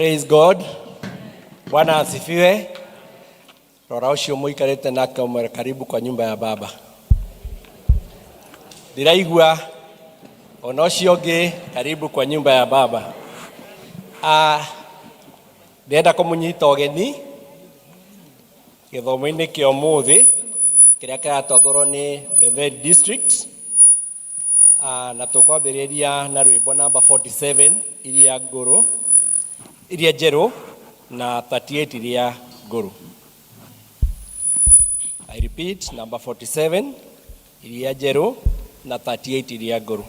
Praise God. Bwana asifiwe. Rora ũcio mũikarĩte nake ũmwĩre karibu kwa nyumba ya baba. Ndĩraigua ona ũcio ũngĩ karibu kwa nyumba ya baba. Ah, ndĩrenda kũmũnyita ũgeni gĩthomo-inĩ kĩa ũmũthĩ kĩrĩa kĩratongorwo nĩ Bethel District. Ah, na tũkwambĩrĩria na rwĩmbo namba 47 iria ngũrũ iria njerũ na 38 iria ngũrũ. I repeat, number 47 iria njerũ na 38 iria ngũrũ.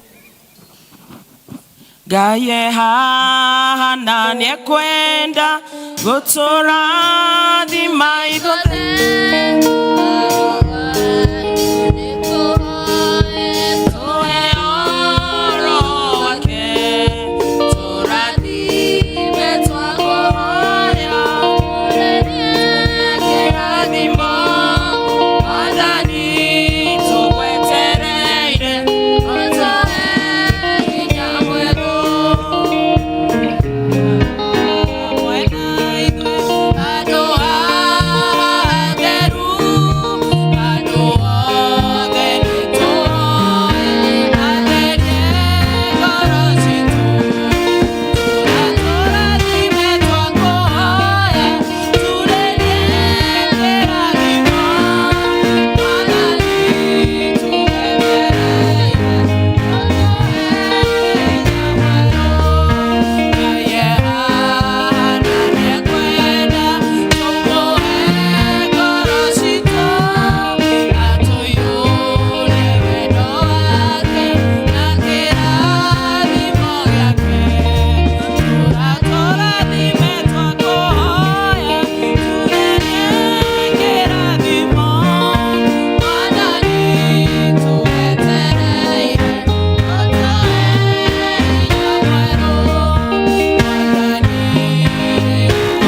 Ngai e haha na nĩekwenda gũtũrathima ithuothe. Tũhe ũhoro wake, tũrathime twakũhoya, kĩrathimo Mwathani tũgwetereire, ũtũhe hinya mwerũ. Hamwe na ithuĩ, handũ haha hatheru, handũ hothe nĩtũhoe, atherie ngoro citũ. Tũrathime twakũhoya, turĩrie kĩrathimo, Mwathani tũgwetereire, ũtũhe hinya mwerũ. Ngai e haha na nĩekwenda tũmũhe ngoro citũ, atũiyũrie wendo wake na kĩrathimo gĩake. Tũrathime twakũhoya, turĩrie kĩrathimo, Mwathani tũgwetereire, ũtũhe hinya mwerũ. Mwathani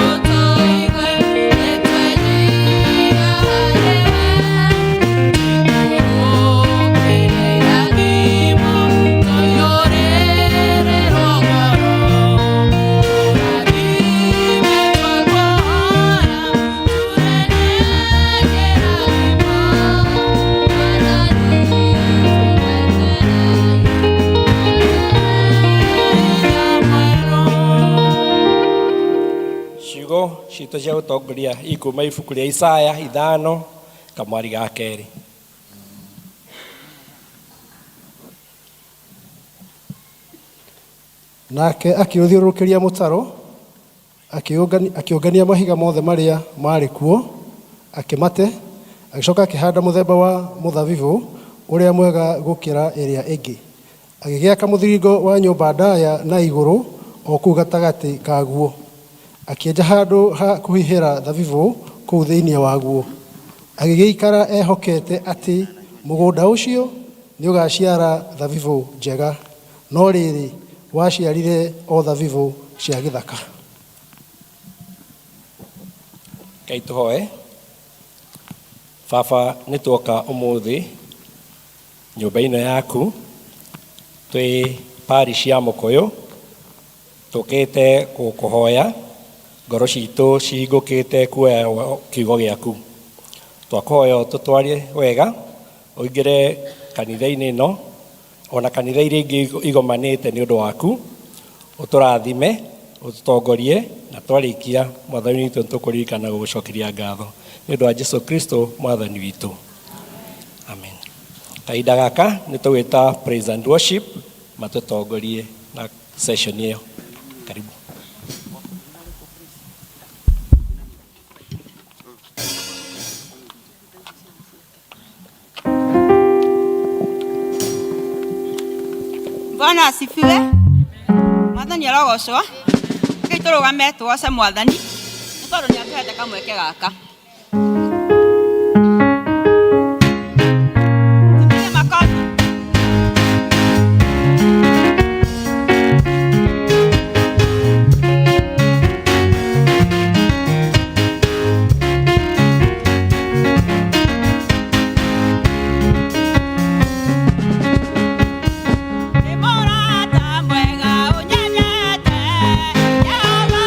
ũtũigue, nĩtwenyihia harĩ we, tũikũrũkĩre irathimo, tũiyũrĩrĩrwo ngoro. Tũrathime twakũhoya, turĩrie kĩrathimo, Mwathani tũgwetereire, ũtũhe hinya mwerũ. Ciugo citũ cia gũtongoria ikuma ibuku rĩa Isaya ithano kamwari ga kerĩ. Nake akĩũthiũrũrũkĩria mũtaro, akĩũngania mahiga mothe marĩa maarĩ kuo, akĩmate, agĩcoka akĩhanda mũthemba wa mũthabibũ ũrĩa mwega gũkĩra ĩrĩa ĩngĩ. Agĩgĩaka mũthiringo wa nyũmba ndaya na igũrũ o kũu gatagatĩ kaguo. Akĩenja handũ ha kũhihĩra thabibũ kũu thĩinĩ waguo. Agĩgĩikara ehokete atĩ mũgũnda ũcio nĩũgaciara thabibũ njega, no rĩrĩ, waciarire o thabibũ cia gĩthaka. Ngai tũhoe. Baba nĩ tuoka ũmũthĩ nyũmba ĩno yaku twĩ parish ya Mũkũyũ tũkĩte gũkũhoya ngoro citũ cihingũkĩte kuoya kiugo gĩaku. Twakũhoya ũtũtwarie wega ũingĩre kanitha-inĩ ĩno ona kanitha iria ingĩ igomanĩte nĩ ũndũ waku, ũtũrathime, ũtũtongorie na twarĩkia Mwathani witũ nĩtũkũririkana gũgũcokeria ngatho nĩ ũndũ wa Jesu Kristo Mwathani witũ. Amen. Kahinda gaka nĩ tũgwĩta praise and worship matũtongorie na session ĩyo. Karibu. Bwana asifiwe. Mwathani arogocwo. Reke tũrũgame tũgoce Mwathani nĩ tondũ nĩ atũhete kamweke gaka. Tupige makofi. Nĩ mũrata mwega ũnyendete, Jehova.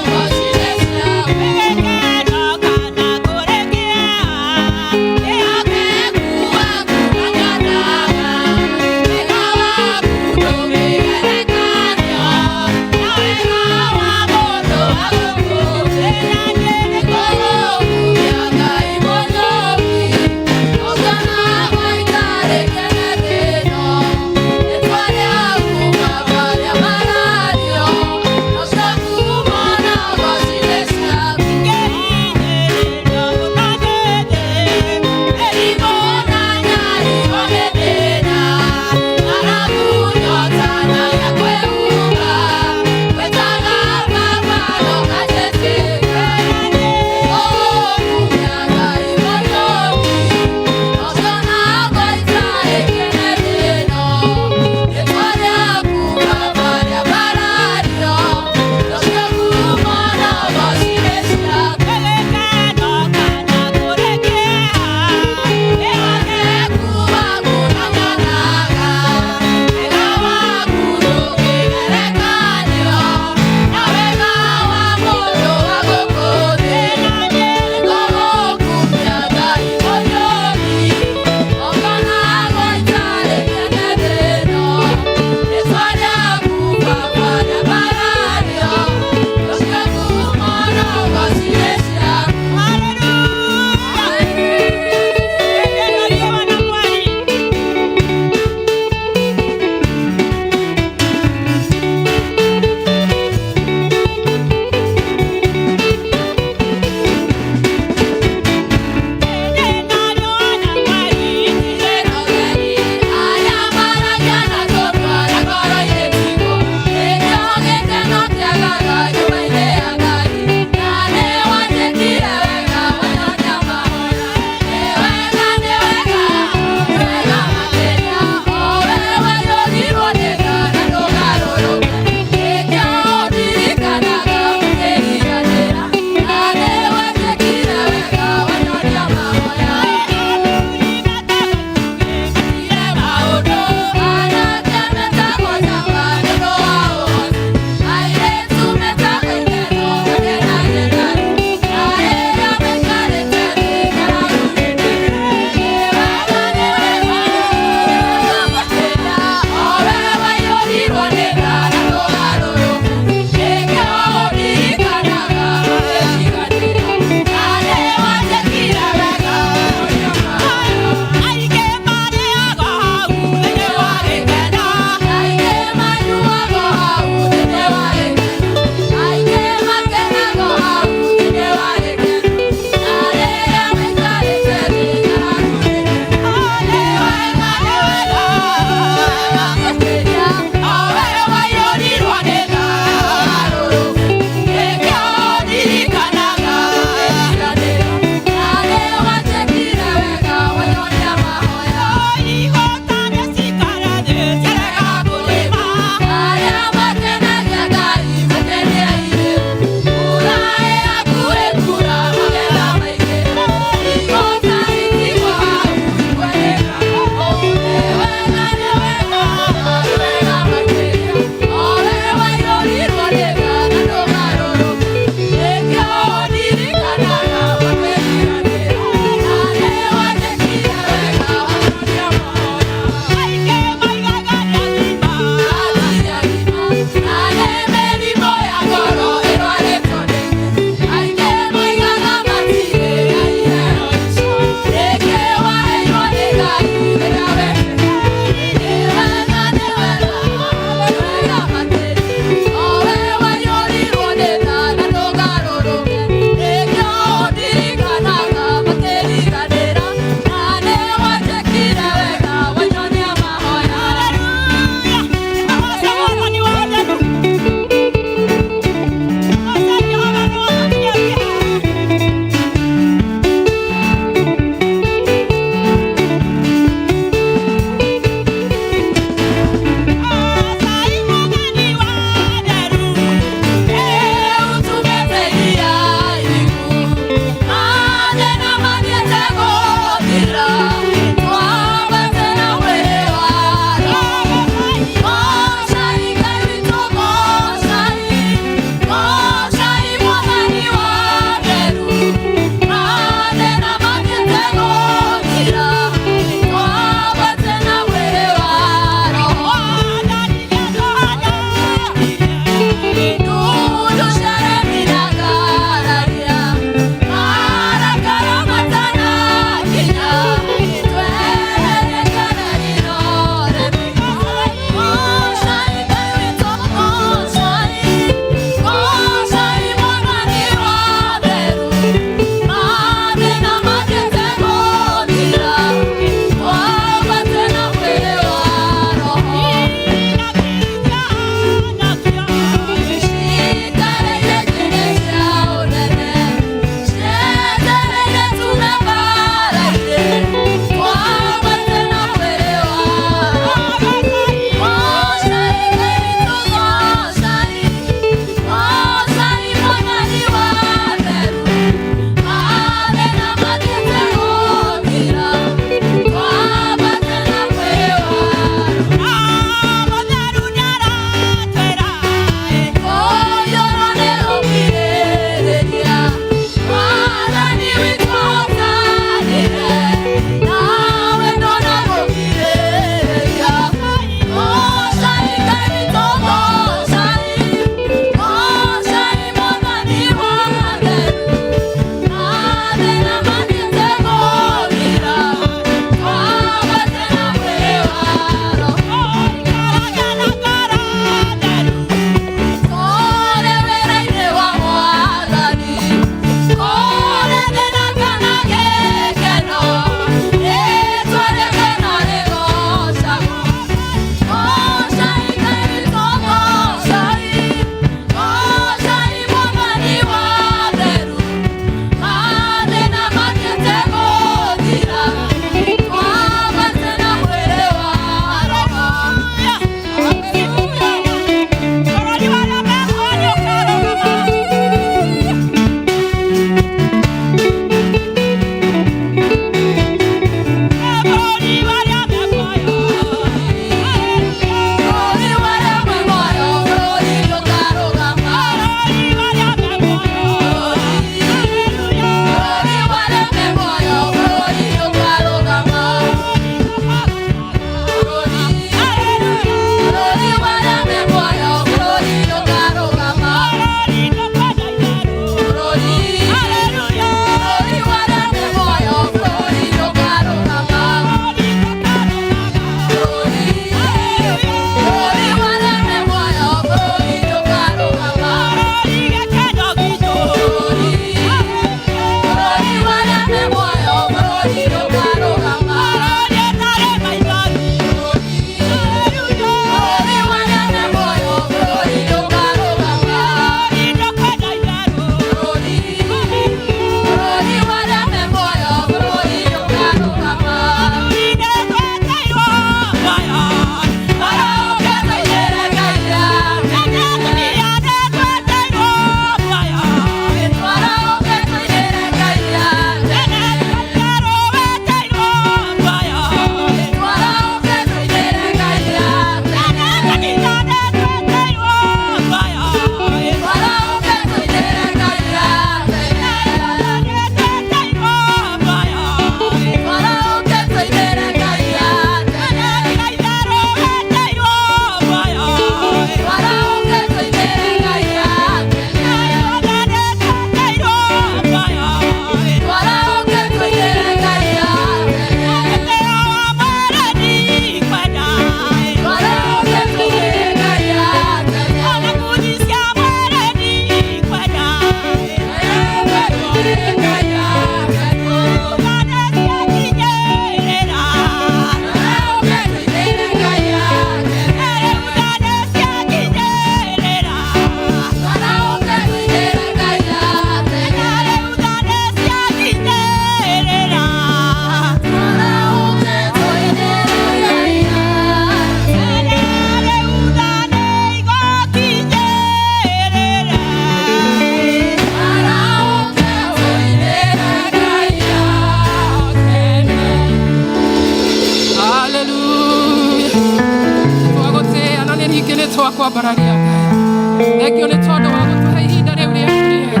Nĩ tondũ wa gũtũhe ihinda rĩu rĩaku rĩega.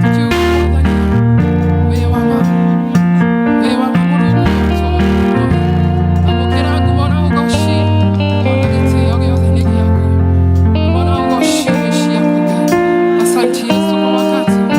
Tũkiuga Mwathani, wĩ wa ma, wĩ wa ma Mũrungu witũ. Amũkĩra ngumo na ũgoci, ona gĩtĩo gĩothe nĩ gĩaku. Ngumo na ũgoci nĩ ciaku Ngai. Asante Yesu kwa wakati huu.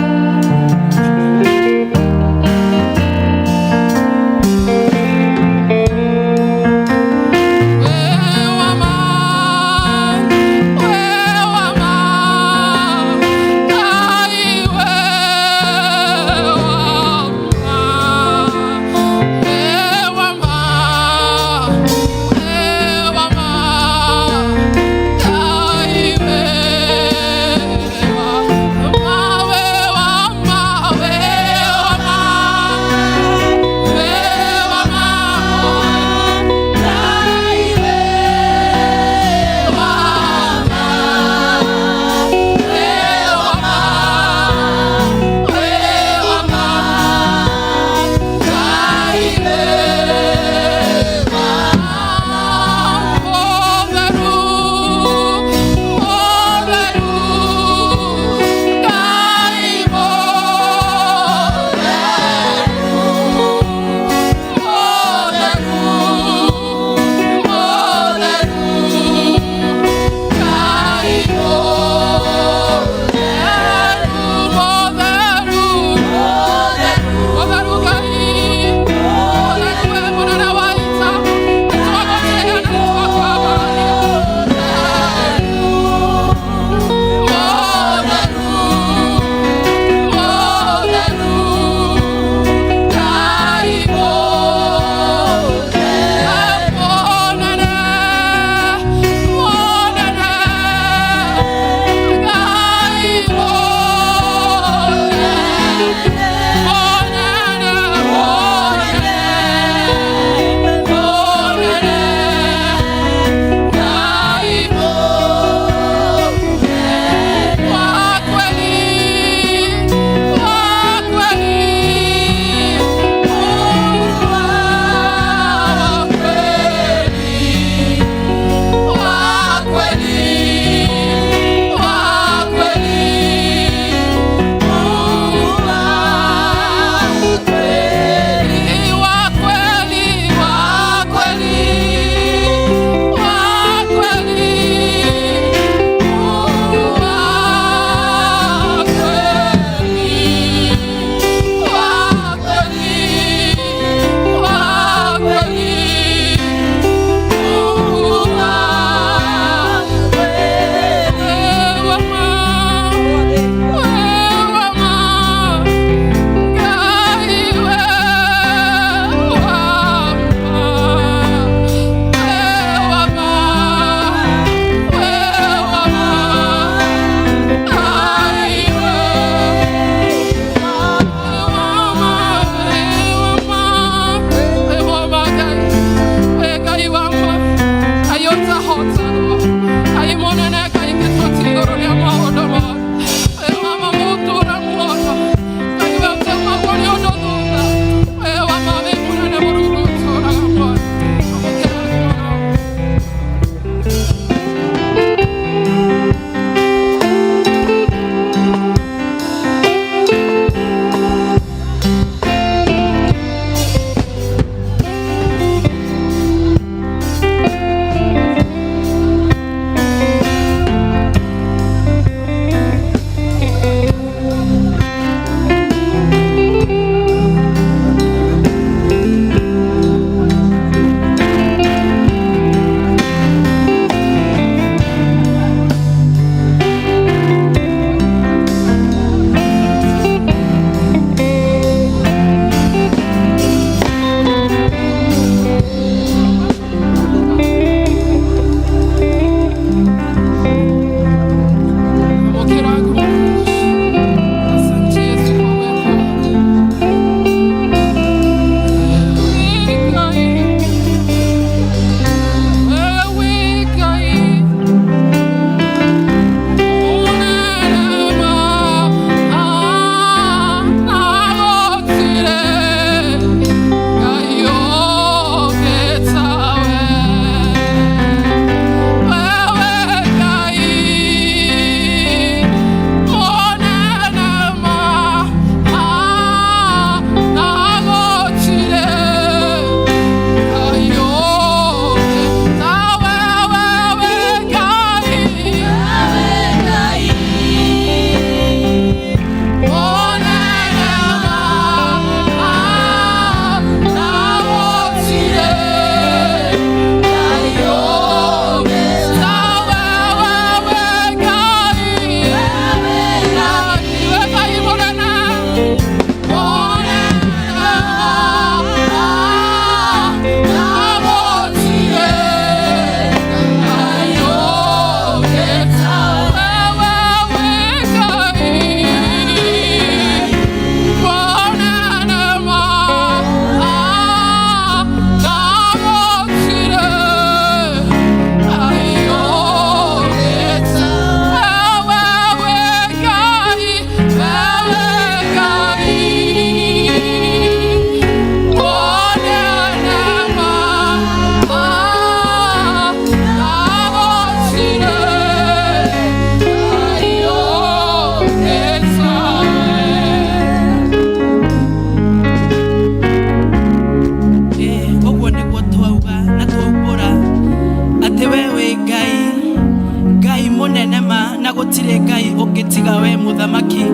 Ũngĩ tiga we mũthamaki.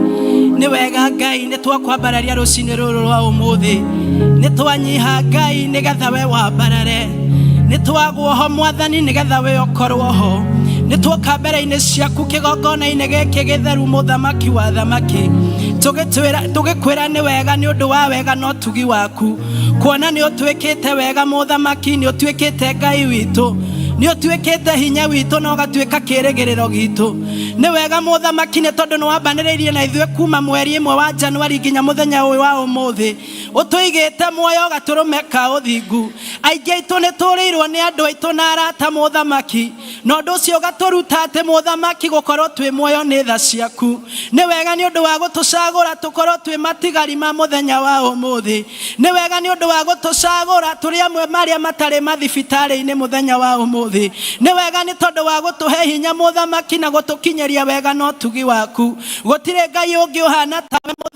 Nĩ wega Ngai, nĩ twakwambararia rũcinĩ rũrũ rwa ũmũthĩ. Nĩ twanyiha Ngai nĩgetha we wambarare. Nĩ twagwo ho Mwathani nĩgetha we ũkorwo ho. Nĩ tuoka mbere-inĩ ciaku kĩgongona-inĩ gĩkĩ gĩtheru, mũthamaki wa thamaki, tũgĩkwĩra nĩ wega nĩ ũndũ wa wega na ũtugi waku, kuona nĩ ũtwĩkĩte wega mũthamaki. Nĩ ũtuĩkĩte Ngai witũ, nĩ ũtuĩkĩte hinya witũ na ũgatuĩka kĩĩrĩgĩrĩro gitũ. Nĩ wega mũthamaki, nĩ tondũ nĩ wambanĩrĩirie na ithuĩ kuma mweri 1 wa Januari nginya mũthenya ũyũ wa ũmũthĩ. Ũtũigĩte muoyo gatũrũme ka ũthingu. Aingĩ aitũ nĩ tũrĩirwo nĩ andũ aitũ na arata, mũthamaki, na ũndũ ũcio ũgatũruta atĩ, mũthamaki, gũkorwo twĩ muoyo nĩ tha ciaku. Nĩ wega nĩ ũndũ wa gũtũcagũra tũkorwo twĩ matigari ma mũthenya wa ũmũthĩ. Nĩ wega nĩ ũndũ wa gũtũcagũra tũrĩ amwe marĩa matarĩ mathibitarĩ-inĩ mũthenya wa ũmũthĩ. Nĩ wega nĩ tondũ wa gũtũhe hinya, mũthamaki, na gũtũkinyĩria wega na ũtugi waku. Gũtirĩ Ngai ũngĩ ũhana tawe, mũthamaki.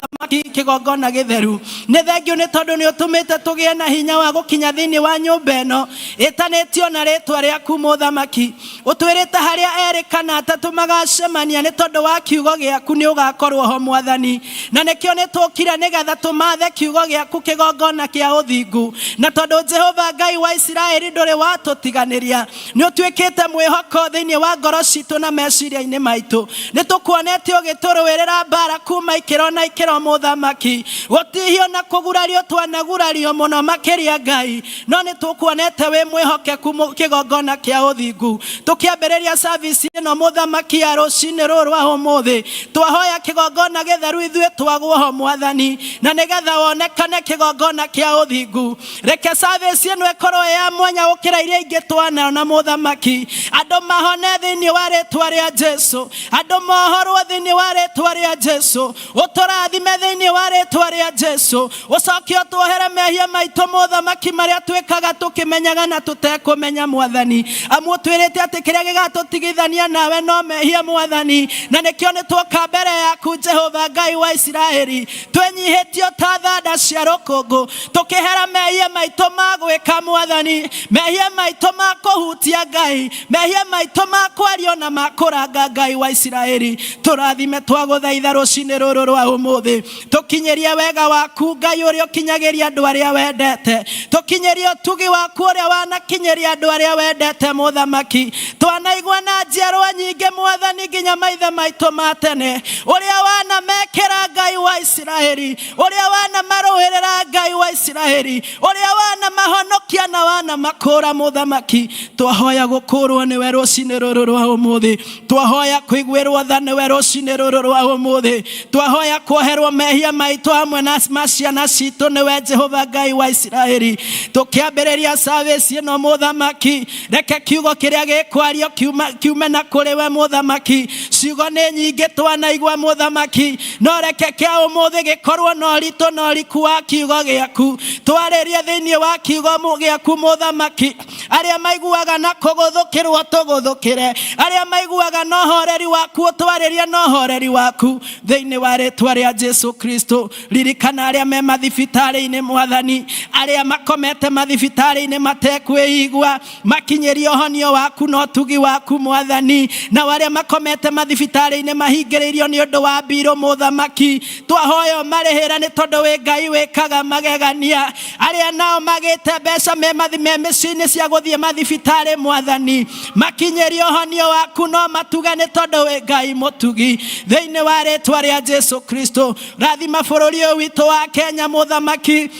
Kĩgongona gĩtheru, nĩ thengiũ nĩ tondũ nĩ ũtũmĩte tũgĩe na hinya wa gũkinya thĩinĩ wa nyũmba ĩno ĩtanĩtio na rĩtwa rĩaku, mũthamaki. Ũtwĩrĩte harĩa erĩ kana atatũ magacemania nĩ tondũ wa kiugo gĩaku, nĩ ũgakorwo ho, Mwathani, na nĩkĩo nĩ tũkire nĩgetha tũmathe kiugo gĩaku, kĩgongona kĩa ũthingu. Na tondũ Jehova Ngai wa Isiraeli ndũrĩ watũtiganĩria, nĩ ũtuĩkĩte mwĩhoko thĩinĩ wa ngoro citũ na meciria-inĩ maitũ. Nĩ tũkuonete ũgĩtũrũĩrĩra mbara kuma ikĩro na ikĩro, mũthamaki. Gũtihio na kũgurario twanagurario mũno makĩria, Ngai, no nĩ tũkuonete wĩ mwĩhokeku. Kĩgongona kĩa ũthingu, tũkĩambĩrĩria service ĩno, mũthamaki, ya rũcinĩ rũrũ rwa ũmũthĩ, twahoya kĩgongona gĩtheru ithuĩ twagwo ho, Mwathani, na nĩgetha wonekane. Kĩgongona kĩa ũthingu, reke service ĩno ĩkorwo ĩ ya mwanya gũkĩra iria ingĩ twanona, mũthamaki. Andũ mahone thĩinĩ wa rĩtwa rĩa Jesu, andũ mohorwo thĩinĩ wa rĩtwa rĩa Jesu. Ũtũrathime thĩinĩ wa rĩtwa rĩa Jesu. Ũcoke ũtuohere mehia maitũ, mũthamaki, marĩa twĩkaga tũkĩmenyaga na tũtekũmenya, Mwathani, amu ũtwĩrĩte atĩ kĩrĩa gĩgatũtigithania nawe no mehia, Mwathani. Na nĩkĩo nĩ tuoka mbere yaku, Jehova Ngai wa Isiraeli, twĩnyihĩtio ta thanda cia rũkũngũ, tũkĩhera mehia maitũ ma gwĩka, Mwathani, mehia maitũ ma kũhutia, Ngai, mehia maitũ ma kwario na ma kũranga. Ngai wa Isiraeli, tũrathime, twagũthaitha rũcinĩ rũrũ rwa ũmũthĩ. Tũkinyĩrie wega waku, Ngai, ũrĩa ũkinyagĩria andũ arĩa wendete. Tũkinyĩrie ũtugi waku ũrĩa wanakinyĩria andũ arĩa wendete, mũthamaki. Twanaigua na njiarwa nyingĩ, Mwathani, nginya maithe maitũ ma tene, ũrĩa wanamekĩra, Ngai wa Isiraeli, ũrĩa wanamarũĩrĩra, Ngai wa Isiraeli, ũrĩa wanamahonokia na wanamakũra. Mũthamaki, twahoya gũkũrwo nĩwe rũcinĩ rũrũ rwa ũmũthĩ. Twahoya kũiguĩrwo tha nĩwe rũcinĩ rũrũ rwa ũmũthĩ. Twahoya kuoherwo mehia maitũ hamwe na ma ciana citũ nĩwe, Jehova Ngai wa Isiraeli. Tũkĩambĩrĩria service ĩno, mũthamaki, reke kiugo kĩrĩa gĩkwario kiume na kũrĩ we, mũthamaki. Ciugo nĩ nyingĩ twanaigua, mũthamaki, no reke kĩa ũmũthĩ gĩkorwo na ũritũ na ũriku wa kiugo gĩaku. Twarĩrie thĩinĩ wa kiugo gĩaku, mũthamaki. Arĩa maiguaga na kũgũthũkĩrwo, tũgũthũkĩre. Arĩa maiguaga na ũhoreri waku, ũtwarĩrie na ũhoreri waku thĩinĩ wa rĩtwa rĩa Jesu Kristo. Ririkana arĩa me mathibitarĩ-inĩ, Mwathani, arĩa makomete mathibitarĩ-inĩ matekwĩigua, makinyĩrie ũhonio waku na ũtugi waku, Mwathani. Na arĩa makomete mathibitarĩ-inĩ mahingĩrĩirio nĩ ũndũ wa mbirũ, mũthamaki, twahoya ũmarĩhĩre nĩ tondũ wĩ Ngai wĩkaga magegania. Arĩa nao magĩte mbeca me mĩciĩ-inĩ cia gũthiĩ mathibitarĩ, Mwathani, makinyĩrie ũhonio waku no matuge nĩ tondũ wĩ Ngai mũtugi thĩinĩ wa rĩtwa rĩa Jesu Kristo. Rathima bũrũri ũyũ witũ wa Kenya, mũthamaki,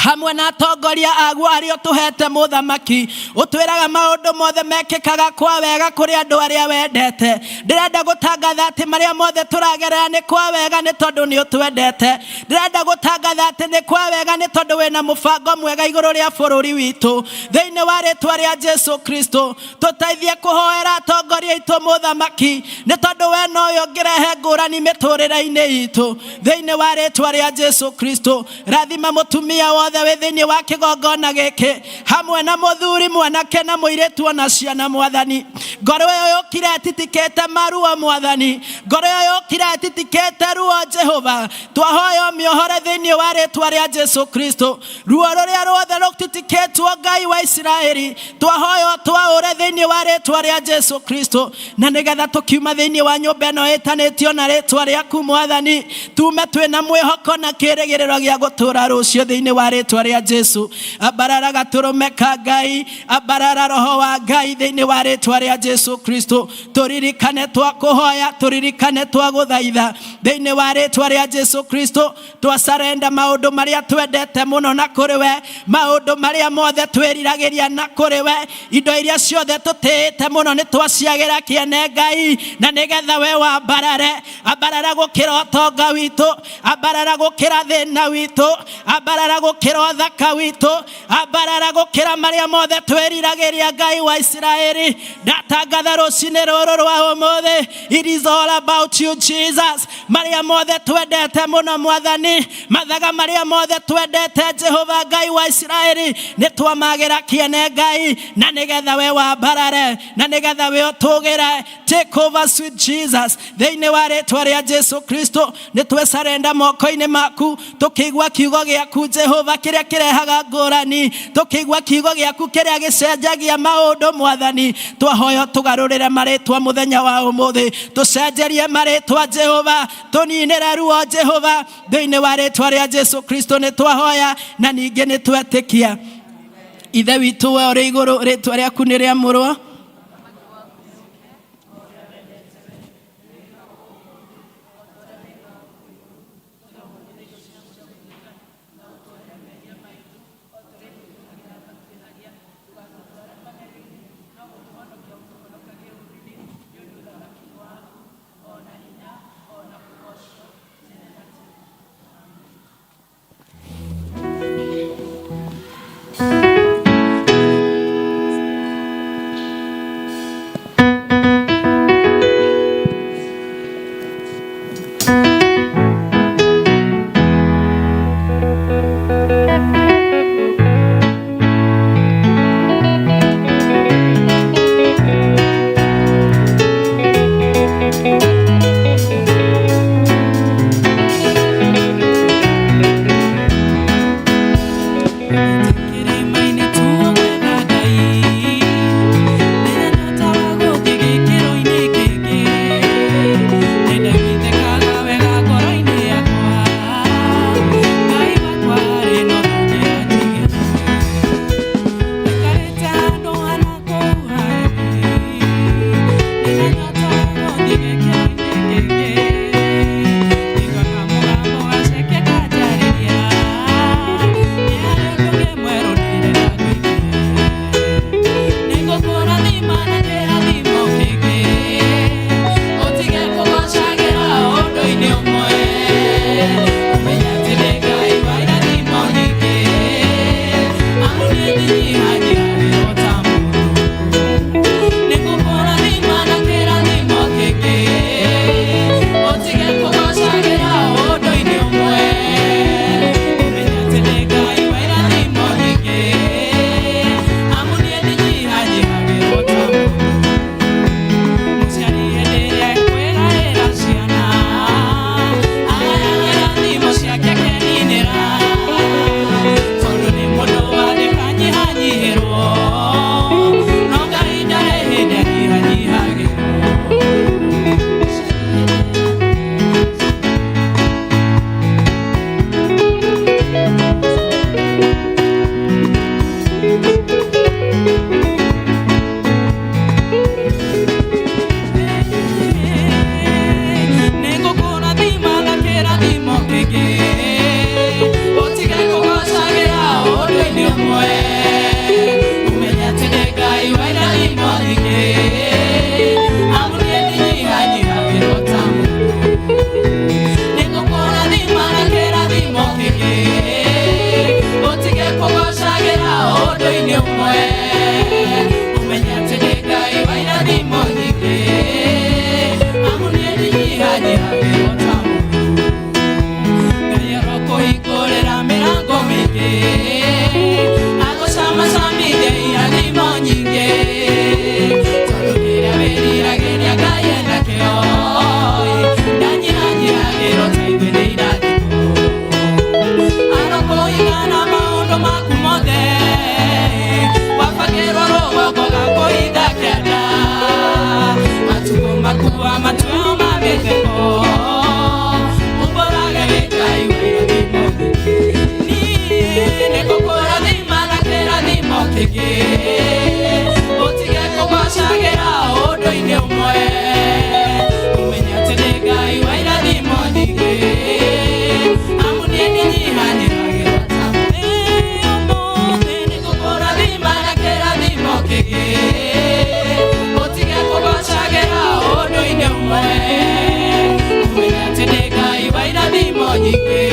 hamwe na atongoria aguo arĩa ũtũhete. Mũthamaki, ũtwĩraga maũndũ mothe mekĩkaga kwa wega kũrĩ andũ arĩa wendete. Ndĩrenda gũtangatha atĩ marĩa mothe tũragerera nĩ kwa wega nĩ tondũ nĩ ũtwendete. Ndĩrenda gũtangatha atĩ nĩ kwa wega nĩ tondũ wĩna mũbango mwega igũrũ rĩa bũrũri witũ thĩinĩ wa rĩtwa rĩa Jesu Kristo. Tũteithie kũhoera atongoria aitũ, mũthamaki, nĩ tondũ we nowe ũngĩrehe ngũrani mĩtũrĩre-inĩ itũ thĩinĩ wa rĩtwa rĩa Jesu Kristo. Rathima mũtumia wothe. Wothe wĩ thĩinĩ wa kĩgongona gĩkĩ hamwe na mũthuri, mwanake na mũirĩtu ona ciana, Mwathani, ngoro ĩyo yũkire ĩtitikĩte maruo, Mwathani, ngoro ĩyo yũkire ĩtitikĩte ruo, Jehova, twahoya ũmĩohore thĩinĩ wa rĩtwa rĩa Jesu Kristo. Ruo rũrĩa ruothe rũtitikĩtwo, Ngai wa Isiraeli, twahoya twaũre thĩinĩ wa rĩtwa rĩa Jesu Kristo, na nĩgetha tũkiuma thĩinĩ wa nyũmba ĩno ĩtanĩtio na rĩtwa rĩaku, Mwathani, tume twĩna mwĩhoko na kĩrĩgĩrĩro gĩa gũtũra rũciũ thĩinĩ wa rĩtwa rĩa Jesu. Ambarara gatũrũme ka Ngai, ambarara roho wa Ngai thĩinĩ wa rĩtwa rĩa Jesu Kristo. Tũririkane twakũhoya, tũririkane twagũthaitha thĩinĩ wa rĩtwa rĩa Jesu Kristo. Twacarenda maũndũ marĩa twendete mũno na kũrĩ we, maũndũ marĩa mothe twĩriragĩria na kũrĩ we, indo iria ciothe tũtĩĩte mũno nĩ twaciagĩra kĩene, Ngai, na nĩgetha we wambarare. Ambarara gũkĩra ũtonga witũ, ambarara gũkĩra thĩna witũ, ambarara gũkĩra ũthaka witũ, ambarara gũkĩra marĩa mothe twĩriragĩria. Ngai wa Isiraeli, ndatangatha rũcinĩ rũrũ rwa ũmũthĩ, it is all about you, Jesus. Marĩa mothe twendete mũno, Mwathani, mathaga marĩa mothe twendete, Jehova Ngai wa Isiraeli, nĩ twamagĩra kĩene, Ngai, na nĩgetha we wambarare, na nĩgetha we ũtũgĩre. Take over, sweet Jesus. Thĩinĩ wa rĩtwa rĩa Jesu Kristo, nĩ twecarenda moko-inĩ maku, tũkĩigua kiugo gĩaku, Jehova, kĩrĩa kĩrehaga ngũrani, tũkĩigua kiugo gĩaku kĩrĩa gĩcenjagia maũndũ. Mwathani, twahoya tũgarũrĩre marĩtwa mũthenya wa ũmũthĩ, tũcenjerie marĩtwa, Jehova, tũninĩre ruo, Jehova. Thĩinĩ wa rĩtwa rĩa Jesu Kristo nĩ twahoya na ningĩ nĩ twetĩkia. Ithe witũ we ũrĩ igũrũ, rĩtwa rĩaku nĩ rĩamũrwo. Kĩrĩma-inĩ tuoga Ngai, ndĩna nyota wa gũthiĩ gĩkĩro-inĩ kĩngĩ, nĩndaiguĩte wega ngoro-inĩ yakwa, Ngai wakwa rĩ no ndũngĩanjigĩra. Ndaikarĩte handũ hana kũu harĩ, ndĩna nyota wa gũthiĩ gĩkĩro-inĩ kĩngĩ, ngaigua kamũgambo gaceke kanjarĩria, nĩ harĩ ũndũ ũngĩ mwerũ ndĩrenda ngwĩke. Nĩngũkũrathima na kĩrathimo kĩngĩ, ũtige kũgocagĩra ũndũ-inĩ ũmwe, ũmenye atĩ nĩ Ngai wa irathimo nyingĩ, amu niĩ ndinyihanyihagĩra o ta mũndũ. Nĩngũkũrathima na kĩrathimo kĩngĩ, ũtige kũgocagĩra ũndũ-inĩ ũmwe, ũmenye atĩ nĩ Ngai wa irathimo nyingĩ, amu niĩ ndinyihanyihagĩra o ta mũndũ. Mũciari hĩndĩ ĩrĩa ekwĩgaĩra ciana, agayaga irathimo ciake akeninĩra, tondũ nĩ mũndũ wandĩkanyihanyihĩrwo, no Ngai ndarĩ hĩndĩ anyihanyihagĩrwo. Nĩngũkũrathima na kĩrathimo kĩngĩ, ũtige kũgocagĩra ũndũ-inĩ ũmwe, ũmenye atĩ nĩ Ngai wa irathimo nyingĩ, amu niĩ ndinyihanyihagĩrwo ta mũndũ. Nĩngũkũrathima na kĩrathimo kĩngĩ, ũtige kũgocagĩra ũndũ-inĩ ũmwe, ũmenye atĩ nĩ Ngai wa irathimo nyingĩ, amu niĩ ndinyihanyihagĩrwo ta mũndũ. Ngai arokũhingũrĩra mĩrango mĩingĩ. ũmwe ũmenye atĩ nĩ Ngai wa irathimo nyingĩ amu niĩ ndinyihanyihagĩra ta ũmũthĩ nĩngũkũrathima na kĩrathimo kĩngĩ ũtige kũgocagĩra ũndũ-inĩ ũmwe ũmenye atĩ nĩ Ngai wa irathimo nyingĩ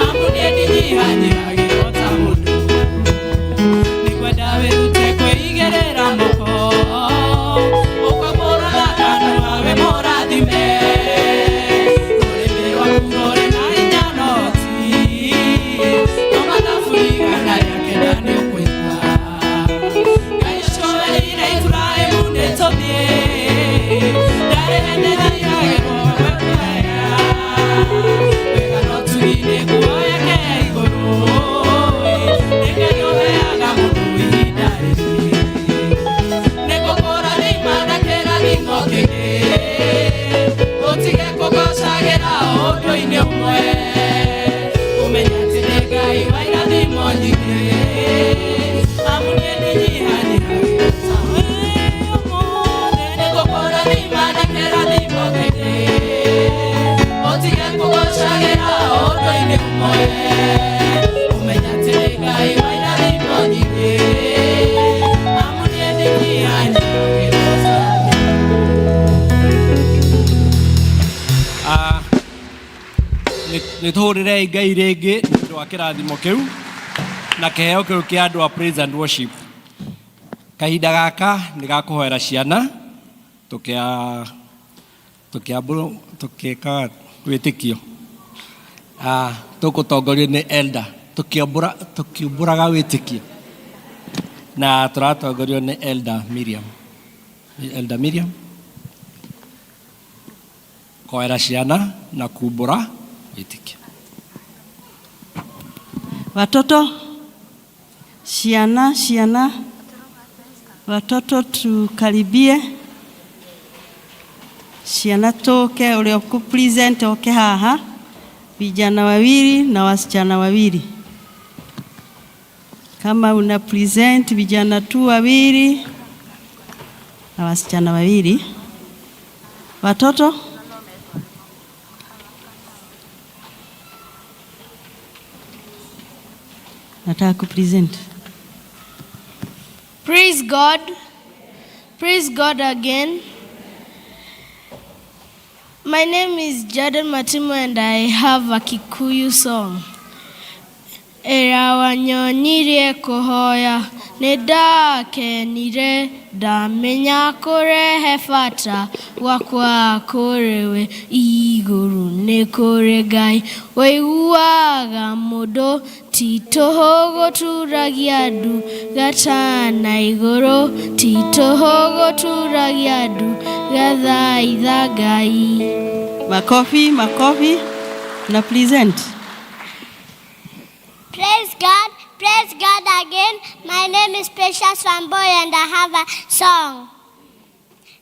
amu niĩ ndinyihanyihagĩra ta mũndũ nĩngwenda wĩrute kwĩigĩrĩra moko ũkamũrora kanua wĩ mũrathime rũrĩmĩ rwaku rũrĩ na hinya no ti no mathabu igana rĩa kenda nĩũkũigua Ngai ũcio werĩire Iburahĩmu nĩtũthiĩ ndarĩ hĩndĩ njiagĩrwo wega wega no tugi nĩguo yake igũrũ nĩ Ngai ũheaga mũndũ ihinda rĩngĩ nĩngũkũrathima na kĩrathimo kĩngĩ ũtige kũgocagĩra ũndũ-inĩ ũmwe ũmenye atĩ nĩ Ngai wa irathimo nyingĩ amu niĩ ndinyihanyihagĩra ta ũmũthĩ nĩngũkũrathima na kĩrathimo kĩngĩ ũtige kũgocagĩra ũndũ-inĩ ũmwe ũmenye atĩ nĩ Ngai wa irathimo nyingĩ amu niĩ ndinyihanyihagĩra ta Nä tå hå rä rei Ngai rä ngä nä å ndå wa kä rathimo kä u na kä heo kä u kä andå a praise and worship. Kahinda gaka nä gakåhoera ciana tå kä wä tä kio tå kå tongorio nä elder tå kiumbå wä tä kio na tå ratongorio nä elder Miriam. Elder Miriam koera ciana na kumbũra wĩtĩkio. Watoto, ciana, ciana, watoto tukaribie, ciana tuke, uria ũkũ-present oke haha, vijana wawili na wasichana wawili. Kama una present vijana tu wawili na wasichana wawili. Watoto. Nataka kupresent. Praise God. Praise God again. My name is Jaden Matimo and I have a Kikuyu song. Ĩra wanyonirie kũhoya nĩ ndakenire ndamenya kũrehe bata gwakwa kũrĩ we igũrũ nĩ kũrĩ Ngai ũiguaga mũndũ ti tũhũ gũturagia ndu gatana igũrũ ti tũhũ gũturagia ndu gathaitha Ngai. Makofi, makofi na present. Praise God, praise God again. My name is Precious Wamboy and I have a song.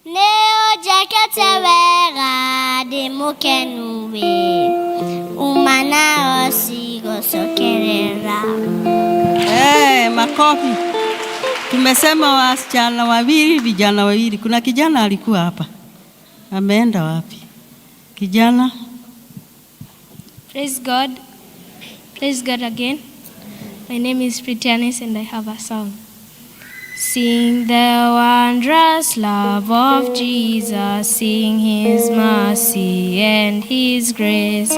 Neo jekete wega ndĩ mũkenu we umana osigocokerera. Eh, makofi. Tumesema wasichana wawili, vijana wawili. Kuna kijana alikuwa hapa. Ameenda wapi? Kijana. Praise God. Praise God again. My name is Pritianis and I have a song. Sing the wondrous love of Jesus, sing his mercy and his grace.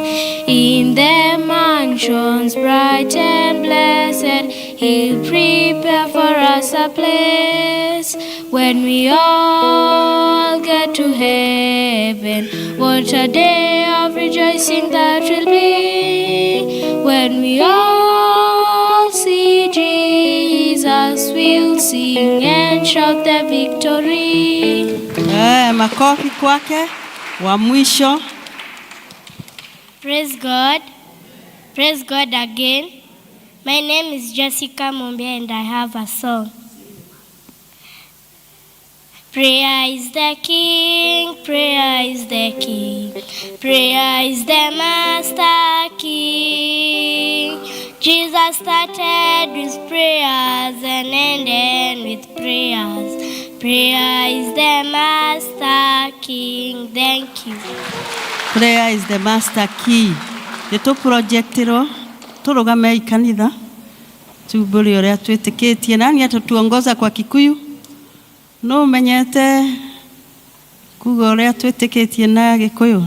In the mansions bright and blessed, he'll prepare for us a place. When we all get to heaven, what a day of rejoicing that will be. When we all see Jesus, we'll sing and shout the victory. Eh, makofi kwake. Wa mwisho. Praise God. Praise God again. My name is Jessica Mumbia and I have a song. Prayer is the king, prayer is the king, prayer is the master king. Jesus started with prayers and ended with prayers. Prayer is the master king. Thank you. Prayer is the master key. Nĩ tũprojectirwo tũrũgame kanitha tumbũre ũrĩa twĩtĩkĩtie. Nani atatuongoza kwa Kikuyu? No ũmenyete kuga ũrĩa twĩtĩkĩtie na Gĩkũyũ?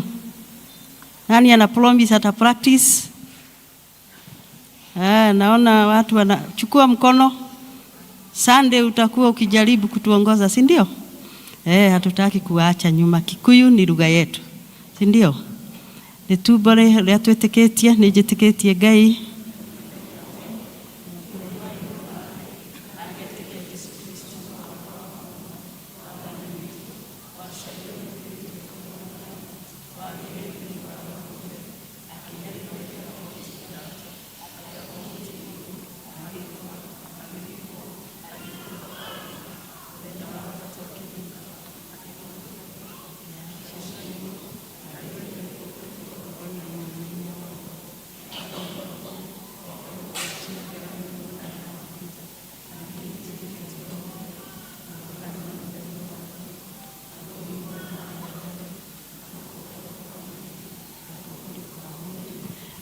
Nani ana promise ata practice? Ah, naona watu wanachukua mkono. Sunday utakuwa ukijaribu kutuongoza, si ndio? Eh, hatutaki kuacha nyuma. Kikuyu ni lugha yetu, si ndio? Nĩ tumbũre ũrĩa twĩtĩkĩtie. Nĩ njĩtĩkĩtie Ngai.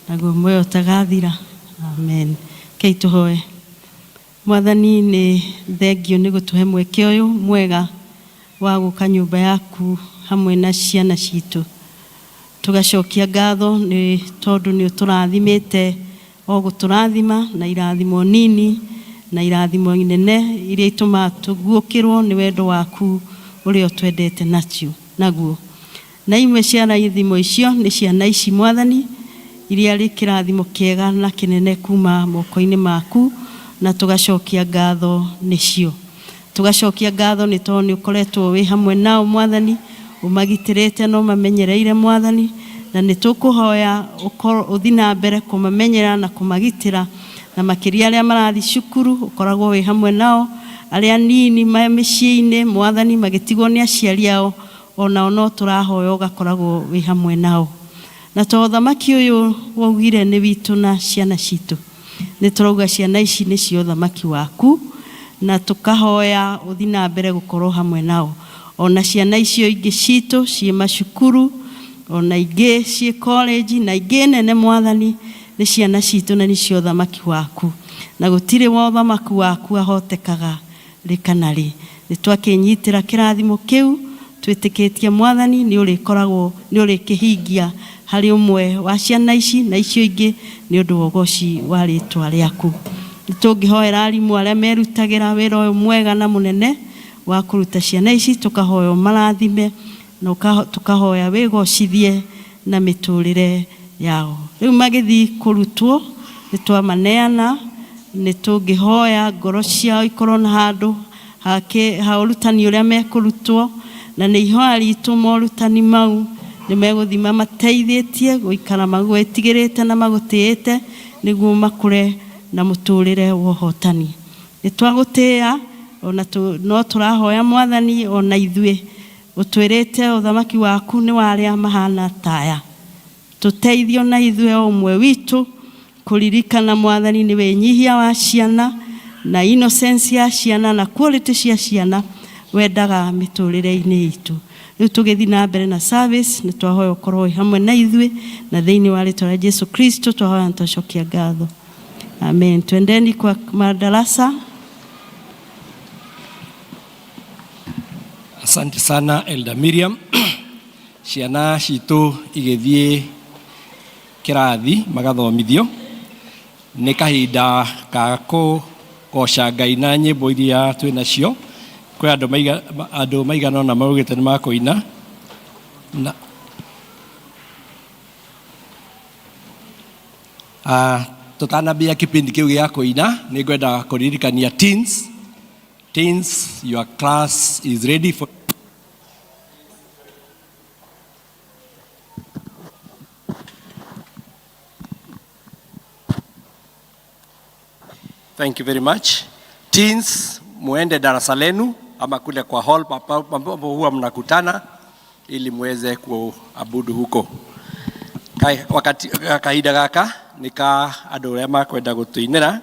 Naguo muoyo ũtagathira. Amen. Kei tũhoe. Mwathani, nĩ thengio nĩ gũtũhe mweke ũyũ mwega wa gũka nyũmba yaku hamwe na ciana citũ. Tũgacokia ngatho nĩ tondũ nĩ ũtũrathimĩte o gũtũrathima na irathimo nini na irathimo nene iria itũmaga tũguũkĩrwo nĩ wendo waku ũrĩa ũtwendete nacio naguo. Na imwe cia irathimo icio nĩ ciana ici, Mwathani, iria arĩ kĩrathimo kĩega na kĩnene kuma moko-inĩ maku, na tũgacokia ngatho nĩcio. Tũgacokia ngatho nĩ tondũ nĩ ũkoretwo wĩ hamwe nao, Mwathani, ũmagitĩrĩte na ũmamenyereire, Mwathani, na nĩ tũkũhoya ũkorwo ũthiĩ na mbere kũmamenyera na kũmagitĩra, na makĩria arĩa marathiĩ cukuru ũkoragwo wĩ hamwe nao, arĩa nini me mĩciĩ-inĩ, Mwathani, magĩtigwo nĩ aciari ao, onao no tũrahoya ũgakoragwo wĩ hamwe nao. Na to ũthamaki ũyũ waugire nĩ witũ na ciana citũ, nĩ tũrauga ciana ici nĩcio ũthamaki waku, na tũkahoya ũthiĩ na mbere gũkorwo hamwe nao. Ona ciana icio ingĩ citũ ciĩ macukuru, ona ingĩ ciĩ college na ingĩ nene, Mwathani, nĩ ciana citũ na nĩcio ũthamaki waku, na gũtirĩ wa ũthamaki waku ahotekaga rĩ kana rĩ. Nĩ twakĩnyitĩra kĩrathimo kĩu twĩtĩkĩtie, Mwathani, nĩ ũrĩkoragwo nĩ ũrĩkĩhingia harĩ ũmwe wa ciana ici na icio ingĩ nĩ ũndũ wa ũgoci wa rĩtwa rĩaku. Nĩ tũngĩhoera arimũ arĩa merutagĩra wĩra ũyũ mwega na mũnene wa kũruta ciana ici, tũkahoya ũmarathime na tũkahoya wĩgocithie na mĩtũrĩre yao. Rĩu magĩthiĩ kũrutwo nĩ twamaneana, nĩ tũngĩhoya ngoro ciao ikorwo na handũ ha ũrutani ũrĩa mekũrutwo, na nĩ ihoya ritũ morutani mau nĩ megũthiĩ mamateithĩtie gũikara magwĩtigĩrĩte na magũtĩĩte nĩguo makũre na mũtũrĩre wa ũhotani. Nĩ twagũtĩĩa ona no tũrahoya, Mwathani, ona ithuĩ ũtwĩrĩte ũthamaki waku nĩ wa arĩa mahana taya. Tũteithio na ithuĩ o ũmwe witũ kũririkana, Mwathani, nĩ wĩnyihia wa ciana na innocence ya ciana na quality cia ciana wendaga mĩtũrĩre-inĩ itũ. Rĩu tũgĩthiĩ na mbere na service, nĩ twahoya ũkorwo wĩ hamwe na ithuĩ, na thĩinĩ wa rĩtwa rĩa Jesu Kristo twahoya na twacokia ngatho. Amen. Twendeni kwa madarasa. Asante sana, Elder Miriam. Ciana citũ igĩthiĩ kĩrathi magathomithio, nĩ kahinda ka kũgoca Ngai na nyĩmbo iria twĩ nacio. Kwĩ andũ maigana ũna maugĩte nĩ makũina na tũtanambia kĩpindi kĩu gĩa kũina, nĩ ngwenda kũririkania teens. Teens, your class is ready for. Thank you very much. Teens, muende darasa lenu ama kule kwa hall ambapo huwa mnakutana ili muweze kuabudu huko. Kai, wakati kahinda gaka nĩ ka andũ arĩa makwenda gũtũinĩra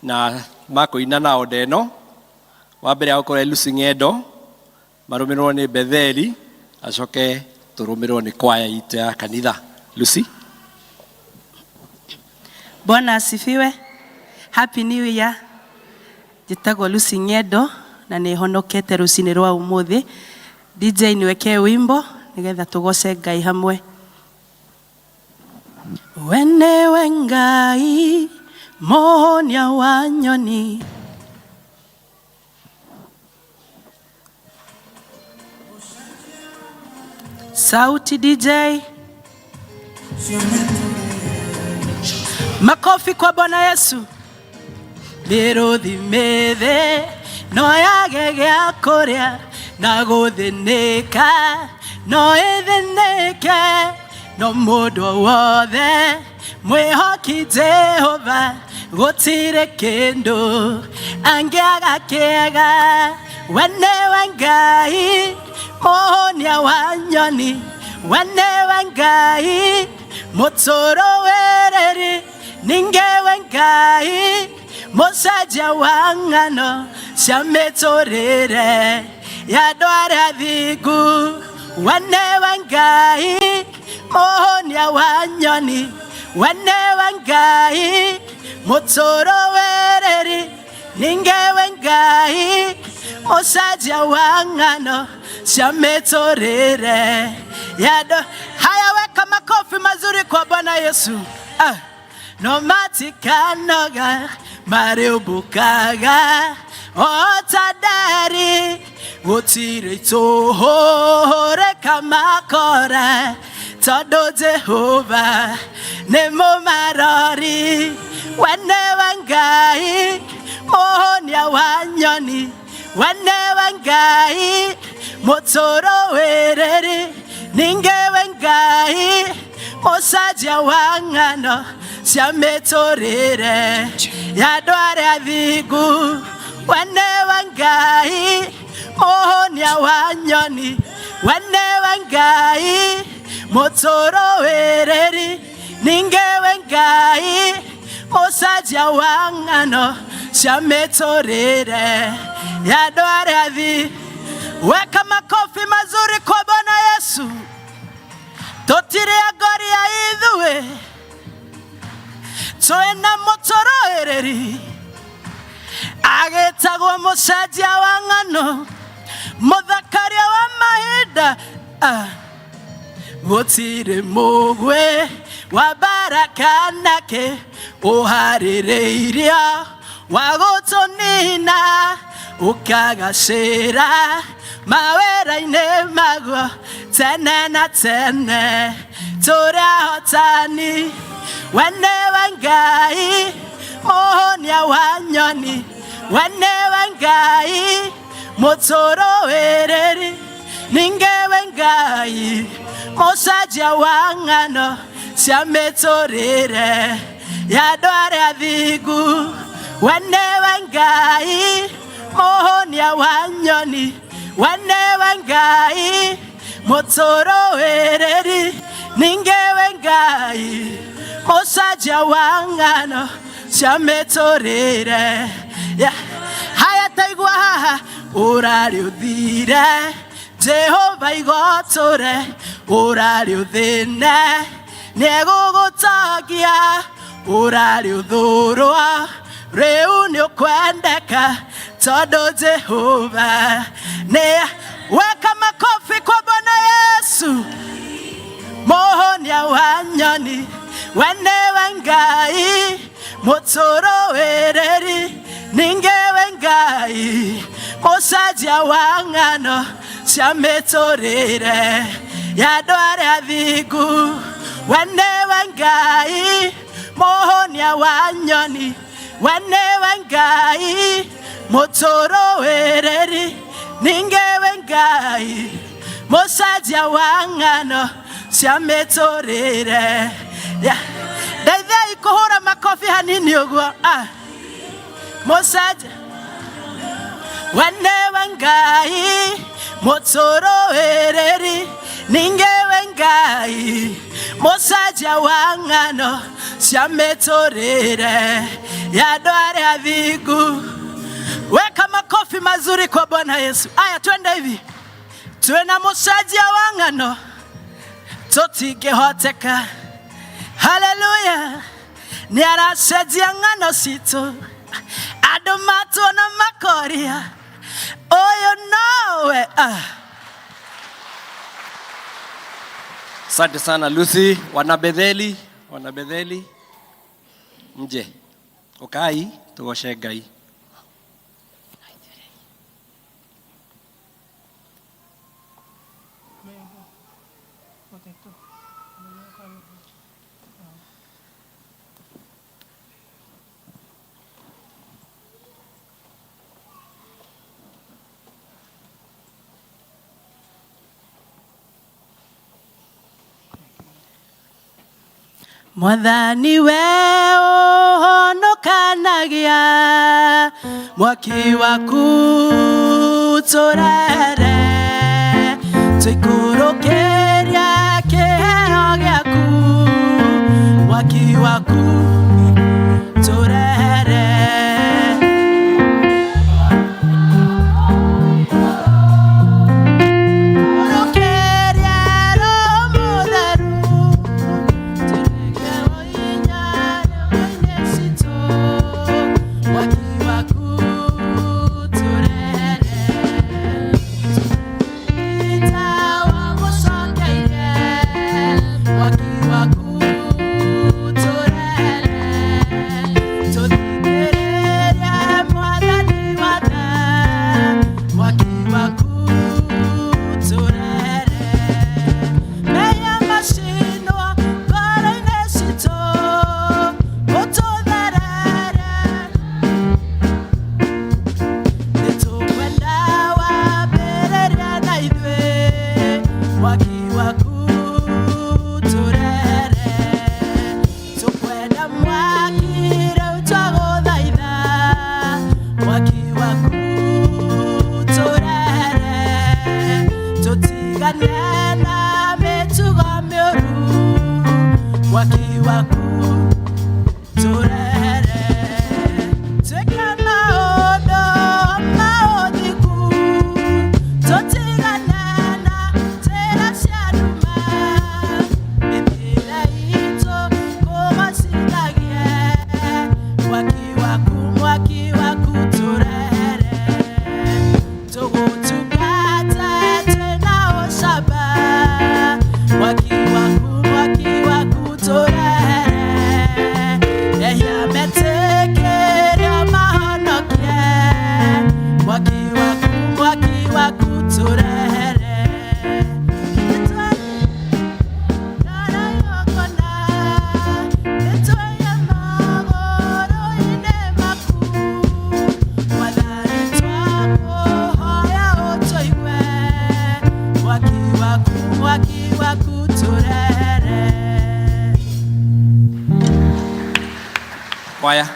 na makũina nao ndeno. Wa mbere agũkorwo e Lucy Ng'endo, marũmĩrĩrwo nĩ Betheli, acoke tũrũmĩrĩrwo nĩ kwaya itũ ya kanitha. Lucy. Bwana asifiwe. Happy New Year. Njĩtagwo Lucy Ng'endo na nĩ honokete rũcinĩ rwa ũmũthĩ. DJ niwekee wimbo nĩgetha tũgoce Ngai hamwe. We nĩwe Ngai mũhonia wa nyoni. Sauti DJ. Makofi kwa Bwana Yesu. Mĩrũthi mĩthĩ no yage gĩa kũrĩa na gũthĩnĩka no ĩthĩnĩke no mũndũ wothe mwĩhoki Jehova gũtirĩ kĩndũ angĩaga kĩega. We nĩwe Ngai mũhonia wa nyoni, we nĩwe Ngai mũtũrũĩrĩri, ningĩ we Ngai mũcenjia wa ng'ano cia mĩtũrĩre ya andũ arĩa athingu. We nĩwe Ngai mũhonia wa nyoni, we nĩwe Ngai mũtũrũĩrĩri, ningĩ we Ngai mũcenjia wa ng'ano cia mĩtũrĩre ya andũ. Haya, weka makofi mazuri kwa Bwana Yesu. Ah. No matikanoga marĩũmbũkaga o ta nderi, gũtirĩ itũhũrĩka makora tondũ Jehova nĩ mũmarori. We nĩwe Ngai mũhonia wa nyoni, we nĩwe Ngai mũtũrũĩrĩri, ningĩ we Ngai mũcenjia wa ng'ano cia mĩtũrĩre ya andũ arĩa athingu. We nĩwe Ngai mũhonia wa nyoni, we nĩwe Ngai mũtũrũĩrĩri, ningĩ we Ngai mũcenjia wa ng'ano cia mĩtũrĩre ya andũ arĩa athingu. Weka makofi mazuri kwa Bwana Yesu. Tũtirĩ angori a ithuĩ, twĩna mũtũrũĩrĩri agĩtagwo mũcenjia wa ng'ano, mũthakaria wa mahinda. Ah. Gũtirĩ mũgwĩ wa mbara kanake ũharĩrĩirio wa gũtũnina, ũkagacĩra mawĩra-inĩ maguo tene na tene. Tũrĩ ahotani. We nĩwe Ngai mũhonia wa nyoni, we nĩwe Ngai mũtũrũĩrĩri, ningĩ we Ngai mũcenjia wa ng'ano cia mĩtũrĩre ya andũ arĩa athingu. We nĩwe Ngai mũhonia wa nyoni, we nĩwe Ngai mũtũrũĩrĩri, ningĩ we Ngai mũcenjia wa ng'ano cia mĩtũrĩre. Haya, taigua haha ũrarĩ ũthire Jehova igotũre, ũrarĩ ũthĩne nĩegũgũtongia, ũrarĩ ũthũrwa rĩu nĩũkwendeka tondũ Jehova nĩ. Weka makofi kwa Bwana Yesu. Mũhonia wa nyoni, we nĩwe Ngai mũtũrũĩrĩri, ningĩ we Ngai mũcenjia wa ng'ano cia mĩtũrĩre ya andũ arĩa athingu. We nĩwe Ngai mũhonia wa nyoni, we nĩwe Ngai mũtũrũĩrĩri, ningĩ we Ngai mũcenjia wa ng'ano cia mĩtũrĩre. Ndeithiai kũhũra makobi hanini ũguo. Ah. Mũcenjia we nĩwe Ngai mũtũrũĩrĩri, ningĩ we Ngai mũcenjia wa ng'ano cia mĩtũrĩre ya andũ arĩa athingu. Weka makofi mazuri kwa Bwana Yesu. Aya, twende hivi. Twena mucenjia wa ng'ano tũtingĩhoteka. Haleluya, nĩ aracenjia ng'ano citũ, andũ matuona makoria ũyũ nowe. Ah. Asante sana Lucy. Wanabetheli, wanabetheli, mje ukai tugoce Ngai. Mwathani we ũhonokanagia mwaki waku tũrere tũikũrũkĩrie kĩheo gĩaku mwaki waku tũrehere. Ũrũkĩrie Roho Mũtheru Mwaki waku tũrehere twĩke maũndũ ma ũthingu tũtigane na njĩra cia nduma mĩthiĩre itũ kũgocithagie mwaki waku tũrehere tũgũtungata twĩna ũcamba mwaki waku tũrehere ehia metĩkĩrio mahonokie mwaki waku tũrehere. Mwaki waku tũrehere. Kwaya.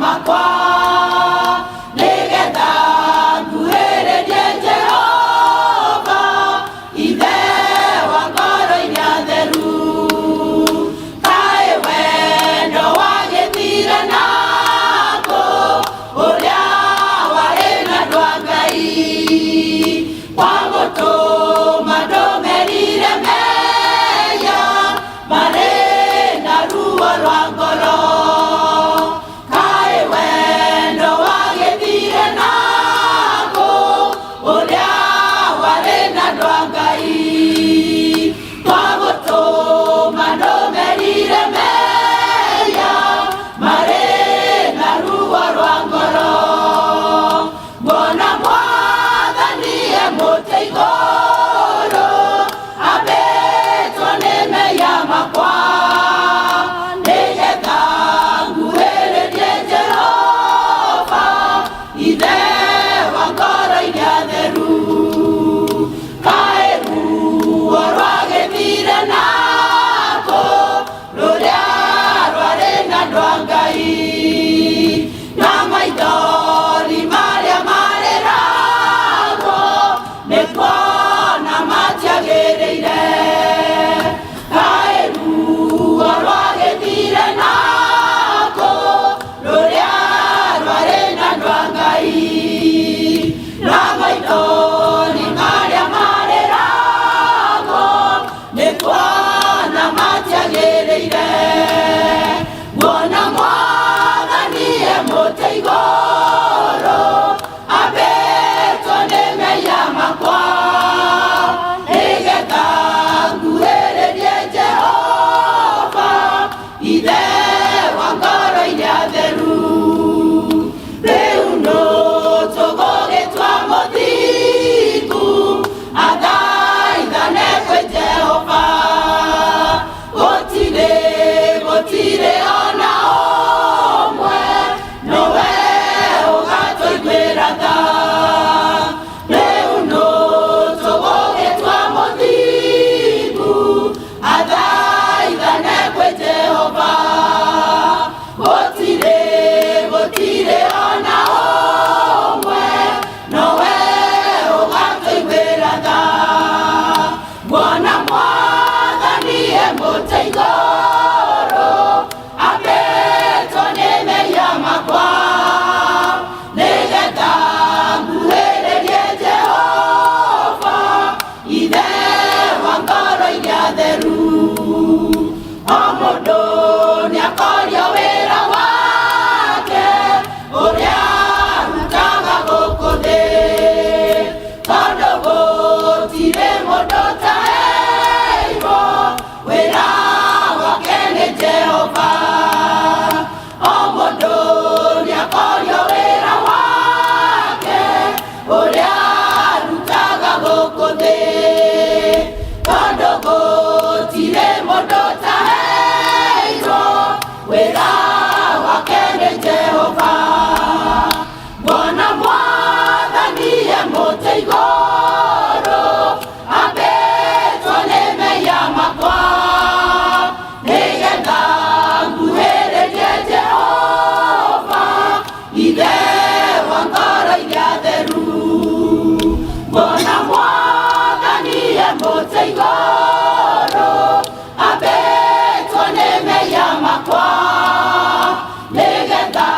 Makwa, nĩgetha nguhĩrĩrie Jehova. andũ a Ngai twagũtũma ndũmerire mehia marĩ na ruo rwa ngoro nguona mwathani e mũtĩ igũrũ ambĩtwo nĩ mehia makwa nĩgetha nguhĩrĩrie Jehova ithe wa ngoro iria theru kaĩ ruo rwagĩthire nakũ rũrĩa rwarĩ na andũ a Ngai na maithori marĩa marĩragwo nĩ kuona matiagĩrĩire kaĩ ruo rwagĩthire nakũ rũrĩa rwarĩ na andũ a Ngai na maithori marĩa marĩragwo nĩ kuona matiagĩrĩire nguona mwathani e mũtĩ igũrũ ambĩtwo nĩ mehia makwa nĩgetha nguhĩrĩrie Jehova ithe wa ngoro iria theru rĩu nũ tũgũgĩtua mũthingu athaithane kwĩ Jehova gũtirĩ gũtirĩ ona ũmwe nowe ũgatũiguĩra tha rĩu nũ tũgũgĩtua mũthingu athaithane kwĩ Jehova gũtirĩ gũtirĩ ona ũmwe nowe ũgatũiguĩra tha nguona mwathani e mũtĩ igũrũ ambĩtwo nĩ mehia makwa nĩgetha nguhĩrĩrie Jehova ithe wa ngoro iria theru o mũndũ nĩakorio wĩra wake ũrĩa arutaga gũkũ thĩ tondũ gũtirĩ mũndũ ũtaheirwo wĩra wake nĩ Jehova o mũndũ nĩakorio wĩra wake ũrĩa arutaga gũkũ thĩ tondũ gũtirĩ mũndũ ũtaheirwo wĩra wake nĩ Jehova nguona mwathani e mũtĩ igũrũ ambĩtwo nĩ mehia makwa nĩgetha nguhĩrĩrie Jehova ithe wa ngoro iria theru nguona mwathani e mũtĩ igũrũ ambĩtwo nĩ mehia makwa nĩgetha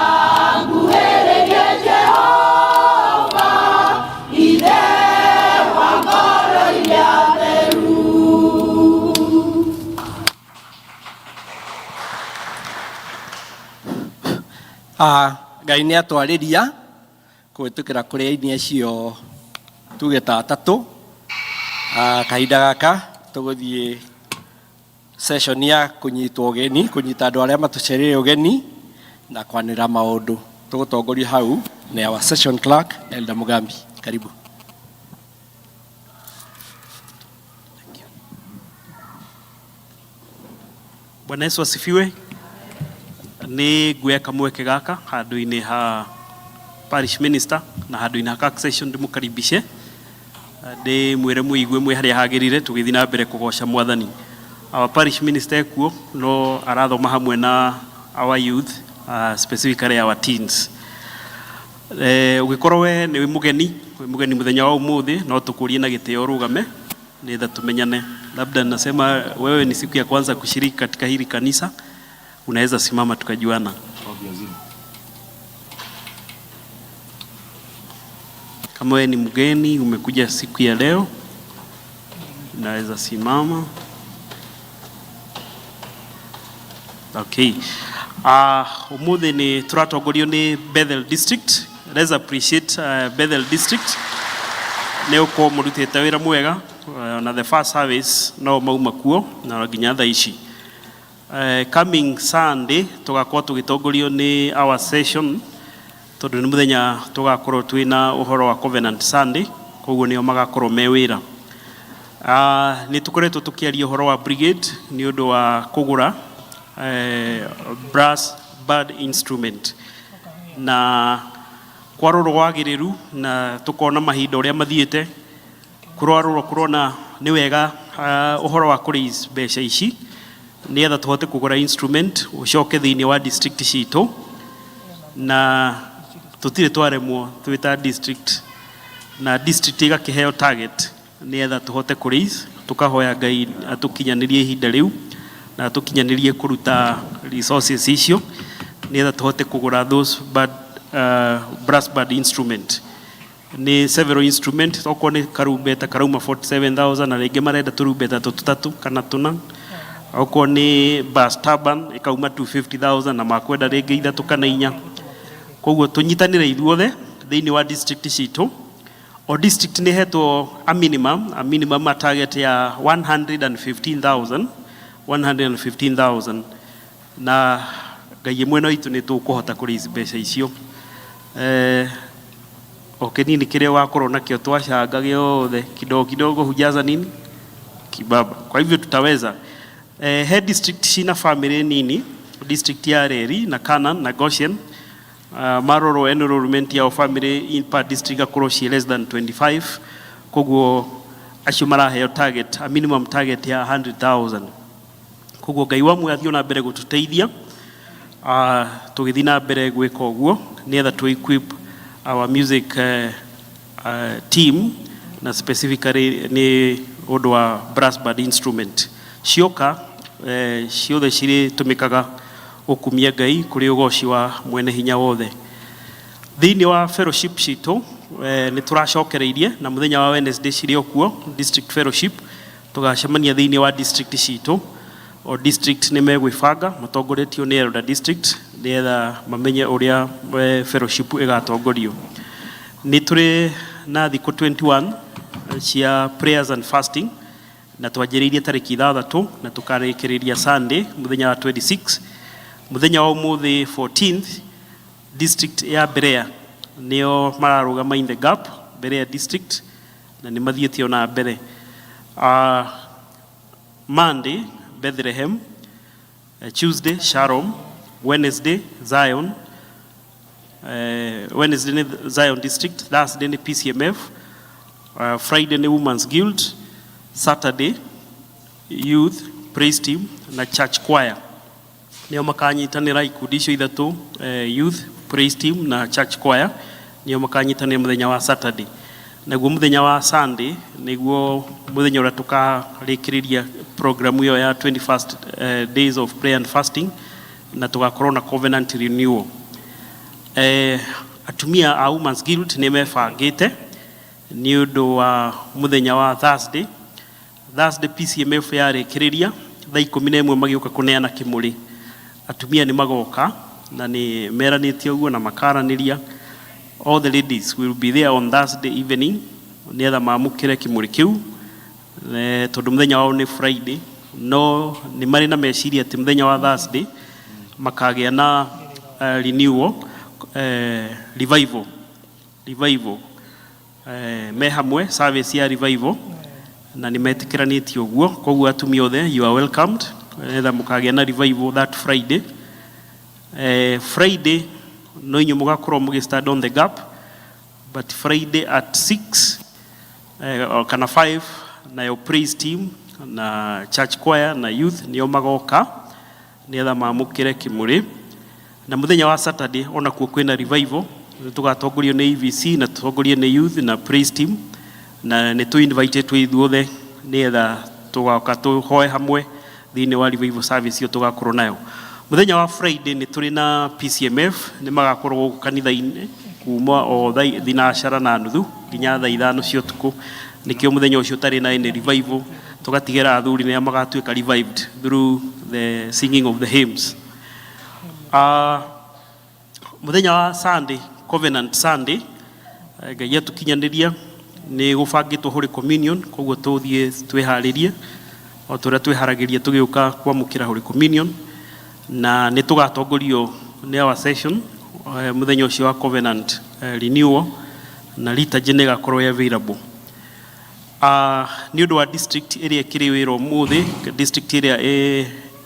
nguhĩrĩrie Jehova ithe wa ngoro iria theru. Ngai nĩ atwarĩria kũhĩtũkĩra kũrĩ aini acio tuge ta atatũ. Kahinda gaka tũgũthiĩ session ya kũnyitwo ũgeni, kũnyita andũ arĩa matũcereire ũgeni na kwanĩrĩra maũndũ. Tũgũtongorio hau nĩ our session clerk Elder Mugambi. Karibu. Bwana Yesu asifiwe. Nĩ nguoya kamweke gaka handũ-inĩ ha parish minister na handũ-inĩ ha session ndĩmũkaribishe ndĩmwĩre mũigue mwĩ harĩa hagĩrĩire tũgĩthiĩ na mbere kũgoca mwathani. Our parish minister ekuo no arathoma hamwe na our youth, specifically our teens. Ũngĩkorwo we nĩ mũgeni, wĩ mũgeni mũthenya wa ũmũthĩ, no tũkũrie na gĩtĩo ũrũgame nĩgetha tumenyane. Labda nasema wewe ni siku ya kwanza kushiriki katika hili kanisa, unaweza simama tukajuana. Kama wewe ni mgeni umekuja siku ya leo, unaweza simama. Okay. Umuthi ni turatongorio ni Bethel District. Let's appreciate Bethel District. Nĩ ũkorwo mũrutĩte wĩra mwega na the first service no mauma kuo na nginya thaa ici. Coming Sunday tũgakorwo tũgĩtongorio nĩ our session tondũ nĩ mũthenya tũgakorwo twĩna ũhoro wa Covenant Sunday, koguo nĩo magakorwo me wĩra. Nĩ tũkoretwo tũkĩaria ũhoro wa brigade nĩ ũndũ wa kũgũra brass band instrument na kwarorwo wagĩrĩru na tũkona mahinda ũrĩa mathiĩte kũrarorwo kũrona nĩ wega ũhoro wa kũ raise mbeca ici nĩgetha tũhote kũgũra instrument ũcoke thĩinĩ wa district citũ na tũtirĩ twaremwo twĩ ta district na district ĩgakĩheo target nĩgetha tũhote kũ raise. Tũkahoya Ngai atũkinyanĩrie ihinda rĩu na atũkinyanĩrie kũruta resources icio nĩgetha tũhote kũgũra those band, brass band instrument. Nĩ several instrument, okorwo nĩ karumbeta karauma 47,000 na rĩngĩ marenda tũrumbeta tũtatũ kana tũna, okorwo nĩ bass turban ĩkauma 250,000 na makwenda rĩngĩ ithatũ kana inya. Koguo tũnyitanĩre ithuothe thĩinĩ wa district citũ. O district nĩ hetwo a minimum a target ya 115,000, 115,000, na Ngai mwena witũ nĩ tũkũhota kũ raise mbeca icio. O kĩnini kĩrĩa wakorwo nakĩo twacanga gĩothe, kidogo kidogo hujaza nini kibaba. Kwa hivyo tutaweza. He district cina family nini, district ya Reri na Canaan na Goshen, marorwo enrollment yao family in per district gakorwo ci less than 25, koguo acio maraheo target, a minimum target ya 100,000. Koguo Ngai wa muoyo athiĩ na mbere gũtũteithia tũgĩthiĩ na mbere gwĩka ũguo nĩgetha tũ equip our music team na specifically nĩ ũndũ wa brass band instrument cioka ciothe cirĩtũmĩkaga gũkumia Ngai kũrĩ ũgoci wa mwene hinya wothe. Thĩinĩ wa fellowship citũ nĩ tũracokereirie na mũthenya wa Wednesday cirĩ o kuo district fellowship, tũgacemania thĩinĩ wa district citũ. O district nĩ megwĩbanga matongoretio nĩ elder district nĩgetha mamenye ũrĩa fellowship ĩgatongorio. Nĩ tũrĩ na thikũ 21 cia prayers and fasting na twanjĩrĩirie tarĩki 6 na tũkarĩkĩrĩria Sunday mũthenya wa 26. Mũthenya wa ũmũthĩ 14th, district ya Berea nĩo mararũgama in the gap, Berea district, na nĩ mathiĩte ona mbere. Monday Bethlehem, Tuesday Shalom, Wednesday Zion, Wednesday nĩ Zion district, Thursday nĩ PCMF, Friday nĩ Women's Guild, Saturday youth praise team na church choir nĩo makanyitanĩra. Ikundi icio ithatũ, youth, praise team na church choir, nĩo makanyitanĩra mũthenya wa Saturday. Naguo mũthenya wa Sunday nĩguo mũthenya ũrĩa tũkarĩkĩrĩria programu ĩyo ya 21st days of prayer and fasting na tũgakorwo na covenant renewal. Atumia a Women's Guild nĩ mebangĩte nĩ ũndũ wa mũthenya wa Thursday. Thursday PCMF yarĩkĩrĩria thaa 11 magĩũka kũneana kĩmũrĩ, atumia nĩ magoka na nĩ meranĩtie ũguo na makaranĩria. All the ladies will be there on Thursday evening nĩgetha mamũkĩre kĩmũrĩ kĩu, tondũ mũthenya wao nĩ Friday, no nĩ marĩ na meciria atĩ mũthenya wa Thursday makagĩa na renewal, revival me hamwe, service ya revival, na nĩ metĩkĩranĩtie ũguo. Koguo atumia othe, you are welcomed nĩgetha mũkagĩa na revival that Friday. Friday no inyuĩ mũgakorwo mũgĩ stand on the gap, but Friday at 6 kana 5 nayo praise team na church choir na youth nĩo magoka nĩgetha mamũkĩre kĩmũrĩ. Na mũthenya wa Saturday onakuo kwĩna revival, tũgatongorio nĩ EVC na tũtongorio nĩ youth na praise team, na nĩ tũ invite twĩ ithuothe nĩgetha tũgoka tũhoe hamwe thĩinĩ wa revival service ĩyo tũgakorwo nayo. Mũthenya wa Friday nĩ tũrĩ na PCMF, nĩ magakorwo gũkũ kanitha-inĩ kuma o 9:30 nginya thaa 5 cia ũtukũ. Nĩkĩo mũthenya ũcio ũtarĩ na any revival, tũgatigĩra athuri nĩa magatuĩka revived through the singing of the hymns. Mũthenya wa Sunday, Covenant Sunday, Ngai atũkinyanĩria Nĩ gũbangĩtwo Holy Communion, koguo tũthiĩ twĩharĩrie o ta ũrĩa twĩharagĩria tũgĩũka kwamũkĩra Holy Communion, na nĩ tũgatongorio nĩ our session mũthenya ũcio wa Covenant Renewal, na liturgy nĩ ĩgakorwo ĩ available. Nĩ ũndũ wa district ĩrĩa ĩkĩrĩ wĩra ũmũthĩ, district ĩrĩa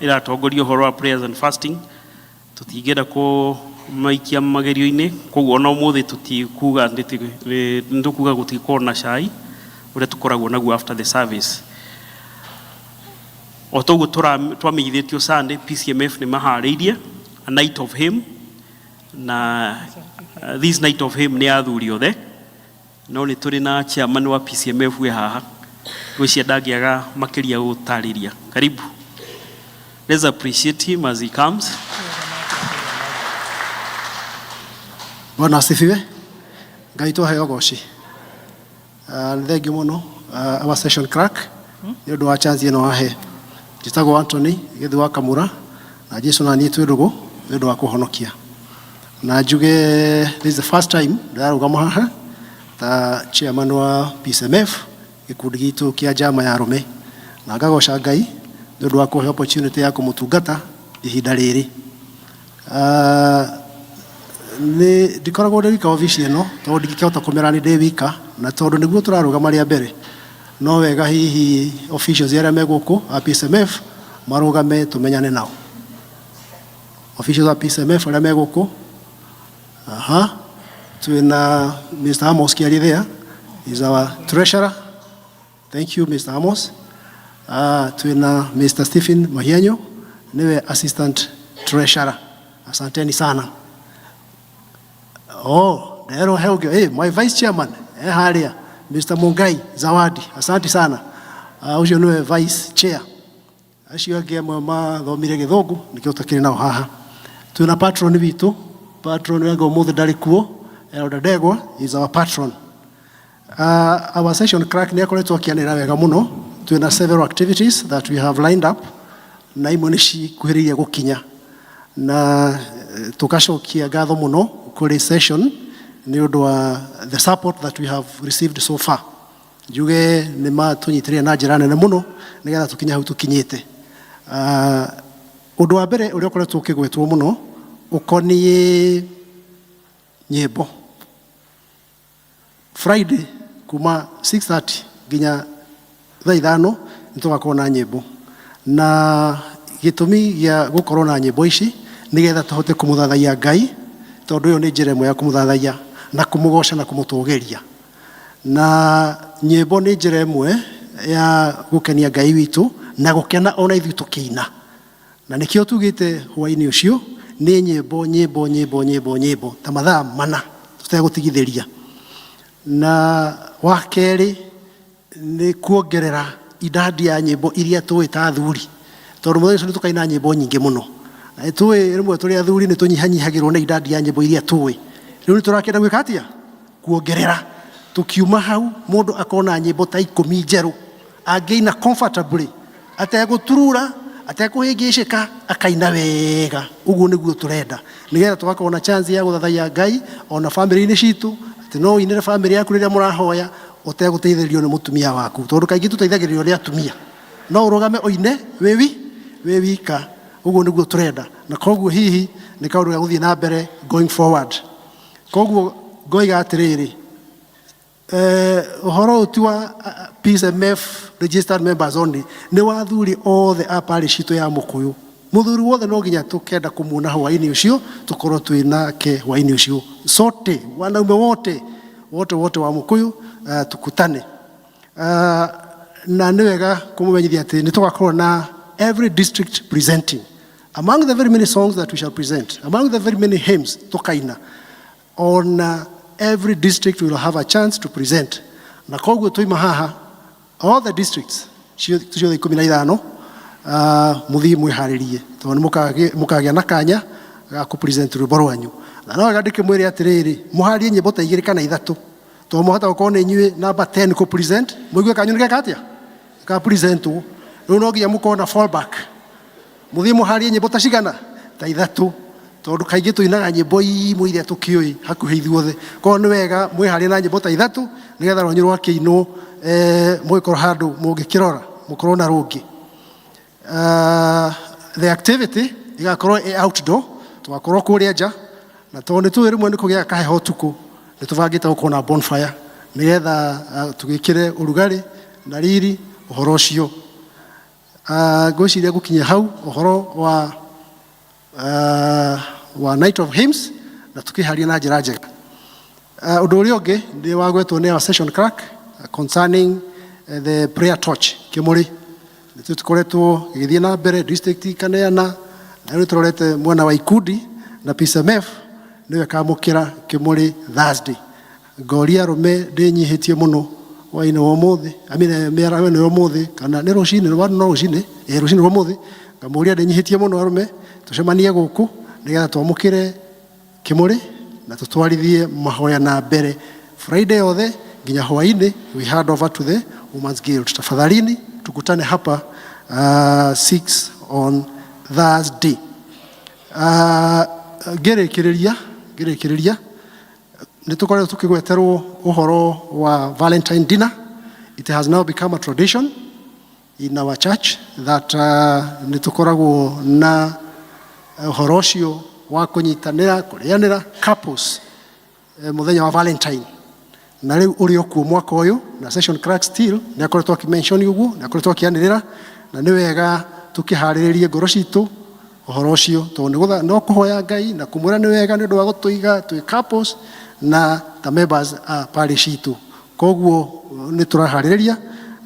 ĩratongoria ũhoro wa prayers and fasting, tũtingĩenda kũmaikia magerio-inĩ, koguo ona ũmũthĩ tũtikuga nĩ tũkuga gũtikorwo na cai ũrĩa tũkoragwo naguo after the service. O toguo twamenyithĩtio Sunday, PCMF nĩ maharĩirie a night of hymn, na this night of hymn nĩ ya athuri othe, no nĩ tũrĩ na chairman wa PCMF wĩ haha, ngwĩciria ndangĩaga makĩria gũtarĩria. Karibu. Let's appreciate him as he comes. Bwana asifiwe. Ngai twaheo goci. Nĩ thengiũ mũno our session clerk nĩ ũndũ wa chance ĩno wahe. Njĩtagwo Anthony Gĩthu wa Kamura na Jesu na niĩ twĩ ndũgũ nĩ ũndũ wa kũhonokia. Na njuge this is the first time ndĩrarũgama haha ta chairman wa PCMF gĩkundi gitũ kĩa njama ya arũme, na ngagoca Ngai nĩ ũndũ wa kũhe opportunity ya kũmũtungata ihinda rĩrĩ. Nĩ ndikoragwo ndĩ wika obici ĩno tondũ ndingĩkĩhota kũmera nĩ ndĩ wika, na tondũ nĩguo tũrarũgama rĩa mbere, no wega hihi officials arĩa me gũkũ a PSMF marũgame tũmenyane nao. Officials a PSMF arĩa me gũkũ, aha, twĩna Mr. Amos Kiarie there, is our treasurer. Thank you, Mr. Amos. Twĩna Mr. Stephen Mahianyo, niwe assistant treasurer. Asanteni sana. Oh, Dero Helge, hey, my vice chairman, haria, Mr. Mungai Zawadi, asante sana. Ucio niwe vice chair. Acio angĩ amwe mathomire gĩthũngũ nĩkĩo tũkĩrĩ nao haha. Twĩna patron witũ, patron wega ũmũthĩ ndarĩ kuo, Elder Ndegwa is our patron. Our session clerk nĩ akoretwo akĩanĩra wega mũno. Twĩna several activities that we have lined up, na imwe nĩ cikuhĩrĩirie gũkinya, na tũgacokia ngatho mũno kũrĩ session nĩ ũndũ wa the support that we have received so far. Njuge nĩ matũnyitĩrĩire na njĩra nene mũno nĩgetha tũkinye hau tũkinyĩte. Ũndũ wa mbere ũrĩa ũkoretwo ũkĩgwetwo mũno ũkoniĩ nyĩmbo. Friday kuma 6:30 nginya thaa 5 nĩ tũgakorwo na nyĩmbo, na gĩtũmi gĩa gũkorwo na nyĩmbo ici nĩgetha tũhote kũmũthathaiya Ngai, tondũ ĩyo nĩ njĩra ĩmwe ya kũmũthathaiya na kũmũgoca na kũmũtũgĩria, na nyĩmbo nĩ njĩra ĩmwe ya gũkenia Ngai witũ na gũkena ona ithuĩ tũkĩina, na nĩkĩo tugĩte hwaĩ-inĩ ũcio nĩ nyĩmbo, nyĩmbo, nyĩmbo, nyĩmbo, nyĩmbo ta mathaa 4 tũtegũtigithĩria. Na wa kerĩ nĩ kuongerera idadi ya nyĩmbo iria tũĩ ta athuri, tondũ mũthenya ũcio nĩ tũkaina nyĩmbo nyingĩ mũno, na nĩ tũĩ rĩmwe tũrĩ athuri nĩ tũnyihanyihagĩrwo nĩ idadi ya nyĩmbo iria tũĩ. Rĩu nĩ tũrakĩenda gwĩka atĩa? Kuongerera. Tũkiuma hau mũndũ akona nyĩmbo ta 10 njerũ angĩina comfortably ategũturura atekũhĩngĩcĩka, akaina wega. Ũguo nĩguo tũrenda, nĩgetha tũgakorwo na chance ya gũthathaiya Ngai ona famĩlĩ-inĩ citũ, atĩ no ũinĩre famĩlĩ yaku rĩrĩa mũrahoya ũtegũteithĩrĩrio nĩ mũtumia waku, tondũ kaingĩ tũteithagĩrĩrio nĩ atumia. No ũrũgame ũine wĩ wika. Ũguo nĩguo tũrenda, na koguo hihi nĩ kaũndũ ga gũthiĩ na mbere going forward. Koguo ngoiga atĩrĩrĩ, ũhoro ũyũ ti wa PSMF registered members only, nĩ wa athuri othe a parish itũ ya Mũkũyũ. Mũthuri wothe no nginya tũkenda kũmuona hwaĩ-inĩ ũcio, tũkorwo twĩ nake hwaĩ-inĩ ũcio. Sote wanaume wote wote wote wa Mũkũyũ, tukutane. Na nĩ wega kũmũmenyithia atĩ nĩ tũgakorwo na every district presenting. Among the very many songs that we shall present, among the very many hymns tũkaina, on every district will have a chance to present. Na koguo tuima haha, all the districts ciothe 15, mũthiĩ mwĩharĩrie, tondũ nĩ mũkagĩa na kanya ga kũ present rwĩmbo rwanyu. Na no wega ndĩkĩmwĩre atĩrĩrĩ, mũharie nyĩmbo ta 2 kana 3, tondũ mwahota gũkorwo nĩ inyuĩ namba 10 kũ present, mũigue kanyu nĩ geka atĩa? Ka presentwo. Rĩu no nginya mũkorwo na fallback. Mũthiĩ mũharie nyĩmbo ta cigana? Ta 3. Tondũ kaingĩ tũinaga nyĩmbo imwe iria tũkĩũĩ hakuhĩ ithuothe. Koguo nĩ wega mwĩharĩrie na nyĩmbo ta ithatũ nĩgetha rwanyu rwakĩinwo mũgĩkorwo handũ mũngĩkĩrora mũkorwo na rũngĩ. The activity ĩgakorwo ĩ outdoor, tũgakorwo kũrĩa nja, na tondũ nĩ tũĩ rĩmwe nĩ kũgĩaga kaheho ũtukũ, nĩ tũbangĩte gũkorwo na bonfire nĩgetha tũgĩkĩre ũrugarĩ na riri ũhoro ũcio. Ngwĩciria gũkinyia hau ũhoro wa Night of Hymns na tũkĩharia na njĩra njega. Ũndũ ũrĩa ũngĩ nĩ wagwetwo nĩ our session clerk concerning the prayer torch kĩmũrĩ. Nĩ tũkoretwo gĩgĩthiĩ na mbere district ikaneana, na rĩu tũrorete mwena wa ikundi na PCMF nĩyo ĩkamũkĩra kĩmũrĩ Thursday. Ngoria arũme ndĩnyihĩtie mũno hwaĩ-inĩ wa ũmũthĩ, I mean, mĩaraho ĩno ya ũmũthĩ, kana nĩ rũcinĩ, no rũcinĩ, rũcinĩ rwa ũmũthĩ, ngamũria ndĩnyihĩtie mũno arũme, tũcemanie gũkũ nĩgetha twamũkĩre kĩmũrĩ na tũtwarithie mahoya na mbere Friday yothe nginya hwaĩ-inĩ, we hand over to the Women's Guild. Tafadhalini tukutane hapa 6 on Thursday. Ngĩrĩkĩrĩria nĩ tũkoretwo tũkĩgweterwo ũhoro wa Valentine dinner. It has now become a tradition in our church that nĩ tũkoragwo na ũhoro ũcio wa kũnyitanĩra kũrĩanĩra couples mũthenya wa Valentine. Na rĩu ũrĩ okuo mwaka ũyũ, na session clerk still nĩ akoretwo akĩmention ũguo, nĩ akoretwo akĩanĩrĩra, na nĩ wega tũkĩharĩrĩrie ngoro citũ ũhoro ũcio, tondũ no kũhoya Ngai na kũmwĩra nĩ wega nĩ ũndũ wa gũtũiga twĩ couples na ta members a parish itũ. Koguo nĩ tũraharĩrĩria,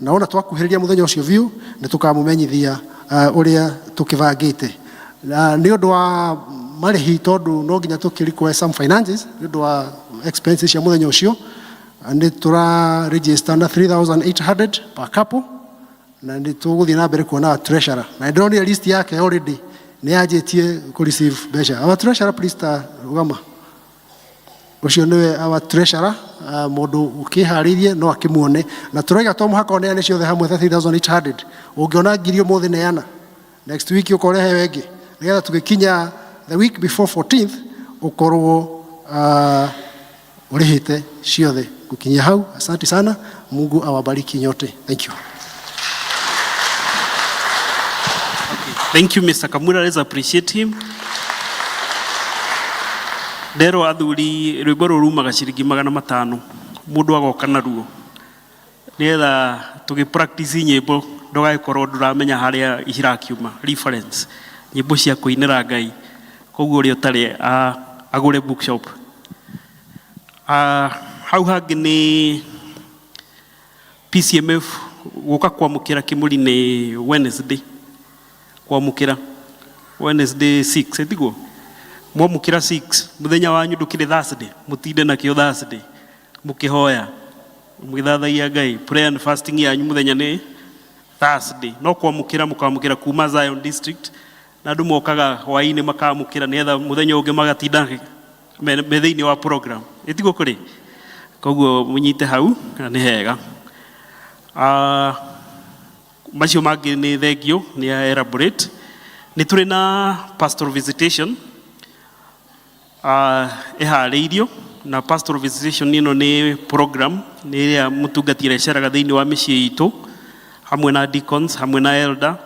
na ona twakuhĩrĩria mũthenya ũcio biũ nĩ tũkamũmenyithia ũrĩa tũkĩbangĩte. Na nĩ ũndũ wa marĩhi, tondũ no nginya tũkĩ request some finances nĩ ũndũ wa expenses cia mũthenya ũcio, nĩ tũra register na 3800 per couple, na nĩ tũgũthiĩ na mbere kuona treasurer, na ndĩronire list yake already nĩ yanjĩtie kũ receive mbeca. Our treasurer, please, ta rũgama. Ũcio nĩwe our treasurer, mũndũ ũkĩharĩirie no akĩmuone, na tũraiga to mũhaka ũneane ciothe hamwe 3800. Ũngĩona ngiri ũmũthĩ neana, next week ũkorehe ĩngĩ, nĩgetha tũgĩkinya the week before 14th ũkorwo ũrĩhĩte ciothe. Gũkinyia hau, asante sana, Mungu awabariki nyote. Thank you. Thank you, Mr. Kamura. Let's appreciate him. Ndero athuri rwĩmbo rũrũ rumaga ciringi 500 mũndũ agoka naruo nĩgetha tũgĩ practice nyĩmbo ndũgagĩkorwo ndũramenya harĩa irakiuma reference nyĩmbo cia kũinĩra Ngai. Koguo ũrĩa ũtarĩ agũre bookshop. Hau hangĩ nĩ PCMF gũka kwamũkĩra kĩmũri nĩ Wednesday, kwamũkĩra Wednesday 6, ĩtiguo mwamũkĩra 6, mũthenya wanyu ndũkĩrĩ Thursday, mũtinde nakĩo Thursday mũkĩhoya mũgĩthathaia Ngai, prayer and fasting yanyu mũthenya nĩ Thursday, no kwamũkĩra mũkamũkĩra kuma Zion District, na andũ mokaga hwaĩ-inĩ makamũkĩra nĩgetha mũthenya ũngĩ magatinda me thĩinĩ wa program, ĩtiguo kũrĩ. Koguo mũnyite hau na nĩ hega. Macio mangĩ nĩ thengio nĩ elaborate. Nĩ tũrĩ na pastoral visitation ĩharĩirio, na pastoral visitation ĩno nĩ program nĩ ĩrĩa mũtungati areceraga thĩinĩ wa mĩciĩ itũ hamwe na deacons, hamwe na elder,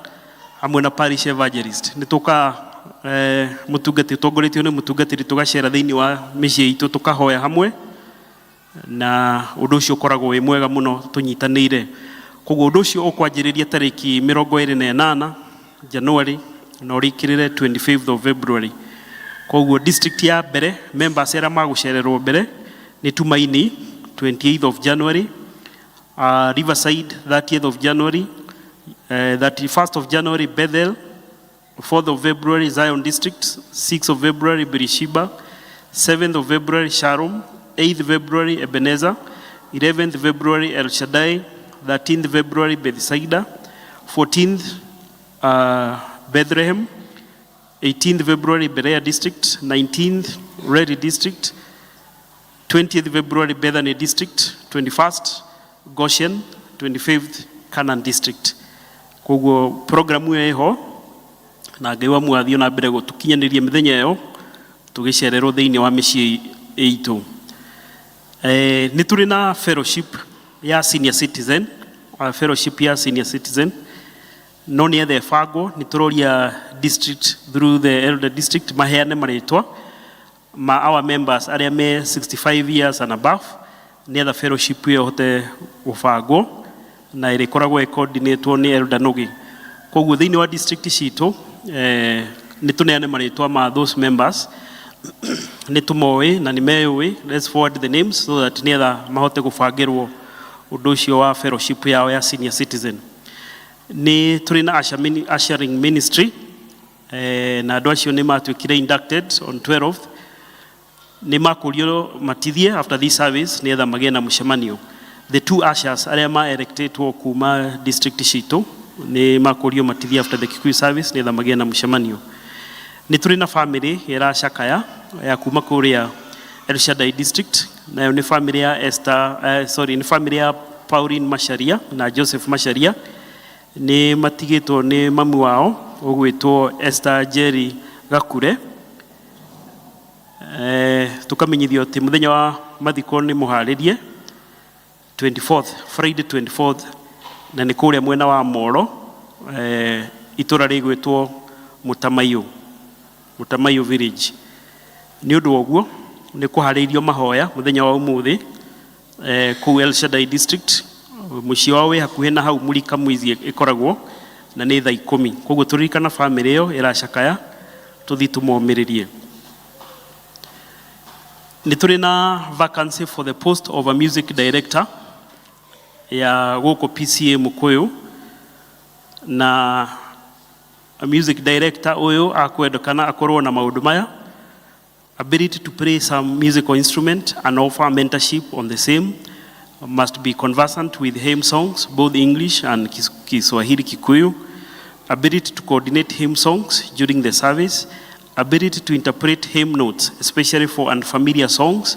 hamwe na parish evangelist. Nĩ tũka mũtungati ũtongoretio nĩ mũtungatĩri tũgacera thĩinĩ wa mĩciĩ itũ tũkahoya hamwe, na ũndũ ũcio ũkoragwo wĩ mwega mũno tũnyitanĩire. Koguo ũndũ ũcio ũkwanjĩrĩria tarĩki 28 January na ũrĩkĩrĩre 25th of February. Koguo district ya mbere, members arĩa magũcererwo mbere nĩ Tumaini 28th of January, Riverside 30th of January, 31st of January Bethel, 4th of February Zion District, 6th of February Beersheba, 7th of February Shalom, 8th February Ebenezer, 11th February El Shaddai, 13th February Bethsaida, 14th Bethlehem, 18th February Berea District, 19th Redi District, 20th February Bethany District, 21st Goshen, 25th Canaan District. Koguo programu ĩyo ĩho na Ngai wa muathio na mbere gũtũkinyanĩria mĩthenya ĩyo. Tũgĩcererwo thĩinĩ wa mĩciĩ itũ. Nĩ tũrĩ na fellowship ya senior citizen, fellowship ya senior citizen no nĩ etha ĩbangwo. Nĩ tũroria district through the elder district maheane marĩtwa ma our members arĩa me 65 years and above, nĩetha fellowship ĩyo ĩhote gũbangwo, na ĩrĩkoragwo ĩcoordinatwo nĩ elder Nugi. Koguo thĩinĩ wa district citũ, nĩ tũneane marĩtwa ma those members nĩ tũmoĩ na nĩ meyũĩ. Let's forward the names so that nĩetha mahote gũbangĩrwo ũndũ ũcio wa fellowship yao ya senior citizen. Nĩ tũrĩ na ushering ministry, na andũ acio nĩ matuĩkire inducted on 12th. Nĩ makũrio matithie after this service nĩgetha magĩe na mũcemanio. The two ushers arĩa ma electetwo kuma district citũ nĩ makũrio matithie after the Kikuyu service nĩgetha magĩe na mũcemanio. Nĩ tũrĩ na family ĩracakaya ya kuma kũrĩa El Shaddai district, nayo nĩ family ya Esther, sorry, nĩ family ya Pauline Macharia na Joseph Macharia. Nĩ matigĩtwo nĩ mami wao ũgwĩtwo Esther Jerry Gakure. Tukamenyithio atĩ mũthenya wa mathiko nĩ mũharĩrie 24th, Friday 24th, na nĩ kũrĩa mwena wa Moro, itũra rĩgwĩtwo Mũtamaiyũ, Mũtamaiyũ village. Nĩ ũndũ wa ũguo nĩ kũharĩirio mahoya mũthenya wa ũmũthĩ, kũu El Shaddai district. Mũciĩ wao wĩ hakuhĩ na hau Mulika Mwizi ĩkoragwo, na nĩ thaa 10. Koguo tũririkana famĩlĩ ĩyo ĩracakaya, tũthiĩ tũmomĩrĩrie. Nĩ tũrĩ na vacancy for the post of a music director ya gũkũ PCEA Mukuyu, na a music director ũyũ akwendekana akorwo na maũndũ maya: ability to play some musical instrument and offer mentorship on the same, must be conversant with hymn songs, both English and Kiswahili Kikuyu, ability to coordinate hymn songs during the service, ability to interpret hymn notes, especially for unfamiliar songs,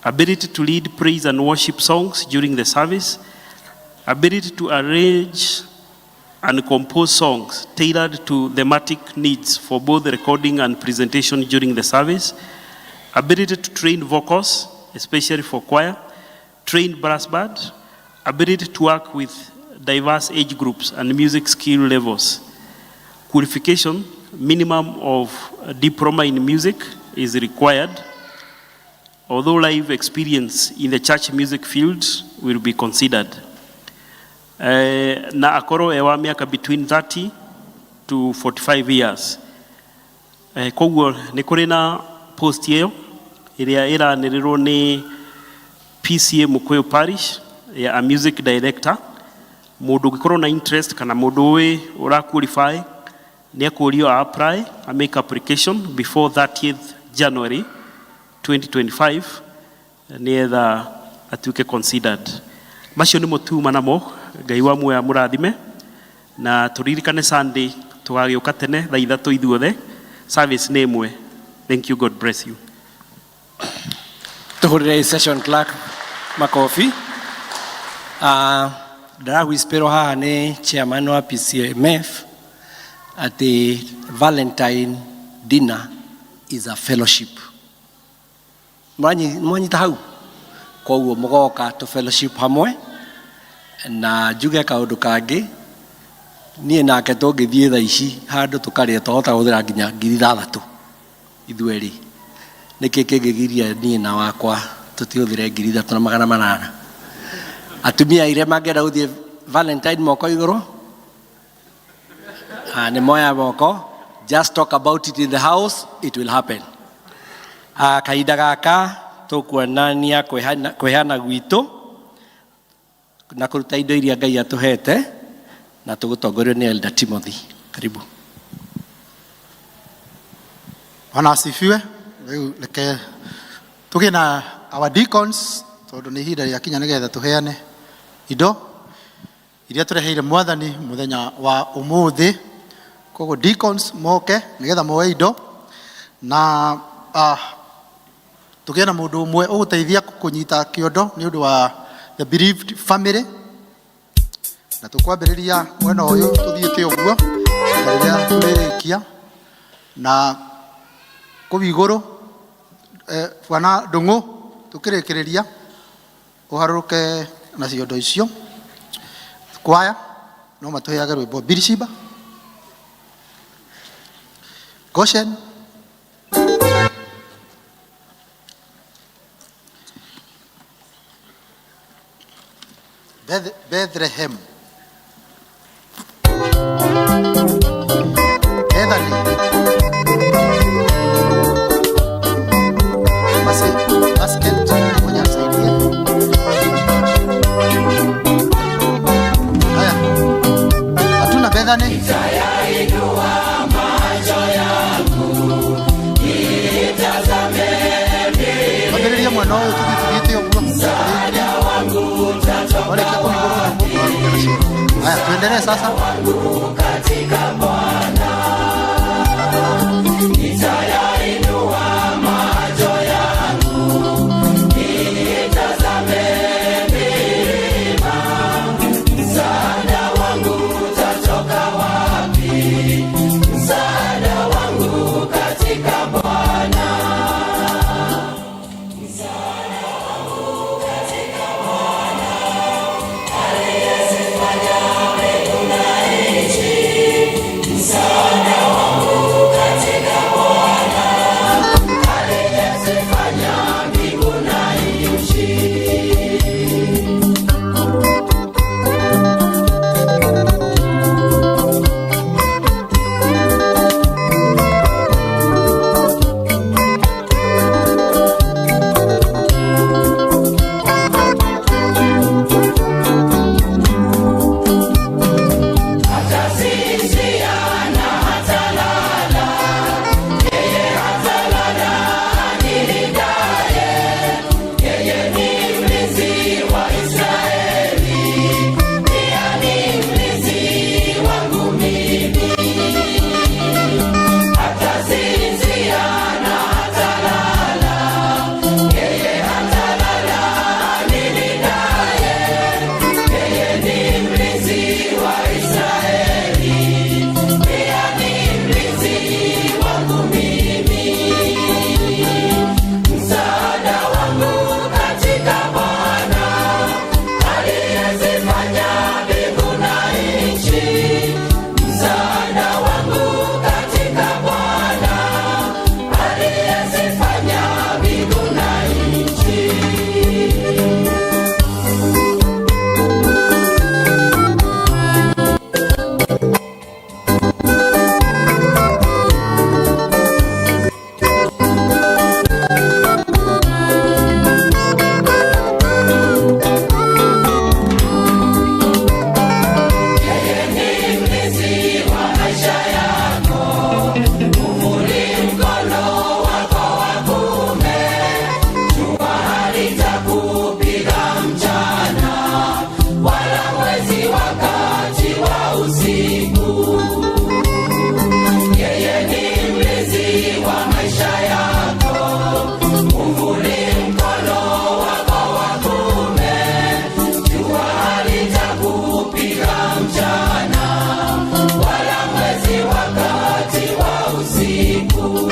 ability to lead praise and worship songs during the service, ability to arrange and compose songs tailored to thematic needs for both recording and presentation during the service, ability to train vocals, especially for choir, train brass band, ability to work with diverse age groups and music skill levels. Qualification, minimum of a diploma in music is required, although live experience in the church music field will be considered. Na akorwo e wa mĩaka between 30 to 45 years. Koguo nĩ kũrĩ na post ĩyo ĩrĩa ĩranĩrĩrwo nĩ PCEA Mukuyu Parish ya a music director. Mũndũ ũngĩkorwo na interest kana mũndũ ũĩ ũra qualify nĩ akũrio a apply, a make application before 30th January 2025 nĩgetha atuĩke considered. Macio nĩmo tuma namo. Ngai wa muoyo amũrathime, na tũririkane Sunday tũgagĩũka tene thaa 3 ithuothe. Service nĩ ĩmwe. Thank you. God bless you. Tuhurire session clerk makofi. Ndĩrawhisperwo haha nĩ chairman wa PCMF atĩ Valentine dinner is a fellowship. Mwanyita hau, koguo mũgoka tũ fellowship hamwe. Na njuge kaũndũ kangĩ, niĩ nake tũngĩthiĩ thaa ici handũ tũkarĩa, twahota gũthĩra nginya 6,000 ithuerĩ. Nĩkĩ kĩngĩgiria niĩ na wakwa tũtihũthĩre 3,800? Atumia aire mangĩenda gũthiĩ Valentine, moko igũrũ. Ah, nĩ moya moko. Just talk about it in the house, it will happen. Ah, kahinda gaka tũkuonania kwĩheana gwitũ na kũruta indo iria Ngai atũhete, na tũgũtongorio nĩ Elder Timothy. Karibu. Bwana asifiwe. Rĩu reke tũgĩe na our deacons, tondũ nĩ ihinda rĩakinya nĩgetha tũheane indo iria tũreheire Mwathani mũthenya wa ũmũthĩ. Koguo deacons moke nĩgetha moe indo, na tũgĩe na mũndũ ũmwe ũgũteithia kũnyita kĩondo nĩ ũndũ wa the bereaved family, na tũkwambĩrĩria mwena ũyũ tũthiĩte ũguo na rĩrĩa tũrĩrĩkia na kũu igũrũ. Bwana Ndung'u tukirikiria uharuruke na ciondo icio. Kwaya no matuheage rwimbo Birishiba Goshen. Bethlehem. Bethany. Basi basket moja nisaidie. Haya. Hatuna Bethany. Nitayainua macho yangu nitazame milima. Ambĩrĩria mwena ũyũ tũthiĩ tũthiĩte ũguo. Msaada wangu utatoka Warĩkia kũhingũrwo nĩ mũndũ nacio. Haya, tuendelee sasa. wangu katika Bwana. Nitayainua macho yangu nitazame milima. Msaada wangu utatoka wapi? Msaada wangu katika Bwana. Msaada wangu katika Bwana, aliyezifanya mbingu na nchi. Msaada wangu katika Bwana, aliyezifanya mbingu na nchi. Hatasinzia na hatalala, yeye hatalala anilindaye. Yeye ni mlinzi wa Israeli, pia ni mlinzi wangu mimi. Hatasinzia na hatalala, yeye hatalala anilindaye. Yeye ni mlinzi wa Israeli, pia ni mlinzi wangu mimi. Msaada wangu katika Bwana, aliyezifanya mbingu na nchi. Msaada wangu katika Bwana, aliyezifanya mbingu na nchi. Yeye ni mlinzi wa maisha yako, uvuli mkono wako wa kuume. Jua halitakupiga mchana, wala mwezi wakati wa usiku. Yeye ni mlinzi wa maisha yako, uvuli mkono wako wa kuume. Jua halitakupiga mchana, wala mwezi wakati wa usiku.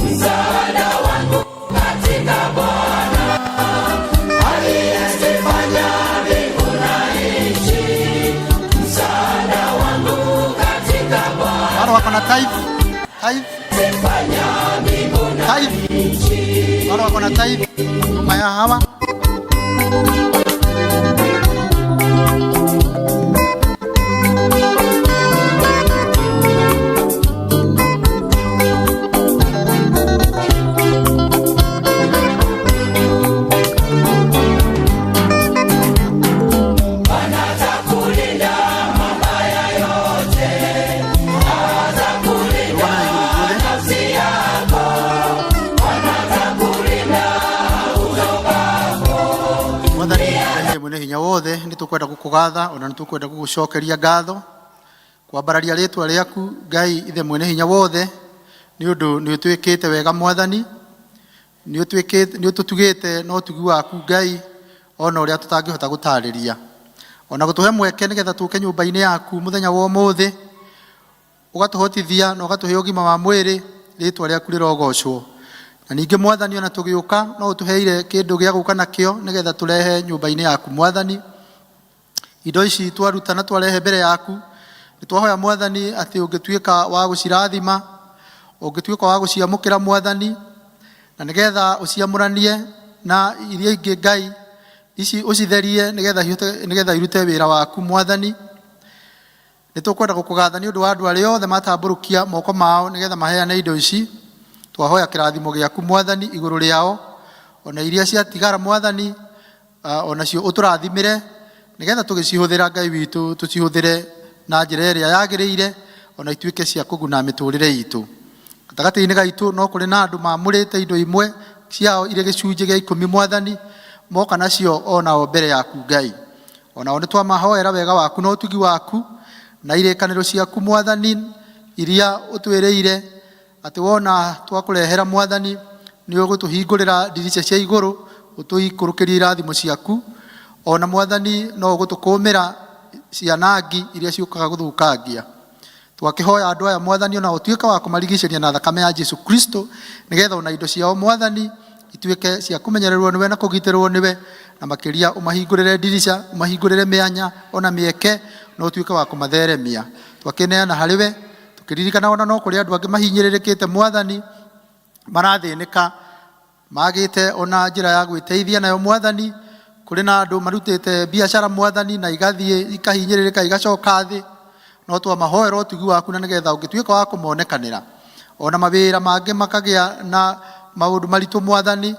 Msaada wangu katika Bwana, aliyezifanya mbingu na nchi. Msaada wangu katika Bwana, Wale wako na tithe. Tithe. aliyezifanya mbingu na Tithe. nchi. Wale wako na tithe. Nyuma ya hawa. Bwana atakulinda mabaya yote, atakulinda nafsi yako. Bwana atakulinda utokapo. Mwathani Ngai mwene hinya wothe nĩ tũkwenda gũkũgatha ona nĩ tũkwenda gũgũcokeria ngatho kwambararia rĩtwa rĩaku Ngai ithe mwene hinya wothe nĩ ũndũ nĩ ũtwĩkĩte wega Mwathani, nĩ ũtwĩkĩte, nĩ ũtũtugĩte na ũtugi waku Ngai ona ũrĩa tũtangĩhota gũtarĩria, ona gũtũhe mweke nĩgetha tũke nyũmba-inĩ yaku mũthenya wa ũmũthĩ, ũgatũhotithia na ũgatũhe ũgima wa mwĩrĩ, rĩtwa rĩaku rĩrogocwo. Na ningĩ Mwathani ona tũgĩũka no ũtũheire kĩndũ gĩa gũka nakĩo nĩgetha tũrehe nyũmba-inĩ yaku Mwathani. Indo ici twaruta na twarehe mbere yaku, nĩ twahoya Mwathani atĩ ũngĩtuĩka wa gũcirathima, ũngĩtuĩka wa gũciamũkĩra Mwathani, na nĩgetha ũciamũranie na iria ingĩ Ngai, ici ũcitherie nĩgetha ihote nĩgetha irute wĩra waku Mwathani. Nĩ tũkwenda gũkũgatha nĩ ũndũ wa andũ arĩa othe matambũrũkia moko mao nĩgetha maheane indo ici. Twahoya kĩrathimo gĩaku Mwathani igũrũ rĩao, ona iria ciatigara Mwathani, o nacio ũtũrathimĩre nĩgetha tũgĩcihũthĩra Ngai witũ tũcihũthĩre na njĩra ĩrĩa yagĩrĩire, ona ituĩke cia kũguna mĩtũrĩre itũ. Gatagatĩ-inĩ gaitũ no kũrĩ na andũ maamũrĩte indo imwe ciao irĩ gĩcunjĩ gĩa ikũmi Mwathani, moka nacio o nao mbere yaku Ngai. O nao nĩ twamahoera wega waku na ũtugi waku na irĩkanĩro ciaku Mwathani iria ũtwĩrĩire atĩ wona twakũrehera Mwathani nĩ ũgũtũhingũrĩra ndirica cia igũrũ ũtũikũrũkĩrie irathimo ciaku. O na Mwathani no ũgũtũkũmĩra cianangi iria ciũkaga gũthũkangia. Twakĩhoya andũ aya Mwathani ona ũtuĩke wa kũmarigicĩria na thakame ya Jesu Kristo nĩgetha ona indo ciao Mwathani ituĩke cia kũmenyererwo nĩwe na kũgitĩrwo nĩwe, na makĩria ũmahingũrĩre ndirica, ũmahingũrĩre mĩanya ona mĩeke na ũtuĩke wa kũmatheremia. Twakĩneana harĩ we tũkĩririkana ona no kũrĩ andũ angĩ mahinyĩrĩrĩkĩte Mwathani, marathĩnĩka magĩte ona njĩra ya gwĩteithia nayo Mwathani. Kũrĩ na andũ marutĩte biacara Mwathani na igathiĩ ikahinyĩrĩrĩka igacoka thĩ, no twamahoera ũtugi waku na nĩgetha ũngĩtuĩka wa kũmonekanĩra. Ona mawĩra mangĩ makagĩa na maũndũ maritũ Mwathani,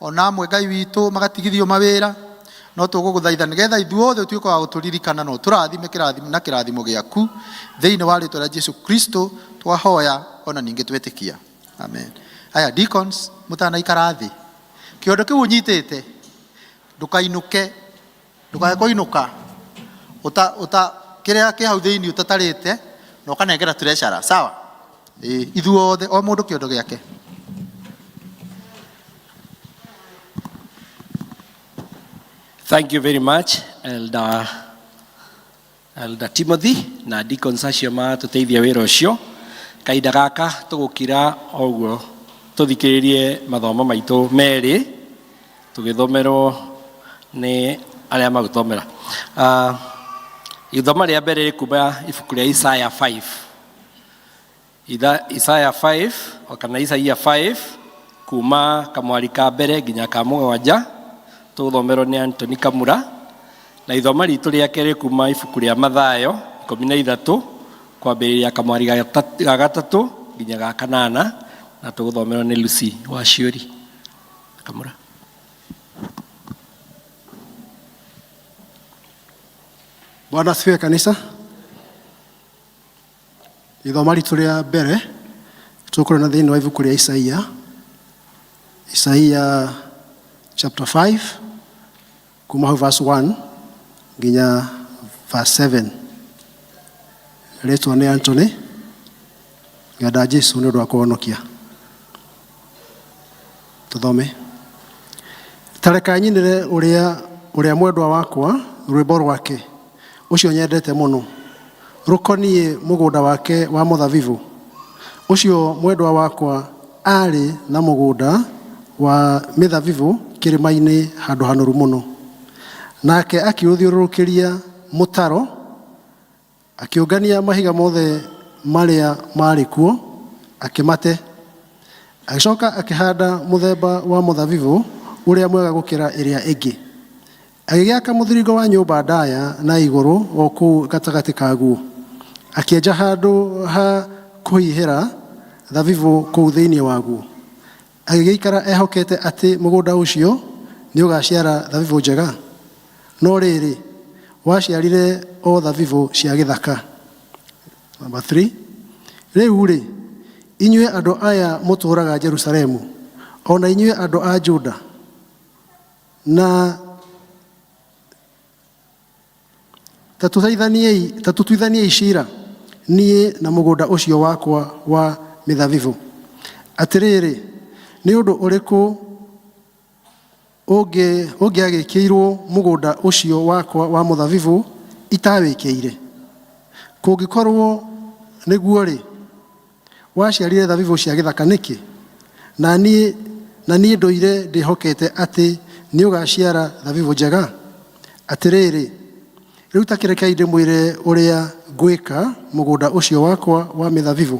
ona amwe Ngai witũ magatigithio mawĩra, no tũgũgũthaitha nĩgetha ithuothe ũtuĩke wa gũtũririkana na ũtũrathime kĩrathimo na kĩrathimo gĩaku thĩinĩ wa rĩtwa rĩa Jesu Kristo twahoya ona ningĩ twetĩkia. Amen. Aya deacons, mũtanaikara thĩ, kĩondo kĩu ũnyitĩte ndũkainũke, ndũkae kũinũka ũta ũta kĩrĩa kĩ hau thĩinĩ ũtatarĩte na ũkanengera treasurer, sawa? Ĩĩ, ithuothe o mũndũ kĩondo gĩake. Thank you very much, Elder, Elder Timothy na deacons acio matũteithia wĩra ũcio. Kahinda gaka tũgũkira o ũguo tũthikĩrĩrie mathomo maitũ merĩ tũgĩthomerwo nĩ arĩa magũthomera. Uh, ithoma rĩa mbere rĩ kuma ibuku rĩa Isaiah 5. Itha, Isaya 5 o kana Isaia 5 kuma kamwari ka mbere nginya ka mũgwanja tũgũthomerwo nĩ Anthony Kamura na ithoma ritũ rĩa kerĩ kuma ibuku rĩa Mathayo 13 kwambĩrĩria kamwari ga gatatũ nginya ga kanana na tũgũthomerwo nĩ Lucy Waciũri Kamura. Bwana asifiwe kanisa. Ithoma ritũ rĩa mbere tũkũrona thĩinĩ wa ibuku rĩa Isaia, Isaia chapter 5 kuma hau verse 1 nginya verse 7. Rĩtwa nĩ Anthony ngenda Jesu nĩ ũndũ wa kũhonokia. Tũthome. Ta reka nyinĩre ũrĩa ũrĩa mwendwa wakwa rwĩmbo rwake, ũcio nyendete mũno, rũkoniĩ mũgũnda wake wa mũthabibũ. Ũcio mwendwa wakwa aarĩ na mũgũnda wa mĩthabibũ kĩrĩma-inĩ handũ hanoru mũno. Nake akĩũthiũrũrũkĩria mũtaro, Akĩũngania mahiga mothe marĩa maarĩ kuo, akĩmate. Agĩcoka akĩhanda mũthemba wa mũthabibũ ũrĩa mwega gũkĩra ĩrĩa ĩngĩ. Agĩgĩaka mũthiringo wa nyũmba ndaya na igũrũ o kũu gatagatĩ kaguo. Akĩenja handũ ha kũhihĩra thabibũ kũu thĩinĩ waguo. Agĩgĩikara ehokete atĩ mũgũnda ũcio nĩũgaciara thabibũ njega. No rĩrĩ, waciarire o thabibũ cia gĩthaka. Number 3. Rĩu-rĩ, inyuĩ andũ aya mũtũũraga Jerusalemu, o na inyuĩ andũ a Juda, na Ta tũtuithaniei ciira, niĩ na mũgũnda ũcio wakwa wa mĩthabibũ. Atĩrĩrĩ, nĩ ũndũ ũrĩkũ ũngĩagĩkĩirũo mũgũnda ũcio wakwa wa mũthabibũ itawĩkĩire? Kũngĩkorũo nĩguo-rĩ, waciarire thabibũ cia gĩthaka nĩkĩ, Na niĩ na niĩ ndũire ndĩhokete atĩ nĩũgaciara thabibũ njega? Atĩrĩrĩ, rĩu ta kĩrekei ndĩmwĩre ũrĩa ngwĩka mũgũnda ũcio wakwa wa mĩthabibũ.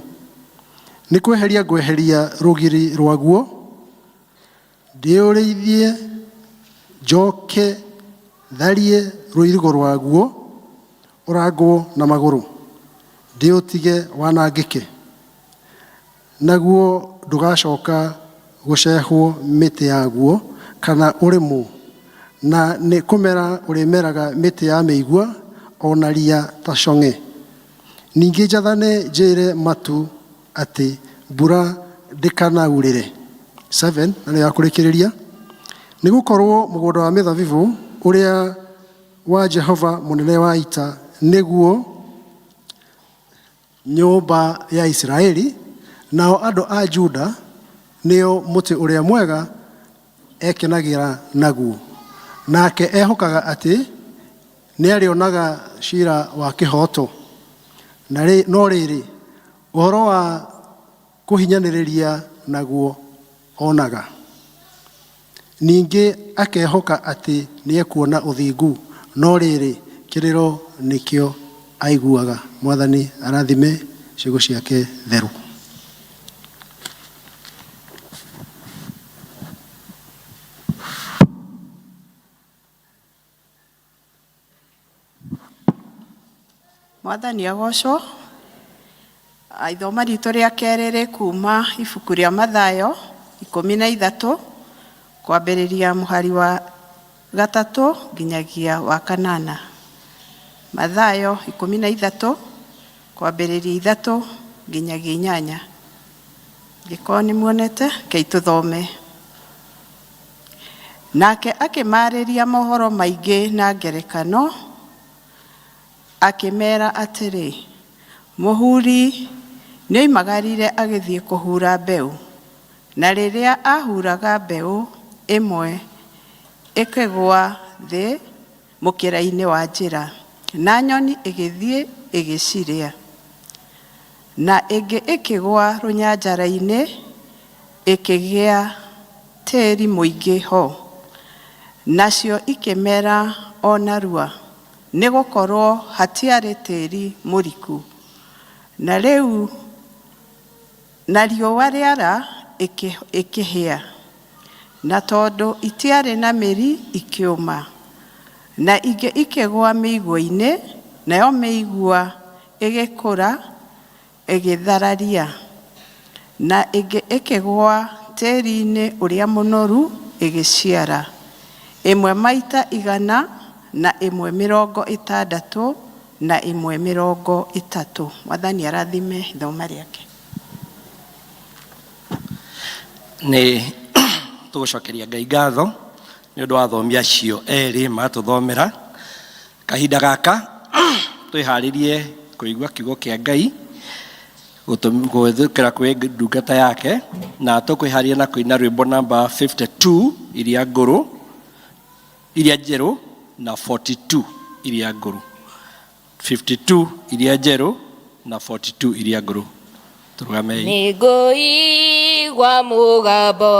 Nĩ kweheria ngweheria rũgiri rwaguo, ndĩũrĩithie, njoke tharie rũirigo rwaguo ũrangwo na magũrũ, ndĩũtige wanangĩke. Naguo ndũgacoka gũcehwo mĩtĩ yaguo kana ũrĩmwo, na nĩ kũmera ũrĩmeraga mĩtĩ ya mĩigua o na ria ta cong'e. Ningĩ njathane njĩre matu atĩ mbura ndĩkanaurĩre. 7 na nĩyo ya kũrĩkĩrĩria. Nĩ gũkorwo mũgũnda wa mĩthabibũ ũrĩa wa Jehova mũnene wa ita nĩguo nyũmba ya Isiraeli, nao andũ a Juda nĩo mũtĩ ũrĩa mwega ekenagĩra naguo. Nake ehokaga atĩ nĩarĩonaga cira wa kĩhooto. No rĩrĩ, ũhoro wa kũhinyanĩrĩria naguo onaga. Ningĩ akehoka atĩ nĩekuona ũthingu, no rĩrĩ, kĩrĩro nĩkĩo aiguaga. Mwathani arathime ciugo ciake theru. Mwathani agocwo. Ithoma ritũ rĩa kerĩ rĩ kuma ibuku rĩa Mathayo 13 kwambĩrĩria mũhari wa 3 nginyagia wa 8. Mathayo 13 kwambĩrĩria 3 nginyagia 8. Ngĩkorwo nĩ muonete, rekei tũthome. Nake akĩmaarĩria mohoro maingĩ na ngerekano, akĩmeera atĩrĩ, Mũhuri nĩoimagarire agĩthiĩ kũhura mbeũ. Na rĩrĩa aahuraga mbeũ, ĩmwe ĩkĩgũa thĩ mũkĩra-inĩ wa njĩra, na nyoni ĩgĩthiĩ ĩgĩcirĩa. Na ĩngĩ ĩkĩgũa rũnyanjara-inĩ, ĩkĩgĩa tĩri mũingĩ ho, nacio ikĩmera o narua, nĩ gũkorũo hatiarĩ tĩri mũriku. Na rĩu na riũa rĩara ĩkĩhĩa, na tondũ itiarĩ na mĩri ikĩũma. Na ingĩ ikĩgũa mĩigua-inĩ, nayo mĩigua ĩgĩkũra ĩgĩthararia. Na ĩngĩ ĩkĩgũa tĩri-inĩ ũrĩa mũnoru ĩgĩciara, ĩmwe maita 100, na ĩmwe 60, na ĩmwe 30. Mwathani arathime ithoma rĩake. Nĩ tũgũcokeria Ngai ngatho nĩ ũndũ wa athomi acio erĩ matũthomera. Kahinda gaka twĩharĩrie kũigua kiugo kĩa Ngai kũhĩtũkĩra kwĩ ndungata yake, na tũkwĩharĩria na kũina rwĩmbo namba 52 iria ngũrũ, iria njerũ, na 42 iria ngũrũ. 52 iria njerũ na 42 iria ngũrũ. Tũrũgamei. Nĩngũigua mũgambo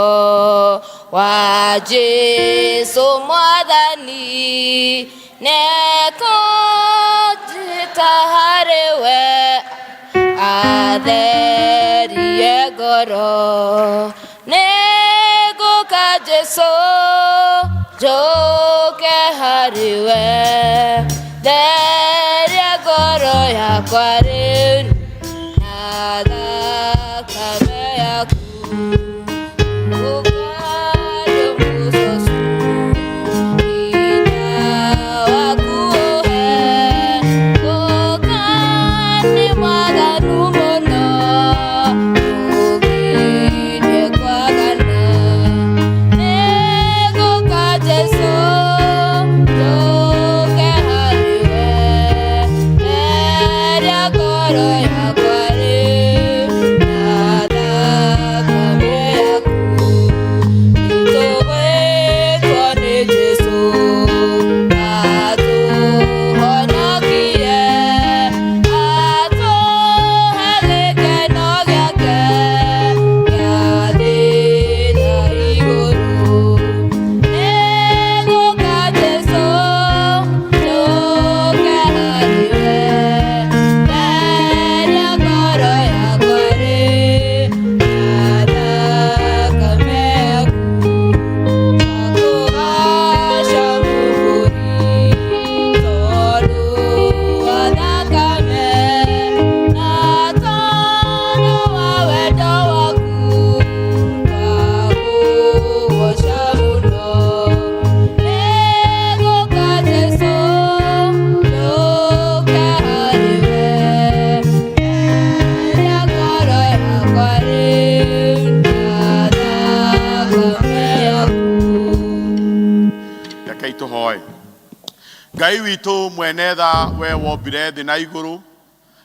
wa Jesũ Mwathani, nĩekũnjĩta harĩ we, atherie ngoro. Nĩngũka Jesũ, njũke harĩ we, theria ngoro yakwa rĩu na thakame yaku. Ũkarĩ mũcocu, hinya waku ũhe. Gũka nĩ mwaganu mũno, ũgirie kwagana. Nĩngũka Jesũ, njũke harĩ we, theria ngoro Ngai witũ mwene tha we wombire thĩ na igũrũ,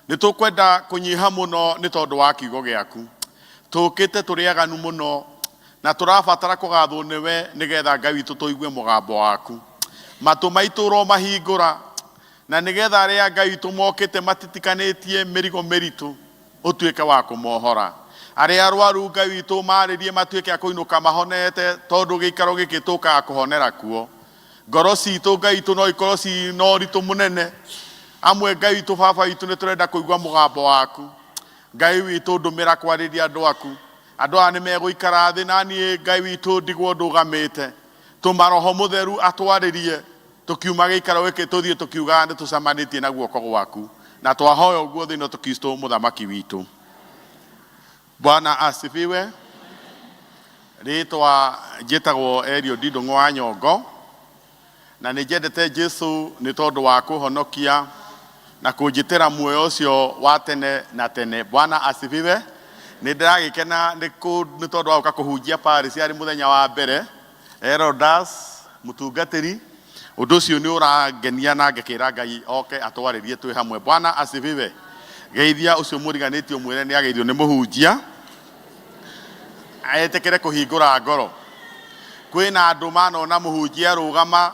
nĩ tũkwenda kũnyiha mũno nĩ tondũ wa kiugo gĩaku. Tũkĩte tũrĩ aganu mũno na tũrabatara kũgathwo nĩwe nĩgetha Ngai witũ tũigue mũgambo waku. Matũ maitũ ũromahingũra na nĩgetha arĩa Ngai witũ mokĩte matitikanĩtie mĩrigo mĩritũ ũtuĩke wa kũmohora. Arĩa arwaru Ngai witũ marĩrie matuĩke a kũinũka mahonete tondũ gĩikaro gĩkĩ tũkaga kũhonera kuo. Ngoro citũ Ngai witũ no ikorwo ci na ũritũ mũnene. Amwe Ngai witũ baba witũ nĩ tũrenda kũigua mũgambo waku. Ngai witũ ndũmĩra kwarĩria andũ aku. Andũ aya nĩ megũikara thĩ na niĩ Ngai witũ ndigwo ndũgamĩte. Tũma Roho Mũtheru atwarĩrie tũkiuma gĩikaro gĩkĩ tũthiĩ tũkiugaga nĩ tũcemanĩtie na guoko gwaku. Na twahoya ũguo thĩinĩ wa Kristo mũthamaki witũ. Bwana asifiwe. Rĩtwa njĩtagwo Eliud Ndung'u wa Nyongo na nĩ njendete Jesu nĩ tondũ wa kũhonokia na kũnjĩtĩra muoyo ũcio wa tene na tene. Bwana asifiwe. Nĩ ndĩragĩkena nĩ tondũ wa gũka kũhunjia Paris arĩ mũthenya wa mbere. Erodas mũtungatĩri, ũndũ ũcio nĩ ũrangenia na ngakĩra Ngai oke atwarĩrie twĩ hamwe. Bwana asifiwe. Geithia ũcio mũriganĩtie ũmwĩre nĩ ageithio nĩ mũhunjia etĩkĩre kũhingũra ngoro. Kwĩna andũ manona mũhunjia arũgama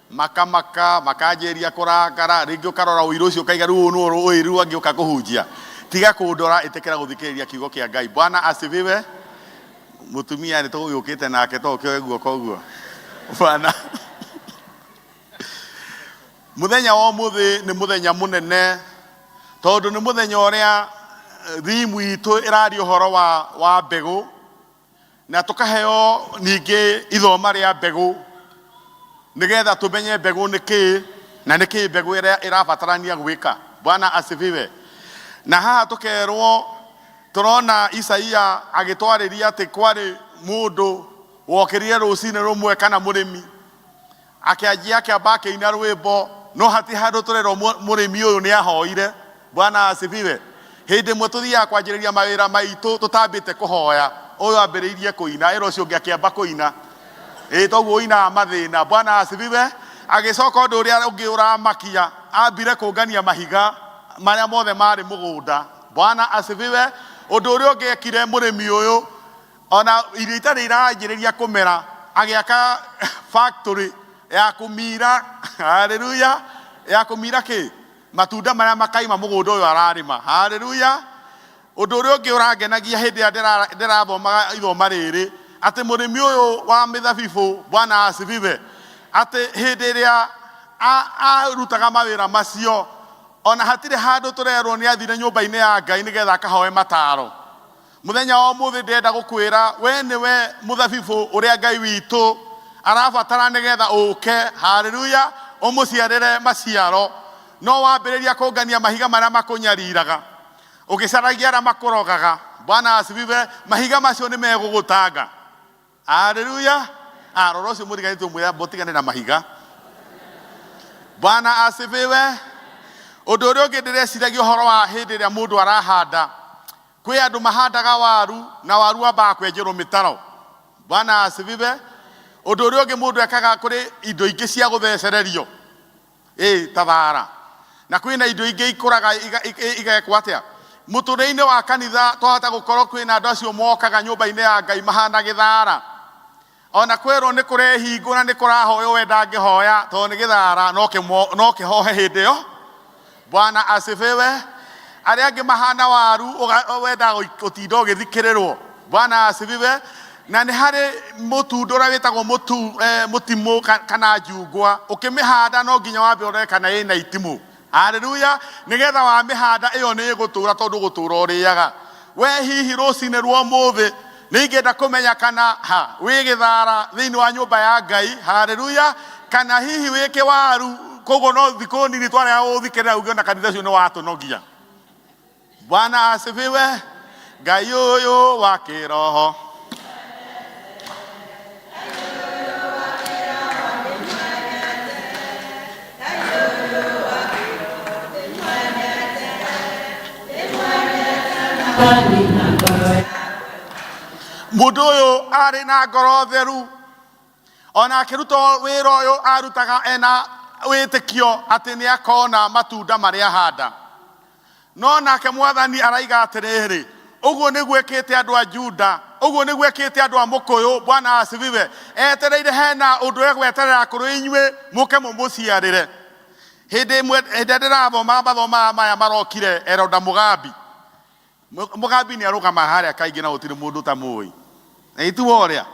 makamaka makanjĩria kũrakara, rĩngĩ ũkarora ũiru ũcio ũkaiga rĩu ũyũ nĩ ũiru angĩũka kũhunjia. Tiga kũndora, ĩtĩkĩra gũthikĩrĩria kiugo kĩa Ngai. Bwana asifiwe. Mũtumia nĩ tũgũgĩũkĩte nake to ũkĩoe guoko ũguo. Bwana mũthenya wa ũmũthĩ nĩ mũthenya mũnene tondũ nĩ mũthenya ũrĩa thimu itũ ĩraria ũhoro wa mbegũ na tũkaheo ningĩ ithoma rĩa mbegũ nĩgetha tũmenye mbegũ nĩ kĩĩ na nĩ kĩĩ mbegũ ĩrĩa ĩrabatarania gwĩka. Bwana asifiwe. Na haha tũkerwo tũrona Isaia agĩtwarĩria atĩ kwarĩ mũndũ wokĩrire rũcinĩ rũmwe kana mũrĩmi akĩanjia akĩamba akĩina rwĩmbo no hati handũ tũrerwo mũrĩmi ũyũ nĩ ahoire. Bwana asifiwe. Hĩndĩ ĩmwe tũthiaga kwanjĩrĩria mawĩra maitũ tũtambĩte kũhoya, ũyũ ambĩrĩirie kũina, ĩra ũcio ũngĩ akĩamba kũina. Ĩĩ toguo ũinaga mathĩna. Bwana asifiwe. Agĩcoka ũndũ ũrĩa ũngĩ ũramakia, ambire kũngania mahiga marĩa mothe marĩ mũgũnda. Bwana asifiwe. Ũndũ ũrĩa ũngĩ ekire mũrĩmi ũyũ, ona irio itarĩ iranjĩrĩria kũmera, agĩaka factory ya kũmira, haleluya, ya kũmira kĩ? Matunda marĩa makaima mũgũnda ũyũ ararĩma. Haleluya. Ũndũ ũrĩa ũngĩ ũrangenagia hĩndĩ ĩrĩa ndĩrathomaga ithoma rĩrĩ, atĩ mũrĩmi ũyũ wa mĩthabibũ, Bwana asifiwe, atĩ hĩndĩ ĩrĩa arutaga mawĩra macio, ona hatirĩ handũ tũrerwo nĩ athire nyũmba-inĩ ya Ngai nĩgetha akahoe mataro. Mũthenya wa ũmũthĩ ndĩrenda gũkwĩra we nĩwe mũthabibũ ũrĩa Ngai witũ arabatara nĩgetha ũke, haleluya, ũmũciarĩre maciaro. No wambĩrĩria kũngania mahiga marĩa makũnyariraga, ũgĩcaragia arĩa makũrogaga, Bwana asifiwe, mahiga macio nĩ megũgũtanga. Haleluya. Rora ũcio mũriganĩtie ũmwĩre mũtigane na mahiga. Bwana asifiwe. Ũndũ ũrĩa ũngĩ ndĩreciragia ũhoro wa hĩndĩ ĩrĩa mũndũ arahanda, kwĩ andũ mahandaga waru na waru wambaga kwenjerwo mĩtaro. Bwana asifiwe. Ũndũ ũrĩa ũngĩ mũndũ ekaga, kũrĩ indo ingĩ cia gũthecererio, ĩ ta thara, na kwĩna indo ingĩ ikũraga igekwo atĩa mũtũrĩre-inĩ wa kanitha. Twahota gũkorwo kwĩna andũ acio mokaga nyũmba-inĩ ya Ngai mahana gĩthara, ona kwĩrwo nĩ kũrehingwo na nĩ kũrahoywo, we ndangĩhoya tondũ nĩ gĩthara, no kĩhohe hĩndĩ ĩyo. Bwana asifiwe. Arĩa angĩ mahana waru, wendaga gũtinda ũgĩthikĩrĩrwo. Bwana asifiwe. Na nĩ harĩ mũtunda ũrĩa wĩtagwo mũtimũ kana njungwa, ũkĩmĩhanda no nginya wambe ũrore kana ĩna itimũ. Haleluya. Nĩgetha wamĩhanda ĩyo nĩ ĩgũtũra tondũ gũtũra ũrĩaga. We hihi rũcinĩ rwa ũmũthĩ nĩ ingĩenda kũmenya kana ha wĩ gĩthara thĩinĩ wa nyũmba ya Ngai. Haleluya. Kana hihi wĩ kĩwaru, koguo no thikũ nini twarega gũthikĩrĩra uge ona kanitha ũcio nĩ watũnogia. Bwana asifiwe. Ngai ũyũ wa kĩroho. Mũndũ ũyũ arĩ na ngoro theru, ona akĩruta wĩra ũyũ arutaga ena wĩtĩkio atĩ nĩ akona matunda marĩa ahanda. No nake mwathani araiga atĩrĩrĩ, ũguo nĩguo ĩkĩte andũ a Juda, ũguo nĩguo ĩkĩte andũ a Mũkũyũ. Bwana asifiwe. Etereire hena ũndũ egweterera kũrĩ inyuĩ mũke mũmũciarĩre. Hĩndĩ ĩmwe hĩndĩ ĩrĩa ndĩrathoma mathomo maya marokire Eroda Mũgambi. Mũgambi nĩ arũgama harĩa kaingĩ na gũtirĩ mũndũ ũtamũĩ. Na ituo ũrĩa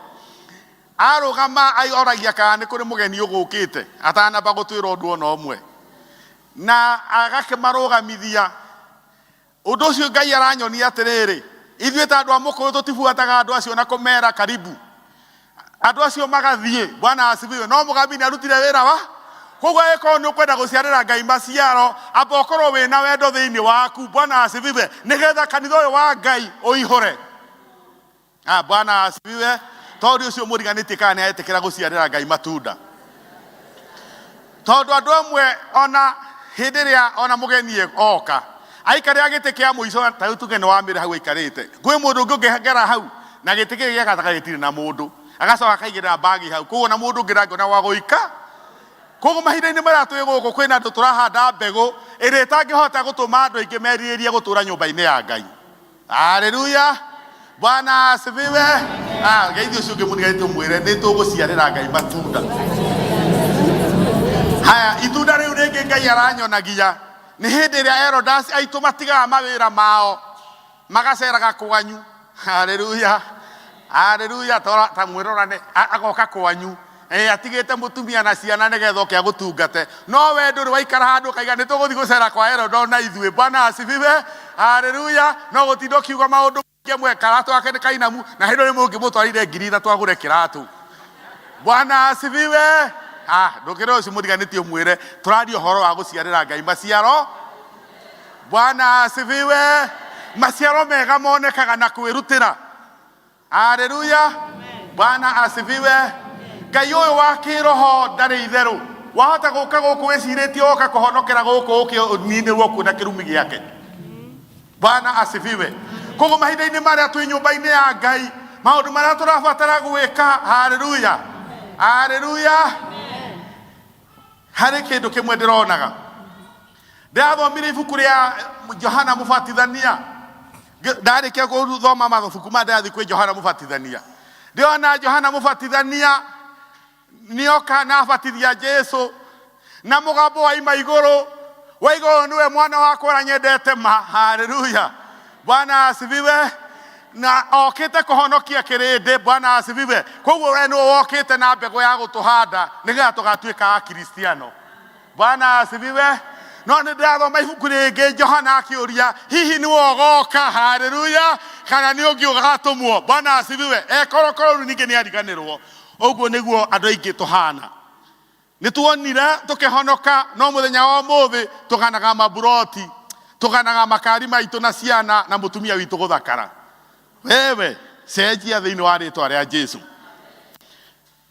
arũgama oragia kana nĩ kũrĩ mũgeni ũgũkĩte atanamba gũtwĩra ũndũ ona ũmwe, na agakĩmarũgamithia. Ũndũ ũcio Ngai aranyonia atĩrĩrĩ, ithuĩ ta andũ a Mũkũyũ tũtibuataga andũ acio na kũmera karibu, andũ acio magathiĩ. Bwana asifiwe. No Mũgambi nĩ arutire wĩra wa koguo angĩkorwo nĩ ũkwenda gũciarĩra Ngai maciaro, amba ũkorwo wĩna wendo thĩinĩ waku. Bwana asifiwe. Nĩgetha kanitha ũyũ wa Ngai ũihũre. Ah, Bwana asifiwe. Tondũ ũcio mũriganĩtie kana nĩ aretĩkĩra gũciarĩra Ngai matunda, tondũ andũ amwe ona hĩndĩ ĩrĩa ona mũgeni oka aikarĩra gĩtĩ kĩa mũico, ta rĩu tuge nĩ wamĩre hau aikarĩte, kwĩ mũndũ ũngĩ ũngĩgera hau na gĩtĩ kĩrĩ gĩa gatagatĩ gĩtirĩ na mũndũ, agacoka akaigĩrĩra mbagi hau, koguo na mũndũ ũngĩ ndangĩona gwa gũika. Koguo mahinda-inĩ marĩa twĩ gũkũ kwĩna andũ tũrahanda mbegũ ĩrĩa ĩtangĩhota gũtũma andũ aingĩ merirĩrie gũtũra nyũmba-inĩ ya Ngai. Haleluya. Bwana asifiwe. Ah, ngeithi ũcio ũngĩ mũriganĩtie ũmwĩre nĩ tũgũciarĩra Ngai matunda. Haya, itunda rĩu rĩngĩ Ngai aranyonagia nĩ hĩndĩ ĩrĩa Erodas aitũ matigaga mawĩra mao magaceraga kwanyu. Haleluya. Haleluya. Tora ta mwĩrorane agoka kwanyu. Eh, atigĩte mũtumia na ciana nĩgetha oke agũtungate, no we ndũrĩ waikara handũ ũkaiga nĩ tũgũthiĩ gũcera kwa Herodo na ithuĩ. Bwana asifiwe. Haleluya. No gũtinda ũkiuga maũndũ maingĩ amwe, karatũ gake nĩ kainamu na hĩndĩ ĩyo mũngĩmũtwarire 3,000 agũre kĩratũ. Bwana asifiwe. Ah, ndũkĩre ũcio mũriganĩtie ũmwĩre tũraria ũhoro wa gũciarĩra Ngai maciaro. Bwana asifiwe. Maciaro mega monekaga na kwĩrutĩra. Haleluya. Bwana asifiwe. Ngai ũyũ wa kĩroho ndarĩ itherũ. Wahota gũka gũkũ wĩcirĩtie woka kũhonokera gũkũ ũke ũninĩrwo kuo na kĩrumi gĩake. Bwana asifiwe. Koguo mahinda-inĩ marĩa twĩ nyũmba-inĩ ya Ngai, maũndũ marĩa tũrabatara gwĩka, haleluya, haleluya. Harĩ kĩndũ kĩmwe ndĩronaga, ndĩrathomire ibuku rĩa Johana Mũbatithania. Ndarĩkia gũthoma mabuku maya ndĩrathiĩ kwĩ Johana Mũbatithania, ndĩrona Johana Mũbatithania nĩoka na abatithia Jesu na mũgambo waima igũrũ wa igũrũ, nĩwe mwana wakwa ũrĩa nyendete ma. Haleluya. Bwana asifiwe. Na okĩte kũhonokia kĩrĩndĩ. Bwana asifiwe. Koguo we nĩwe wokĩte na mbegũ ya gũtũhanda nĩgetha tũgatuĩka Akristiano. Bwana asifiwe. No nĩ ndĩrathoma ibuku rĩngĩ Johana akĩũria, hihi nĩwe ũgoka? Haleluya. Kana nĩ ũngĩ ũgatũmwo? Bwana asifiwe. Ekorokoro rĩu ningĩ nĩ ariganĩrwo. Ũguo nĩguo andũ aingĩ tũhana. Nĩ tuonire tũkĩhonoka, no mũthenya wa ũmũthĩ tũganaga maburoti, tũganaga makari maitũ na ciana na mũtumia witũ gũthakara. Wewe cenjia thĩinĩ wa rĩtwa rĩa Jesu.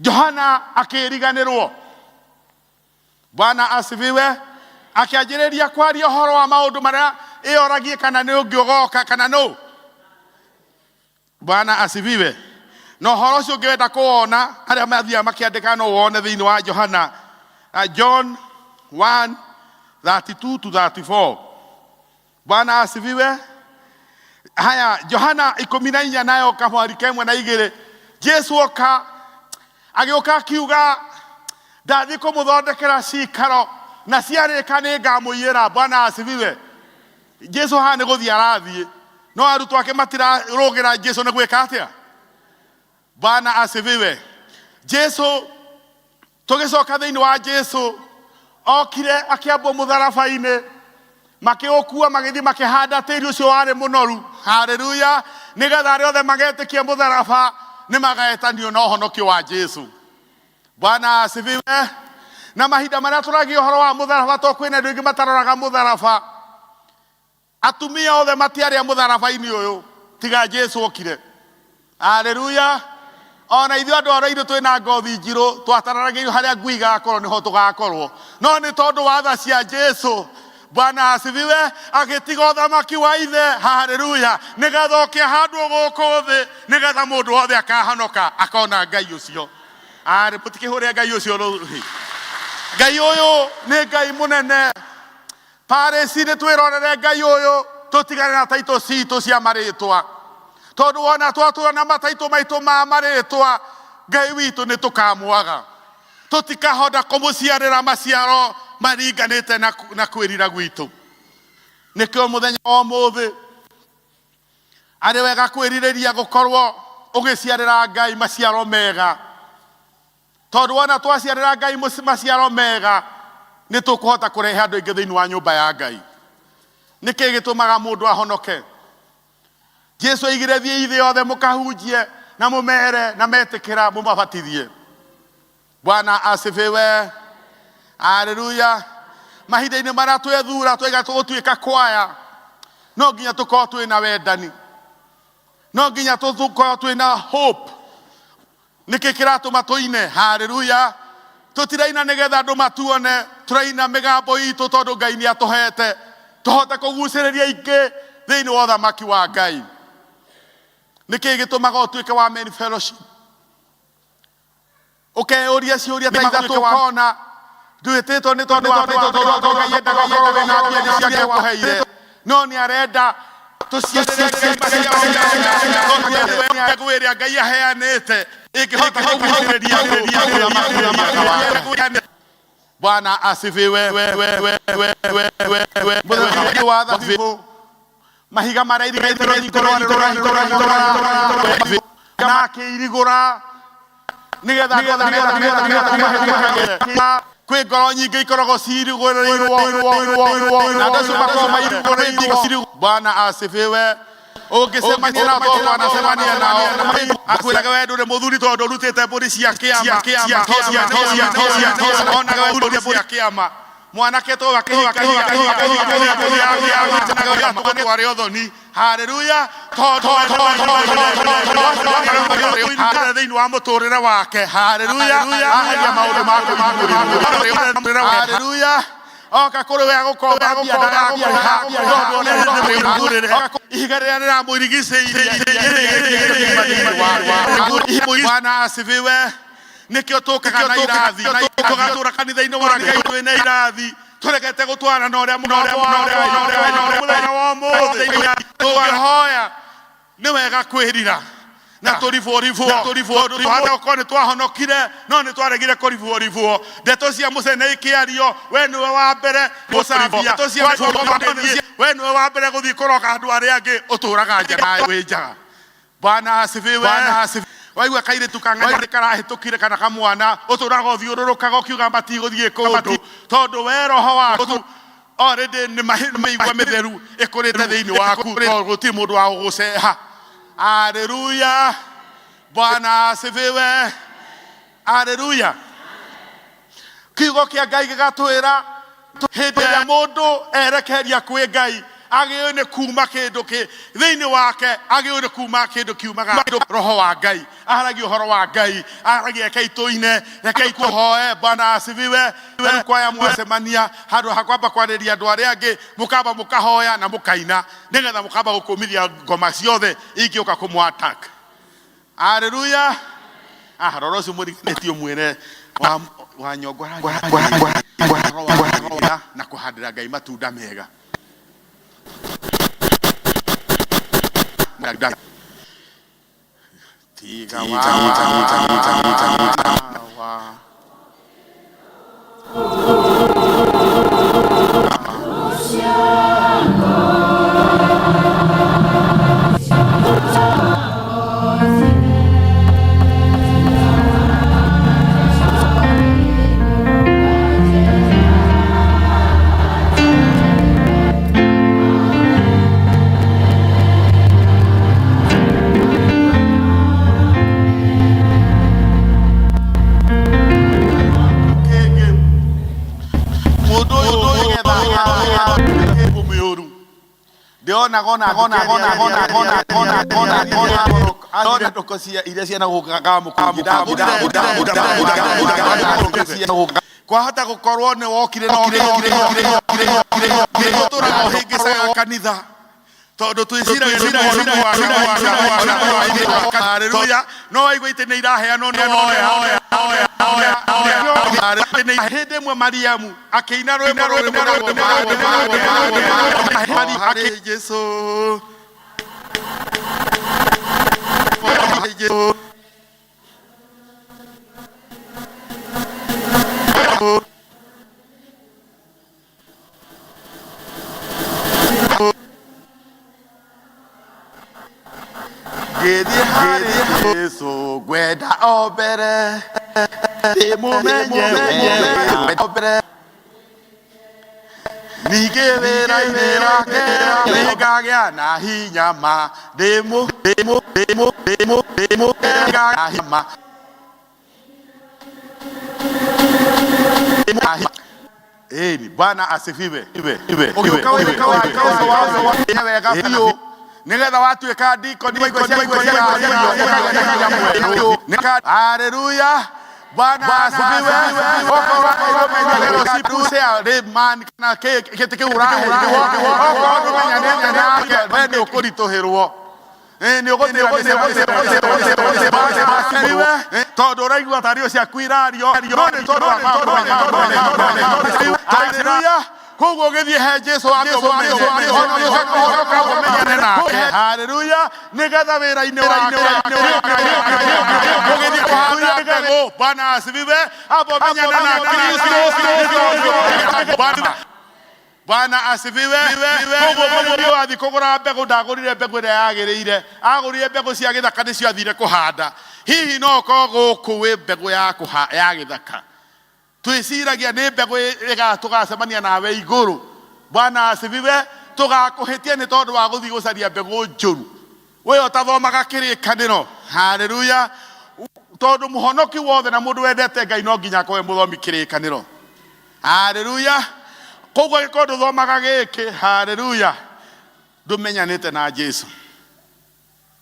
Johana akĩriganĩrwo. Bwana asifiwe. Akĩanjĩrĩria kwaria ũhoro wa maũndũ marĩa ĩoragie kana nĩ ũngĩ ũgoka kana nũ. Bwana asifiwe. Na ũhoro ũcio ũngĩwenda kũwona, arĩa mathiaga makĩandĩka no wone thĩinĩ wa Johana, John 1 32 to 34. Bwana asifiwe. Haya, Johana 14 nayo kamwari kemwe na igĩrĩ, Jesu oka agĩũka akiuga ndathiĩ kũmũthondekera cikaro na ciarĩka nĩ ngamũiyĩra. Bwana asifiwe. Jesu haha nĩ gũthiĩ arathiĩ, no arutwo ake matirarũgĩra Jesu nĩ gwĩka atĩa. Bwana asifiwe. Jesu tũgĩcoka thĩinĩ wa Jesu okire akĩambwo mũtharaba-inĩ, makĩũkua magĩthiĩ makĩhanda tĩri ũcio warĩ mũnoru. Haleluya. Nĩgetha arĩa othe magetĩkia mũtharaba nĩ magaetanio na ũhonokio wa Jesu. Bwana asifiwe. Na mahinda marĩa tũragia ũhoro wa mũtharaba, to kwĩna andũ aingĩ mataroraga mũtharaba. Atumia othe matiarĩ a mũtharaba-inĩ ũyũ tiga Jesu okire. Haleluya. Ona ithuĩ andũ arĩa ithuĩ twĩna ngothi njirũ twatararagĩrio harĩa ngui igakorwo nĩho tũgakorwo, no nĩ tondũ wa tha cia Jesu, Bwana asifiwe, agĩtiga ũthamaki wa ithe. Haleluya. Nĩgetha oke ahandwo gũkũ thĩ, nĩgetha mũndũ wothe akahonoka akona Ngai ũcio. Arĩ mũtikĩhũre Ngai ũcio rũhĩ. Ngai ũyũ nĩ Ngai mũnene. Parĩci nĩ twĩrorere Ngai ũyũ tũtigane na taitũ citũ cia marĩtwa. Tondũ wona twatũra na mataitũ maitũ ma marĩtwa, Ngai witũ nĩ tũkamwaga. Tũtikahota kũmũciarĩra maciaro maringanĩte na kwĩrira gwitũ. Nĩkĩo mũthenya wa ũmũthĩ arĩ wega kwĩrirĩria gũkorwo ũgĩciarĩra Ngai maciaro mega. Tondũ wona twaciarĩra Ngai maciaro mega, nĩ tũkũhota kũrehe andũ aingĩ thĩinĩ wa nyũmba ya Ngai. Nĩkĩ gĩtũmaga mũndũ ahonoke? Jesu oigire thiĩi thĩ yothe mũkahunjie na mũmere na metĩkĩra mũmabatithie. Bwana asifiwe. Haleluya. Mahinda-inĩ marĩa twethura twaiga tũgũtuĩka kwaya, no nginya tũkorwo twĩna wendani, no nginya tũkorwo twĩna hope. Nĩkĩ kĩratũma tũine? Haleluya. Tũtiraina nĩgetha andũ matuone, tũraina mĩgambo itũ tondũ Ngai nĩ atũhete tũhote kũgucĩrĩria aingĩ thĩinĩ wa ũthamaki wa Ngai. Nĩkĩ gĩtũmaga ũtuĩke wa Men Fellowship? Ũkeyũria ciũria ta ithatũ ũkona ndwĩtĩtwo nĩ tondũ wa tondũ Ngai endaga ũkorwo wĩna mbia nĩ ciake akũheire, no nĩ arenda tũciarĩre mbegũ ĩrĩa Ngai aheanĩte ĩngĩhota kũgucĩrĩria andũ. Bwana asifiwe. Mũthenya wa thabibũ mahiga marĩa na akĩirigũra nĩgetha kwĩ ngoro nyingĩ ikoragwo cirigũrĩirwo na andũ acio makoragwo mairigũrĩirwo. Bwana asifiwe. Ũngĩcemania nao tondũ wanacemania nao, akwĩraga we ndũrĩ mũthuri tondũ ũrutĩte mbũri cia kĩama, onaga we mbũri cia kĩama. Mwanake to akĩhika arĩ ũthoni. Haleluya. Thĩinĩ wa mũtũrĩre wake. Haleluya. Aharia maũndũ ma kũrigũrĩrwo. Haleluya. Oka kũrĩ we agũkomba mbia ndagakũrĩha tondũ ihiga rĩrĩa rĩramũrigicĩirie. Bwana asifiwe. Nĩkĩo tũkaga na irathi, tũgatũra kanitha-inĩ wa Ngai twĩna irathi, tũregete gũtwarana na ũrĩa mũthenya wa ũmũthĩ tũngĩhoya nĩ wega kwĩrira na tũribũribwo, tondũ okorwo nĩ twahonokire no nĩ twaregire kũribũribwo. Ndeto cia mũcene ikĩario, we nĩwe wa mbere gũcambia, we nĩwe wa mbere gũthiĩ kũroga andũ arĩa angĩ, ũtũraga nja na wĩ njaga. Bwana asifiwe. Waigua kairĩtu kang'ang'ani karahĩtũkire kana kamwana, ũtũraga ũthiũrũrũkaga ũkiuga matigũthiĩ kũndũ, tondũ we roho waku already nĩ mĩigua mĩtheru ĩkũrĩte thĩinĩ waku, tondũ gũtirĩ mũndũ wa gũgũceha. Haleluya. Bwana asifiwe. Haleluya. Kiugo kĩa Ngai gĩgatwĩra hĩndĩ ĩrĩa mũndũ erekeria kwĩ Ngai agĩrĩirwo nĩ kuma kĩndũ kĩ thĩinĩ wake, agĩrĩirwo nĩ kuma kĩndũ kiumaga roho wa Ngai. Aragia ũhoro wa Ngai, aragia rekei tũine, rekei tũhoe. Bwana asifiwe. Rĩu kwaya mwacemania handũ ha kwamba kwarĩria andũ arĩa angĩ, mũkamba mũkahoya na mũkaina nĩgetha mũkamba gũkũmithia ngoma ciothe ingĩũka kũmũ attack. Haleluya. Rora ũcio mũriganĩtie ũmwĩre wa nyongo na kũhandĩra Ngai matunda mega. Tiga wa Mũndũ ũyũ mĩũru ndĩonaga ona ona ndũko cia iria ciana gũkaga mũkũngi kwahota gũkorwo nĩ wokire tũraga ũhĩngĩcaga kanitha tondũ twĩciragia haleluya no waigua itĩ nĩ iraheanwo nĩ woya Hĩndĩ ĩmwe Mariamu akĩina rwĩmbo rũrĩ Jesu. Ngĩthiĩ harĩ Jesu ngwenda o mbere ndĩmũmenye wega mbere ningĩ wĩra-inĩ wake nĩngagĩa na hinya ma ndĩmũ ndĩmũ ndĩmũ ndĩmũ ndĩmũ ngagĩa na hinya ma Ĩni, Bwana asifiwe. Ũgĩũka wĩka wega biũ nĩgetha watuĩka ndikoni haleluya Bwana asifiwe. Okorwo ndũmenya fellowship cia layman kana gĩtĩ kĩu ũraheirwo, okorwo ndũmenyanĩte nake, we nĩ ũkũritũhĩrwo. Nĩ ũgũtĩra tondũ ũraigua tarĩ o ciaku irario no nĩ tondũ wa Haleluya. Koguo ũgĩthiĩ he Jesu wambe ũmenyane nake. Haleluya. Nĩgetha wĩra-inĩ wake ũgĩthiĩ kũhanda mbegũ. Bwana asifiwe. Hapo menyana na Kristo. Bwana Bwana asifiwe. Koguo mũrĩmi ũyũ athiĩ kũgũra mbegũ ndagũrire mbegũ ĩrĩa yagĩrĩire, agũrire mbegũ cia gĩthaka nĩcio athire kũhanda. Hihi no ũkorwo gũkũ wĩ mbegũ ya kũha- ya gĩthaka twĩciragia nĩ mbegũ ĩga tũgacemania nawe igũrũ. Bwana asifiwe. Tũgakũhĩtia nĩ tondũ wa gũthiĩ gũcaria mbegũ njũru. We ũtathomaga kĩrĩkanĩro. Haleluya. Tondũ mũhonoki wothe na mũndũ wendete Ngai no nginya akorwo e mũthomi kĩrĩkanĩro. Haleluya. Koguo angĩkorwo ndũthomaga gĩkĩ, haleluya, ndũmenyanĩte na Jesu.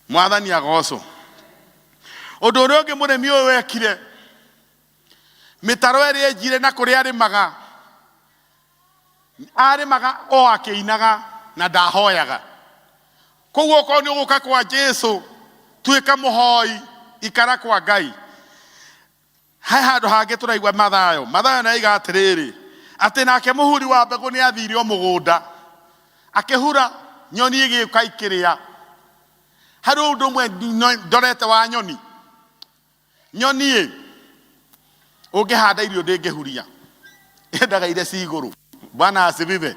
Mwathani agocwo. Ũndũ ũrĩa ũngĩ mũrĩmi ũyũ ekire, mĩtaro ĩrĩa enjire na kũrĩa arĩmaga, arĩmaga o akĩinaga na ndahoyaga. Koguo okorwo nĩ ũgũka kwa Jesu, tuĩka mũhoi, ikara kwa Ngai. He handũ hangĩ tũraigua Mathayo. Mathayo nĩ aiga atĩrĩrĩ, atĩ nake mũhuri wa mbegũ nĩ athire o mũgũnda, akĩhura nyoni ĩgĩũka ikĩrĩa. Harĩ ũndũ ũmwe ndorete wa nyoni. Nyoni ĩ, ũngĩhanda irio ndĩngĩhuria, yendaga iria ci igũrũ. Bwana asifiwe.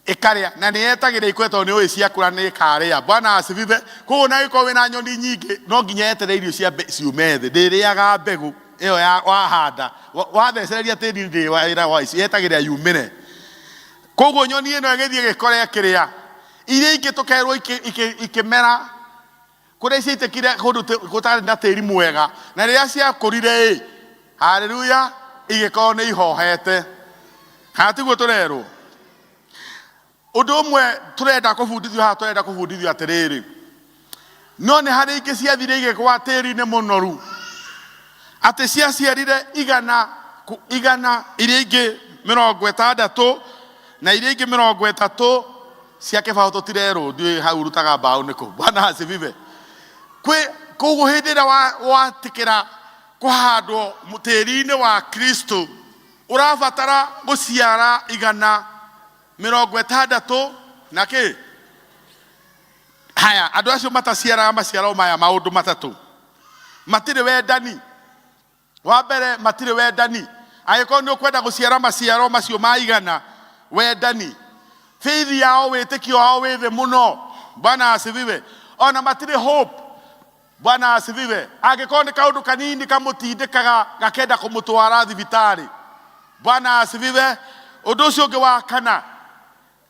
Ĩkarĩa na nĩ yetagĩrĩra ikũre tondũ nĩ ũĩ ciakũra nĩ ĩkarĩa. Bwana asifiwe. Koguo na ĩkorwo wĩna nyoni nyingĩ no nginya yeterere irio ciambe ciume thĩ. Ndĩrĩaga mbegũ ĩyo ya wahanda. Wathecereria tĩri ndĩ wĩra wa ici yetagĩrĩra yumĩre. Koguo nyoni ĩno ĩgĩthiĩ ĩgĩkora ĩkĩrĩa. Iria ingĩ tũkerwo ikĩmera kũrĩa ciaitĩkire kũndũ gũtarĩ na tĩri mwega, na rĩrĩa ciakũrire ĩ, haleluya, igĩkorwo nĩ ihohete. Kana tiguo tũrerwo? Ũndũ ũmwe tũrenda kũbundithio haha, tũrenda kũbundithio atĩrĩrĩ, no nĩ harĩ ingĩ ciathire igĩgwa tĩri-inĩ mũnoru, atĩ ciaciarire igana, igana, iria ingĩ mĩrongo ĩtandatũ na iria ingĩ mĩrongo ĩtatũ cia kĩbaũ tũtirerwo, ndiũĩ hau ũrutaga mbaũ nĩkũ. Bwana asifiwe. Kwĩ koguo hĩndĩ ĩrĩa watĩkĩra kũhandwo tĩri-inĩ wa Kristo, ũrabatara gũciara igana mĩrongo ĩtandatũ na kĩ? Haya, andũ acio mataciaraga maciaro maya maũndũ matatũ. Matirĩ wendani. Wa mbere, matirĩ wendani. Angĩkorwo nĩ ũkwenda gũciara maciaro macio ma igana, wendani. Faith yao, wĩtĩkio wao wĩ thĩ mũno. Bwana asifiwe. Ona matirĩ hope. Bwana asifiwe. Angĩkorwo nĩ kaũndũ kanini kamũtindĩkaga gakenda kũmũtwara thibitarĩ. Bwana asifiwe. Ũndũ ũcio ũngĩ wa kana,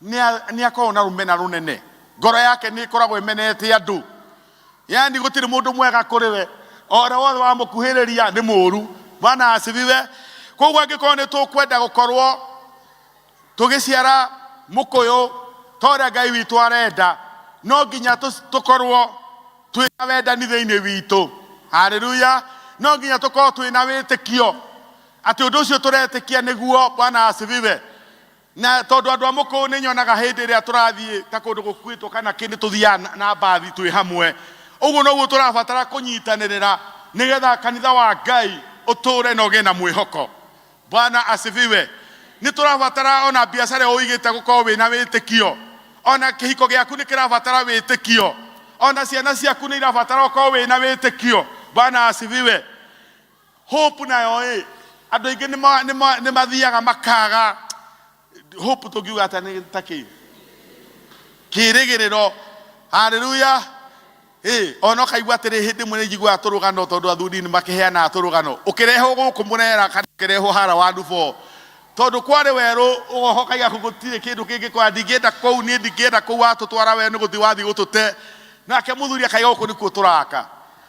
nĩ akoragwo na rũmena rũnene. Ngoro yake nĩ ĩkoragwo ĩmenete andũ. Yaani gũtirĩ mũndũ mwega kũrĩ we. O ũrĩa wothe wamũkuhĩrĩria nĩ mũũru. Bwana asifiwe. Koguo angĩkorwo nĩ tũkwenda gũkorwo tũgĩciara mũkũyũ ta ũrĩa Ngai witũ arenda, no nginya tũkorwo twĩna wendani thĩinĩ witũ. Haleluya. No nginya tũkorwo twĩna wĩtĩkio atĩ ũndũ ũcio tũretĩkia nĩguo. Bwana asifiwe. Na tondũ andũ a mũkũyũ nĩ nyonaga hĩndĩ ĩrĩa tũrathiĩ ta kũndũ gũkuĩtwo kana kĩ, nĩ tũthiaga na mbathi twĩ hamwe. Ũguo noguo tũrabatara kũnyitanĩrĩra nĩgetha kanitha wa Ngai Ũtũre na ũgĩe na mwĩhoko. Bwana asifiwe. Nĩ tũrabatara ona biacara ũigĩte gũkorwo wĩna wĩtĩkio. Ona kĩhiko gĩaku nĩ kĩrabatara wĩtĩkio. Ona ciana ciaku nĩ irabatara ũkorwo wĩna wĩtĩkio. Bwana asifiwe. Hope nayo ĩ, andũ aingĩ nĩ mathiaga makaga hope, tũngiuga atĩa nĩ ta kĩ? Kĩrĩgĩrĩro. Haleluya. Ĩ, ona ũkaigua atĩrĩ hĩndĩ ĩmwe nĩ njiguaga tũrũgano tondũ athuri nĩ makĩheanaga tũrũgano. Ũkĩrehwo gũkũ Mũrera kana ũkĩrehwo hara wa Nduboo. Tondũ kwarĩ werũ ũgoka ũkaiga kũu gũtirĩ kĩndũ kĩngĩ kwa ndingĩenda kũu niĩ ndingĩenda kũu watũtwara we nĩ gũthiĩ wathiĩ gũtũte. Nake mũthuri akaiga gũkũ nĩkuo tũraka.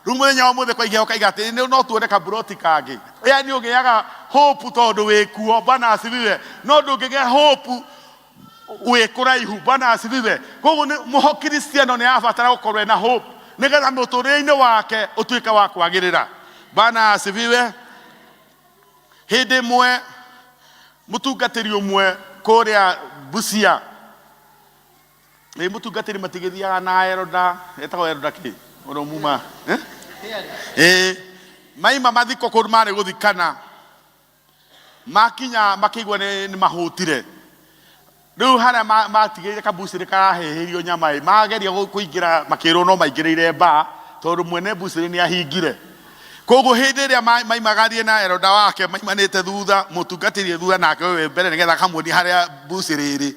Rĩu mũthenya wa ũmũthĩ kwaigĩa ũkaiga atĩ nĩ no tuone kaburoti kangĩ. Yani ũgĩaga hope tondũ wĩ kuo. Bwana asifiwe. No ndũngĩgĩa hope wĩ kũraihu. Bwana asifiwe. Koguo nĩ mũho Kristiano nĩ arabatara gũkorwo ena hope nĩgetha mũtũrĩre-inĩ wake ũtuĩke wa kwagĩrĩra. Bwana asifiwe. Hĩndĩ ĩmwe mũtungatĩri ũmwe kũrĩa Busia, ĩ mũtungatĩri matigĩthiaga na elder, etagwo elder kĩ ũrĩa muma eh? Ĩ maima mathiko kũndũ marĩ gũthikana, makinya makĩigua nĩ mahũtire. Rĩu harĩa matigĩire kabucĩrĩ karahĩhĩrio nyama ĩ, mageria kũingĩra makĩrwo no maingĩrĩire mbaa tondũ mwene bucĩrĩ nĩ ahingire. Koguo hĩndĩ ĩrĩa maimagarie na elder wake maimanĩte thutha, mũtungatĩri e thutha nake ũyũ mbere nĩgetha akamuonia harĩa bucĩrĩ ĩrĩ.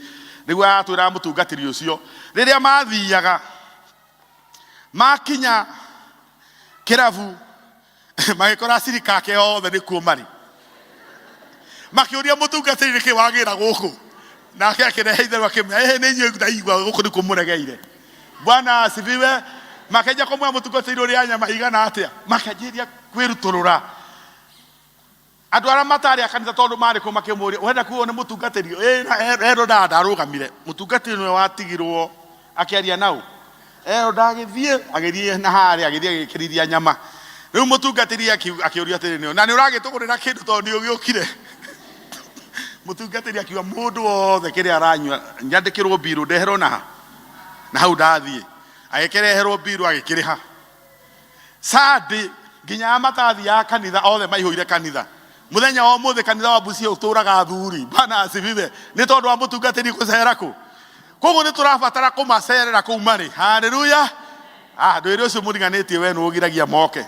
Nĩguo aratwĩra mũtungatĩri ũcio. Rĩrĩa mathiaga makinya kĩrabu magĩkora acirika ake othe nĩkuo marĩ. Makĩũria mũtungatĩri nĩkĩ wagĩra gũkũ, nake akĩrehe itherũ akĩmera ĩhĩ nĩ inyuĩ ndaigua gũkũ nĩkuo mũregeire. Bwana asifiwe. Makĩanjia kũmwĩra mũtungatĩri ũrĩa nyama igana atĩa, makĩanjĩrĩria kwĩrutũrũra. Andũ arĩa matarĩ a kanitha tondũ marĩ kũu makĩmũria ũrenda kuo nĩ mũtungatĩri ĩ na Eroda ndarũgamire mũtungatĩri nĩwe watigirwo akĩaria nau. Eroda agĩthiĩ agĩthiĩ na harĩa agĩthiĩ agĩkĩrithia nyama. Rĩu mũtungatĩri akĩũria atĩrĩ, nĩ na nĩ ũragĩtũgũrĩra kĩndũ tondũ nĩ ũgĩũkire? Mũtungatĩri akiuga mũndũ wothe kĩrĩa aranyua nyandĩkĩrwo mbirũ ndeherwo na ha na hau ndathiĩ. Agĩkĩreherwo mbirũ agĩkĩrĩha. Sunday nginya aya matathiaga kanitha othe maihũire kanitha. Mũthenya wa ũmũthĩ kanitha wa Busia ũtũraga athuri. Bwana asifiwe. Nĩ tondũ wa mũtungatĩri gũcera kũ. Koguo nĩ tũrabatara kũmacerera kũu marĩ. Haleluya. Ah, ndwĩre ũcio mũriganĩtie we nĩ ũgiragia moke.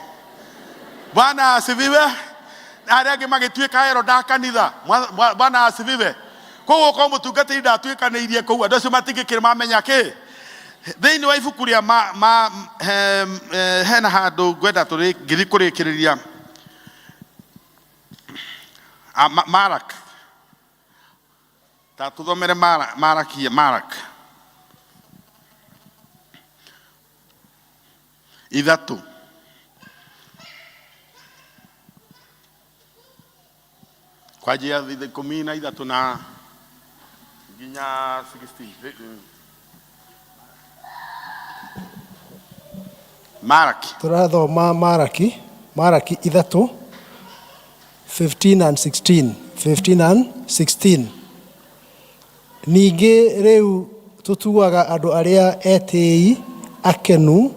Bwana asifiwe. Arĩa angĩ magĩtuĩka elder a kanitha. Bwana asifiwe. Koguo korwo mũtungatĩri ndatuĩkanĩirie kũu andũ acio matingĩkĩrĩ mamenya kĩ. Thĩinĩ wa ibuku rĩa ma, ma, he, hena handũ ngwenda tũrĩ ngĩthiĩ kũrĩkĩrĩria. Ah, Marak. Ta tũthomere Maraki, Marak. 3. Kwanjia 13 na nginya 16. Maraki. Tũrathoma Maraki, Maraki 3, 15 and 16, 15 and 16. Ningĩ rĩu tũtuaga andũ arĩa etĩĩi akenu,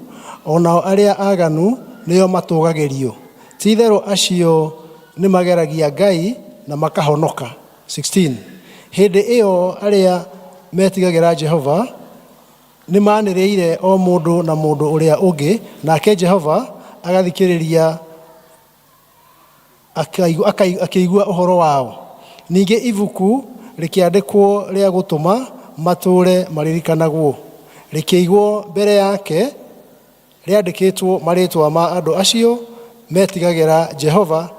o nao arĩa aaganu nĩo matũũgagĩrio. Ti-itherũ acio nĩmageragia Ngai na makahonoka. 16 Hĩndĩ ĩyo arĩa metigagĩra Jehova nĩmaanĩrĩire o mũndũ na mũndũ ũrĩa ũngĩ, nake Jehova agathikĩrĩria akĩigua ũhoro wao. Ningĩ ibuku rĩkĩandĩkwo rĩa gũtũma matũũre maririkanagwo, rĩkĩigwo mbere yake rĩandĩkĩtwo marĩĩtwa ma andũ acio metigagĩra Jehova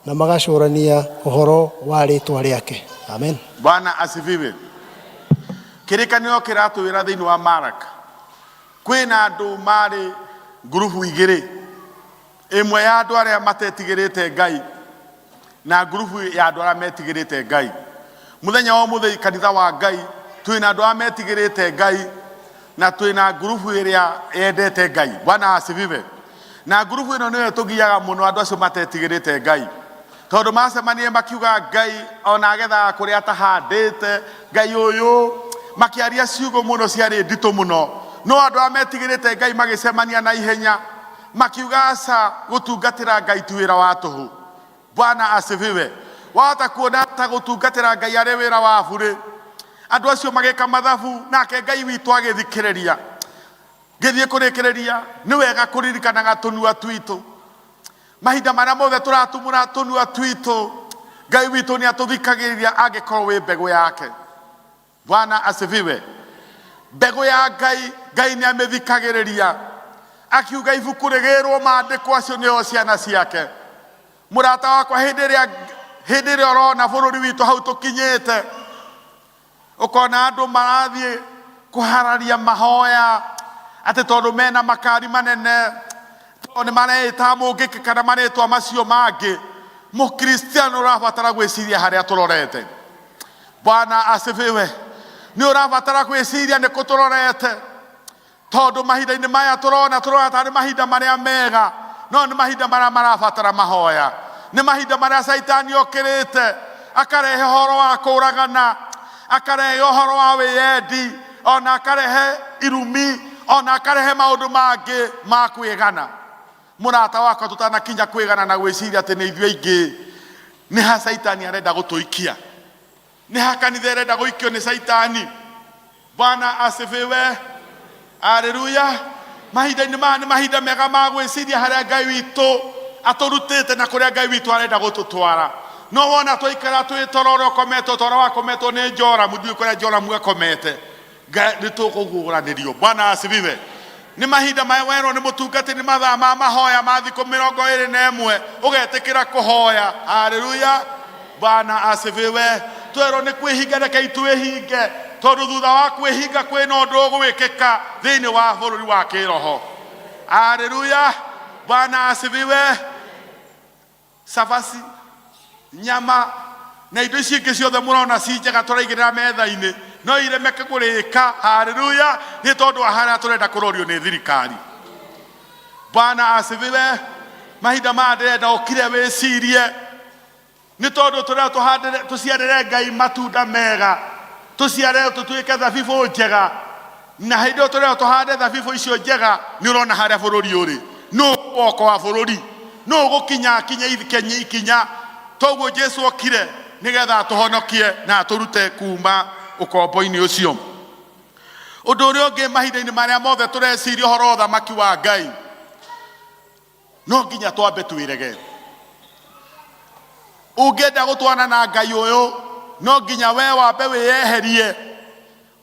na magacũrania ũhoro wa rĩĩtwa rĩake. Amen. Bwana asifiwe. Kĩrĩkanĩro kĩratwĩra thĩinĩ wa Maraka kwĩna andũ marĩ ngurubu igĩrĩ, ĩmwe ya andũ arĩa matetigĩrĩte Ngai na ngurubu ya andũ arĩa metigĩrĩte Ngai. Mũthenya wa ũmũthĩ kanitha wa Ngai twĩna andũ arĩa metigĩrĩte Ngai na twĩna ngurubu ĩrĩa yendete Ngai. Bwana asifiwe. Na ngurubu ĩno nĩyo ĩtũgiaga mũno andũ acio matetigĩrĩte Ngai, tondũ macemanirie makiuga Ngai ona agethaga kũrĩa atahandĩte, Ngai ũyũ, makĩaria ciugo mũno ciarĩ nditũ mũno. No andũ arĩa metigĩrĩte Ngai magĩcemania na ihenya makiuga aca, gũtungatĩra Ngai ti wĩra wa tũhũ. Bwana asifiwe. Wahota kuona ta gũtungatĩra Ngai arĩ wĩra wa burĩ, andũ acio magĩka mathabu nake Ngai witũ agĩthikĩrĩria. Ngĩthiĩ kũrĩkĩrĩria, nĩ wega kũririkanaga tũnua twitũ mahinda marĩa mothe tũratumũra tũnua twitũ. Ngai witũ nĩ atũthikagĩrĩria angĩkorwo wĩ mbegũ yake. Bwana asifiwe. Mbegũ ya Ngai, Ngai nĩ amĩthikagĩrĩria. Akiuga ibuku rĩgĩrwo maandĩko acio nĩo ciana ciake. Mũrata wakwa, hĩndĩ ĩrĩa hĩndĩ ĩrĩa ũrona bũrũri witũ hau tũkinyĩte, ũkona andũ marathiĩ kũhararia mahoya atĩ tondũ mena makari manene, tondũ nĩ mareĩta mũngĩkĩ kana marĩtwa macio mangĩ, mũkristiano ũrabatara gwĩciria harĩa tũrorete. Bwana asifiwe. Nĩ ũrabatara gwĩciria nĩ kũ tũrorete, tondũ mahinda-inĩ maya tũrona tũrona tarĩ mahinda marĩa mega, no nĩ mahinda marĩa marabatara mahoya. Nĩ mahinda marĩa Caitani okĩrĩte akarehe ũhoro wa kũragana, akarehe ũhoro wa wĩyendi, ona akarehe irumi, ona akarehe maũndũ mangĩ ma kwĩgana. Mũrata wakwa, tũtanakinya kwĩgana na gwĩciria atĩ nĩ ithuĩ aingĩ, nĩ ha Caitani arenda gũtũikia, nĩ ha kanitha ĩrenda gũikio nĩ Caitani. Bwana asifiwe. Haleluya. Mahinda-inĩ maya nĩ mahinda mega ma gwĩciria harĩa Ngai witũ atũrutĩte na kũrĩa Ngai witũ arenda gũtũtwara. No wona twaikara twĩ toro ũrĩa ũkometwo ta ũrĩa wakometwo nĩ Joramu, ndiũĩ kũrĩa Joramu akomete, nĩ tũkũgũranĩrio. Bwana asifiwe. Nĩ mahinda maya werwo nĩ mũtungati nĩ mathaa ma mahoya ma thikũ 21, ũgetĩkĩra kũhoya. Haleluya. Bwana asifiwe. Twerwo nĩ kwĩhinga, rekei twĩhinge, tondũ thutha wa kwĩhinga kwĩna ũndũ ũgwĩkĩka thĩinĩ wa bũrũri wa kĩroho. Haleluya. Bwana asifiwe. Cabaci, nyama na indo ici ingĩ ciothe mũrona ci njega tũraigĩrĩra metha-inĩ, no iremeke kũrĩka. Haleluya. Nĩ tondũ wa harĩa tũrenda kũrorio nĩ thirikari. Bwana asifiwe. Mahinda maya ndĩrenda ũkire wĩcirie, nĩ tondũ tũrĩa tũhandĩre tũciarĩre Ngai matunda mega, tũciare tũtuĩke thabibũ njega, na hĩndĩ ĩyo tũrĩa tũhande thabibũ icio njega, nĩ ũrona harĩa bũrũri ũrĩ, nũ ũgũkoa bũrũri, nũ ũgũkinya kinya ikinya. Toguo Jesu okire nĩgetha atũhonokie na atũrute kuma ũkombo-inĩ ũcio. Ũndũ ũrĩa ũngĩ, mahinda-inĩ marĩa mothe tũreciria ũhoro wa ũthamaki wa Ngai, no nginya twambe twĩrege. Ũngĩenda gũtwana na Ngai ũyũ, no nginya we wambe wĩyeherie,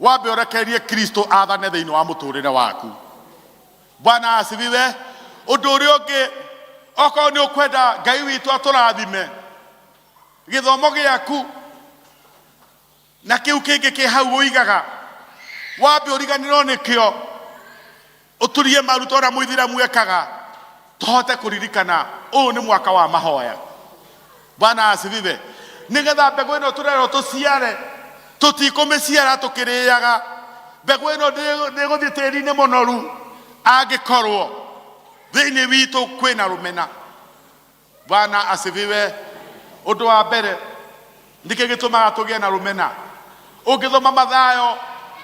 wambe ũrekererie Kristo athane thĩinĩ wa mũtũrĩre waku. Bwana asifiwe. Ũndũ ũrĩa ũngĩ, okorwo nĩ ũkwenda Ngai witũ atũrathime, gĩthomo gĩaku na kĩu kĩngĩ kĩ hau ũigaga, wambe ũriganĩrwo nĩkĩo, ũturie maru ta ũrĩa mũithiramu ekaga, tũhote kũririkana ũyũ nĩ mwaka wa mahoya. Bwana asifiwe. Nĩgetha mbegũ ĩno tũrerwo tũciare, tũtikũmĩciara tũkĩrĩaga. Mbegũ ĩno ndĩgũthiĩ tĩri-inĩ mũnoru angĩkorwo thĩinĩ witũ kwĩna rũmena. Bwana asifiwe. Ũndũ wa mbere, nĩkĩ gĩtũmaga tũgĩe na rũmena? Ũngĩthoma Mathayo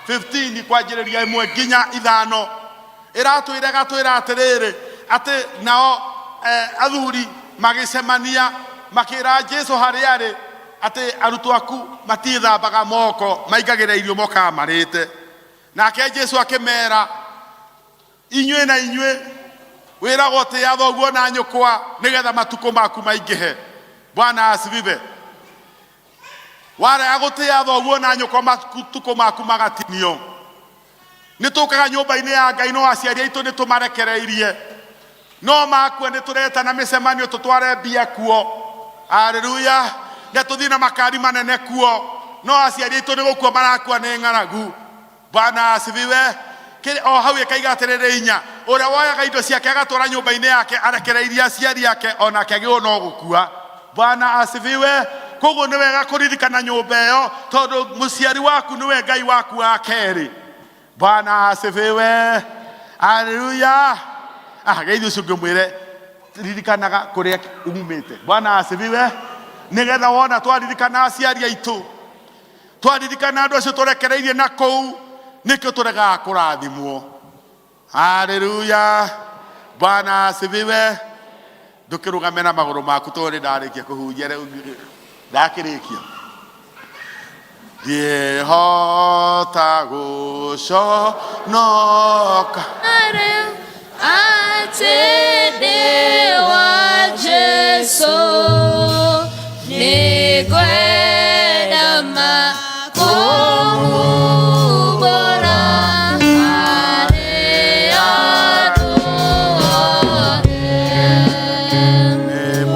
15 kwanjĩrĩria 1 nginya 5, ĩratwĩra ĩgatwĩra atĩrĩrĩ, atĩ nao athuri magĩcemania makĩra Jesu harĩa arĩ atĩ arutwo aku matiĩthambaga moko, maingagĩra irio mokaga marĩte. Nake Jesu akĩmera, inyuĩ na inyuĩ wĩragwo tĩĩa thoguo na nyũkwa nĩgetha matukũ maku maingĩhe. Bwana asifiwe. Warega gũtĩĩa thoguo na nyũkwa, matukũ maku magatinio. Nĩ tũkaga nyũmba-inĩ ya Ngai, no aciari aitũ nĩ tũmarekereirie, no makua nĩ tũretana mĩcemanio tũtware mbia kuo. Haleluya. Na tũthiĩ na makari manene kuo, no aciari aitũ nĩ gũkua marakua nĩ ng'aragu. Bwana asifiwe. Kĩrĩ o hau ĩkaiga atĩrĩrĩ, inya ũrĩa woyaga indo ciake agatwara nyũmba-inĩ yake arekereirie aciari ake, onake agĩrĩirwo no gũkua. Bwana asifiwe. Koguo nĩ wega kũririkana nyũmba ĩyo, tondũ mũciari waku nĩwe Ngai waku wa kerĩ. Bwana asifiwe. Haleluya. Geithio ũcio ũngĩ ũmwĩre ririkanaga kũrĩa umĩte. Bwana asifiwe. Nĩgetha wona twaririkana aciari aitũ, twaririkana andũ acio tũrekereirie na kũu, nĩkĩo tũregaga kũrathimwo. Haleluya. Bwana asifiwe. Ndũkĩrũgame na magũrũ maku tondũ nĩ ndarĩkia kũhunjia rĩu ndakĩrĩkia. Ndiĩhota gũconoka. Rĩu atĩ ndĩ wa Jesũ, nĩngwenda ma kũmumbũra harĩ andũ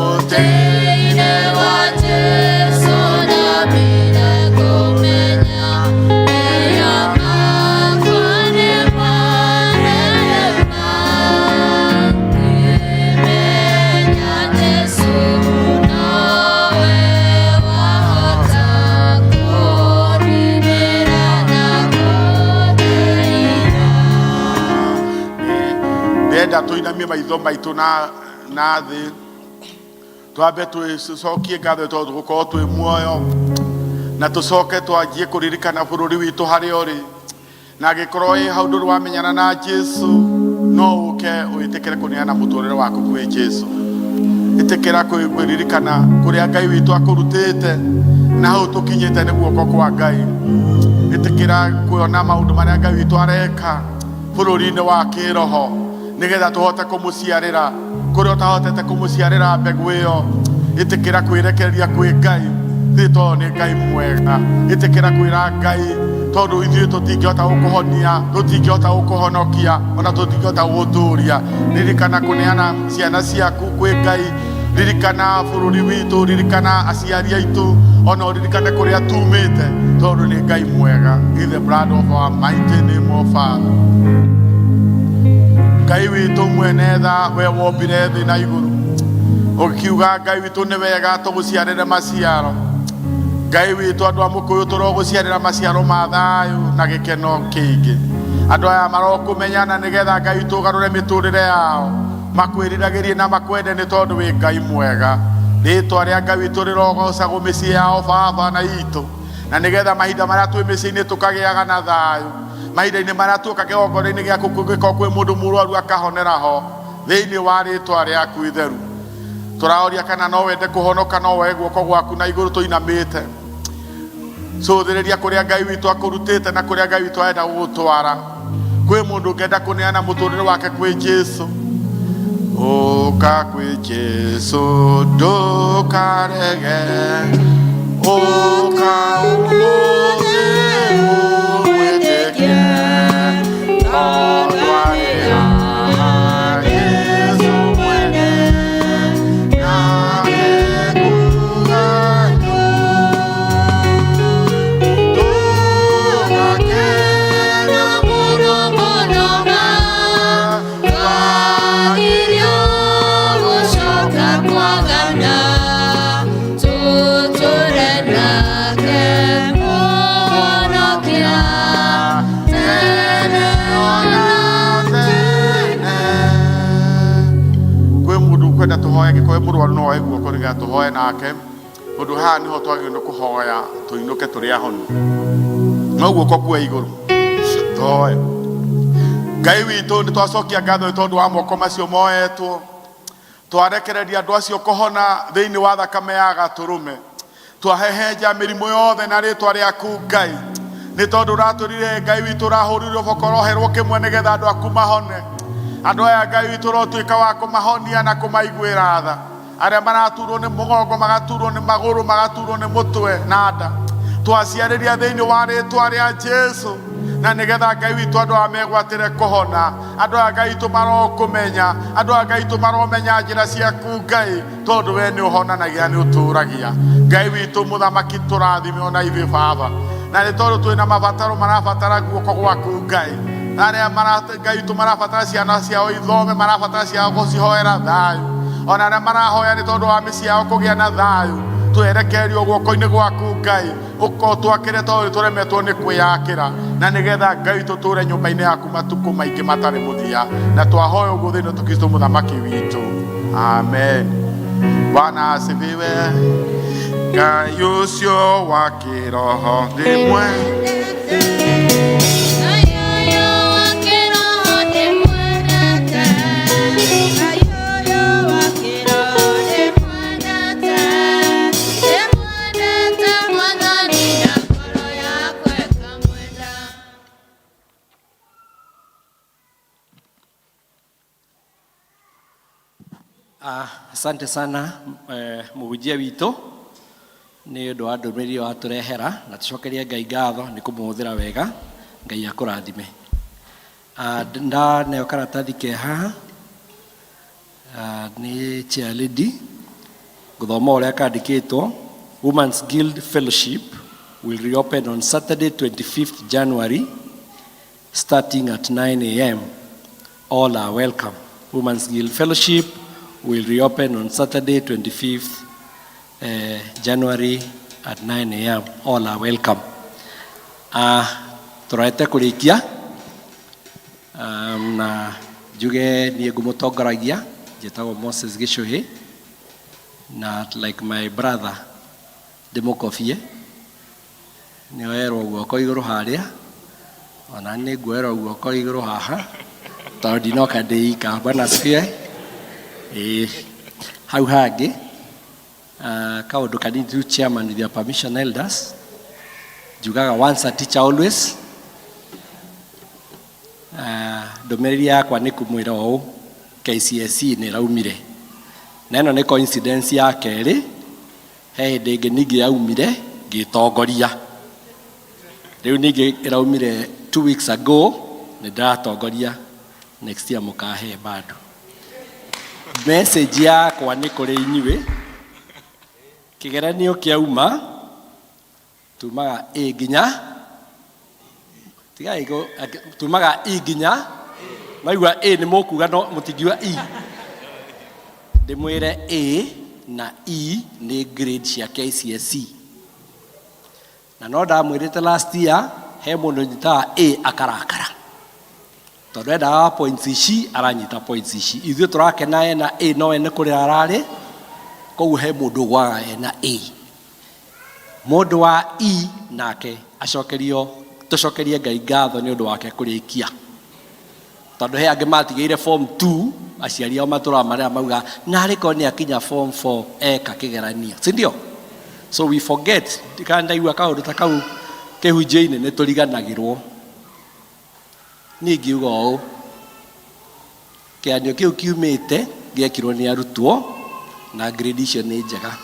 othe. Thĩinĩ wa Jesũ ndambire kũmenya mehia makwa nĩ manene ma. Ngĩmenya Jesũ nowe wahota kũndimĩra na kũndeithia. Ndĩrenda tũinamie maitho maitũ na thĩ twambe tũcokie ngatho tondũ tũgũkorwo twĩ muoyo na tũcoke twanjie kũririkana bũrũri witũ harĩa ũrĩ na angĩkorwo ĩ hau ndũrĩ wamenyana na Jesu no ũke wĩtĩkĩre kũneana mũtũrĩre waku kwĩ Jesu. Ĩtĩkĩra kwĩririkana kũrĩa Ngai witũ akũrutĩte na hau tũkinyĩte nĩ guoko kwa Ngai. Ĩtĩkĩra kuona maũndũ marĩa Ngai witũ areka bũrũri-inĩ wa kĩroho nĩgetha tũhote kũmũciarĩra kũrĩa ũtahotete kũmũciarĩra mbegũ ĩyo. Ĩtĩkĩra kwĩrekereria kwĩ Ngai thĩ tondũ nĩ Ngai mwega. Ĩtĩkĩra kwĩra Ngai tondũ ithuĩ tũtingĩhota gũkũhonia, tũtingĩhota gũkũhonokia, ona tũtingĩhota gũgũtũria. Ririkana kũneana ciana ciaku kwĩ Ngai, ririkana bũrũri witũ, ririkana aciari aitũ, ona ũririkane kũrĩa tumĩte tondũ nĩ Ngai mwega. In the blood of our mighty name of Father. Ngai witũ mwene tha, we wombire thĩ na igũrũ, ũkiuga Ngai witũ nĩ wega tũgũciarĩre maciaro. Ngai witũ andũ a Mũkũyũ tũrogũciarĩra maciaro ma thayũ na gĩkeno kĩingĩ. Andũ aya marokũmenya na nĩgetha Ngai witũ ũgarũre mĩtũrĩre yao, makwĩriragĩrie na makwende nĩ tondũ wĩ Ngai mwega. Rĩtwa rĩa Ngai witũ rĩrogocagwo mĩciĩ yao baba na itũ, na nĩgetha mahinda marĩa twĩ mĩciĩ-inĩ tũkagĩaga na thayũ. Mahinda-inĩ marĩa tuoka kĩgongona-inĩ gĩaku kũngĩkorwo kwĩ mũndũ mũrwaru akahonera ho thĩinĩ wa rĩtwa rĩaku itheru. Tũraũria kana no wende kũhonoka, no woe guoko gwaku na igũrũ tũinamĩte. Cũthĩrĩria kũrĩa Ngai witũ akũrutĩte na kũrĩa Ngai witũ arenda gũgũtwara. Kwĩ mũndũ ũngĩenda kũneana mũtũrĩre wake kwĩ Jesũ. Ũka kwĩ Jesũ ndũkarege, ũka ũmũthĩ ũmwĩtĩkie, tondũ arĩ haha Jesũ mwene, nake kuuga Tũgakena mũno mũno ma twagirio gũcoka kwagana, tũtũre nake Mũhonokia tene ona tene. Kwĩ mũndũ ũkwenda tũhoe, angĩkorwo wĩ mũrwaru no woe guoko nĩgetha tũhoe nake, tondũ haha nĩho twagĩrĩirwo nĩ kũhoya tũinũke tũrĩ ahonu. No guoko kuoe igũrũ tũhoe. Ngai witũ nĩ twacokia ngatho nĩ tondũ wa moko macio moetwo, twarekereria andũ acio kũhona thĩinĩ wa thakame ya gatũrũme. Twahehenja mĩrimũ yothe na rĩtwa rĩaku Ngai, nĩ tondũ ũratũrire Ngai witũ ũrahũrirwo boko ũroherwo kĩmwe nĩgetha andũ aku mahone. Andũ aya Ngai witũ ũrotuĩka wa kũmahonia na kũmaiguĩra tha. Arĩa maraturwo nĩ mũgongo, magaturwo nĩ magũrũ, magaturwo nĩ mũtwe na nda, twaciarĩria thĩinĩ wa rĩtwa rĩa Jesu, na nĩgetha Ngai witũ andũ aya megwatĩre kũhona. Andũ aya Ngai witũ marokũmenya, andũ aya Ngai witũ maromenya njĩra ciaku Ngai, tondũ we nĩ ũhonanagia nĩ ũtũragia. Ngai witũ mũthamaki tũrathime ona ithuĩ baba, na nĩ tondũ twĩna mabataro marabatara guoko gwaku Ngai, na arĩa Ngai witũ marabatara ciana ciao ithome, marabatara ciao gũcihoera thayũ, ona arĩa marahoya nĩ tondũ wa mĩciĩ yao kũgĩa na thayũ, twerekerio guoko-inĩ gwaku Ngai, ũkotwakĩre tondũ nĩtũremetwo nĩ kwĩyakĩra, na nĩgetha Ngai witũ tũre nyũmba-inĩ yaku matukũ maingĩ matarĩ mũthia, na twahoya ũguo thĩinĩ wa Kristo mũthamaki witũ, amen. Bwana asifiwe. Ngai ũcio wa kĩroho ndĩmwe Ngai ũyũ wa kĩroho ndĩmwendete. Ngai ũyũ wa kĩroho Ah, asante sana mũhunjia witũ nĩ ũndũ wa ndũmĩrĩri ĩyo watũrehera na tũcokerie Ngai ngatho nĩ kũmũhũthĩra wega. Ngai akũrathime. Ah, ndaneo karatathi ke haha. Ah, nĩ chair lady ngũthoma ũrĩa kandĩkĩtwo. Women's Guild Fellowship will reopen on Saturday 25th January starting at 9 a.m. All are welcome. Women's Guild Fellowship will reopen on Saturday 25th January at 9 a.m. All are welcome. Tũrorete kũrĩkia na njuge niĩ ngũmũtongoragia njĩtagwo Moses Gĩcũhĩ na like my brother ndĩmũkobie nĩoerwo guoko igũrũ harĩa ona nĩ nguoerwo guoko igũrũ haha tondũ ndinoka ndĩ ika. Bwana asifiwe. Ĩĩ hau hangĩ kaũndũ kanini tu, chairman, with your permission, elders, njugaga once a teacher always. Ndũmĩrĩri yakwa nĩ kũmwĩra ũũ, KCSE nĩ ĩraumire na ĩno nĩ coincidence ya kerĩ. He hĩndĩ ĩngĩ ningĩ yaumire ngĩtongoria, rĩu ningĩ ĩraumire 2 weeks ago nĩ ndĩratongoria. Next year mũkahe bado. Message yakwa nĩ kũrĩ inyuĩ, kĩgeranio kĩauma tumaga A nginya tigai tumaga E nginya maigua A nĩ mũkuga no mũtingiuga E. Ndĩmwĩre A na E nĩ grade cia KCSE na no ndamwĩrĩte last year he mũndũ nyitaga A akarakara tondũ endaga points ici aranyita points ici. Ithuĩ tũrakena ena A no we nĩ kũrĩra ararĩ. Koguo he mũndũ ũgwaga ena A. Mũndũ wa E nake acokerio tũcokerie Ngai ngatho nĩ ũndũ wake kũrĩkia tondũ he angĩ matigĩire form 2 aciari ao matũraga marĩa mauga narĩ korwo nĩ akinya form 4 eka kĩgeranio, si ndio? So we forget kana ndaigua kaũndũ ta kau kĩhunjio-inĩ nĩ tũriganagĩrwo. Niĩ ingiuga ũũ, kĩgeranio kĩu kiumĩte gĩekirwo nĩ arutwo na grade icio nĩ njega.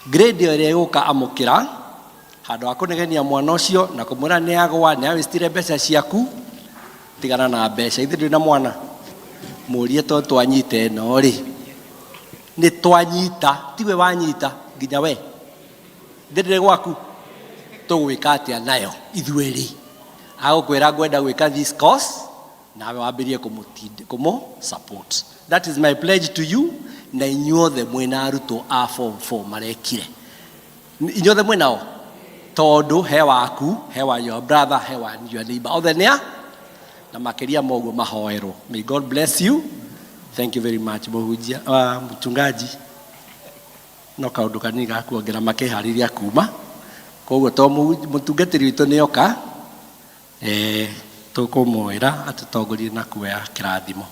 Grade ĩyo ĩrĩa ĩgũka amũkĩra handũ ha kũnegenia mwana ũcio na kũmwĩra nĩ agwa nĩ awĩstire mbeca ciaku, tigana na mbeca. Ithuĩ ndũrĩ na mwana mũrie to twanyita ĩno rĩ nĩ twanyita tiwe wanyita nginya we ndĩrĩ gwaku tũgwĩka atĩa nayo ithuĩ rĩ agũkwĩra ngwenda gwĩka this course nawe wambĩrie kũmũ support. That is my pledge to you. Na inyuothe mwĩna arutwo a form 4 marekire, inyuothe mwĩnao tondũ he waku, he wa your brother, he wa your neighbor, othe nĩa na makĩria moguo mahoerwo. May God bless you. Thank you very much. Mũhunjia, mchungaji, no kaũndũ kanini ga kuongerera makĩharĩria kuma koguo to mũtungatĩri witũ nĩoka tũkũmwĩra atũtongorie na kuoya kĩrathimo.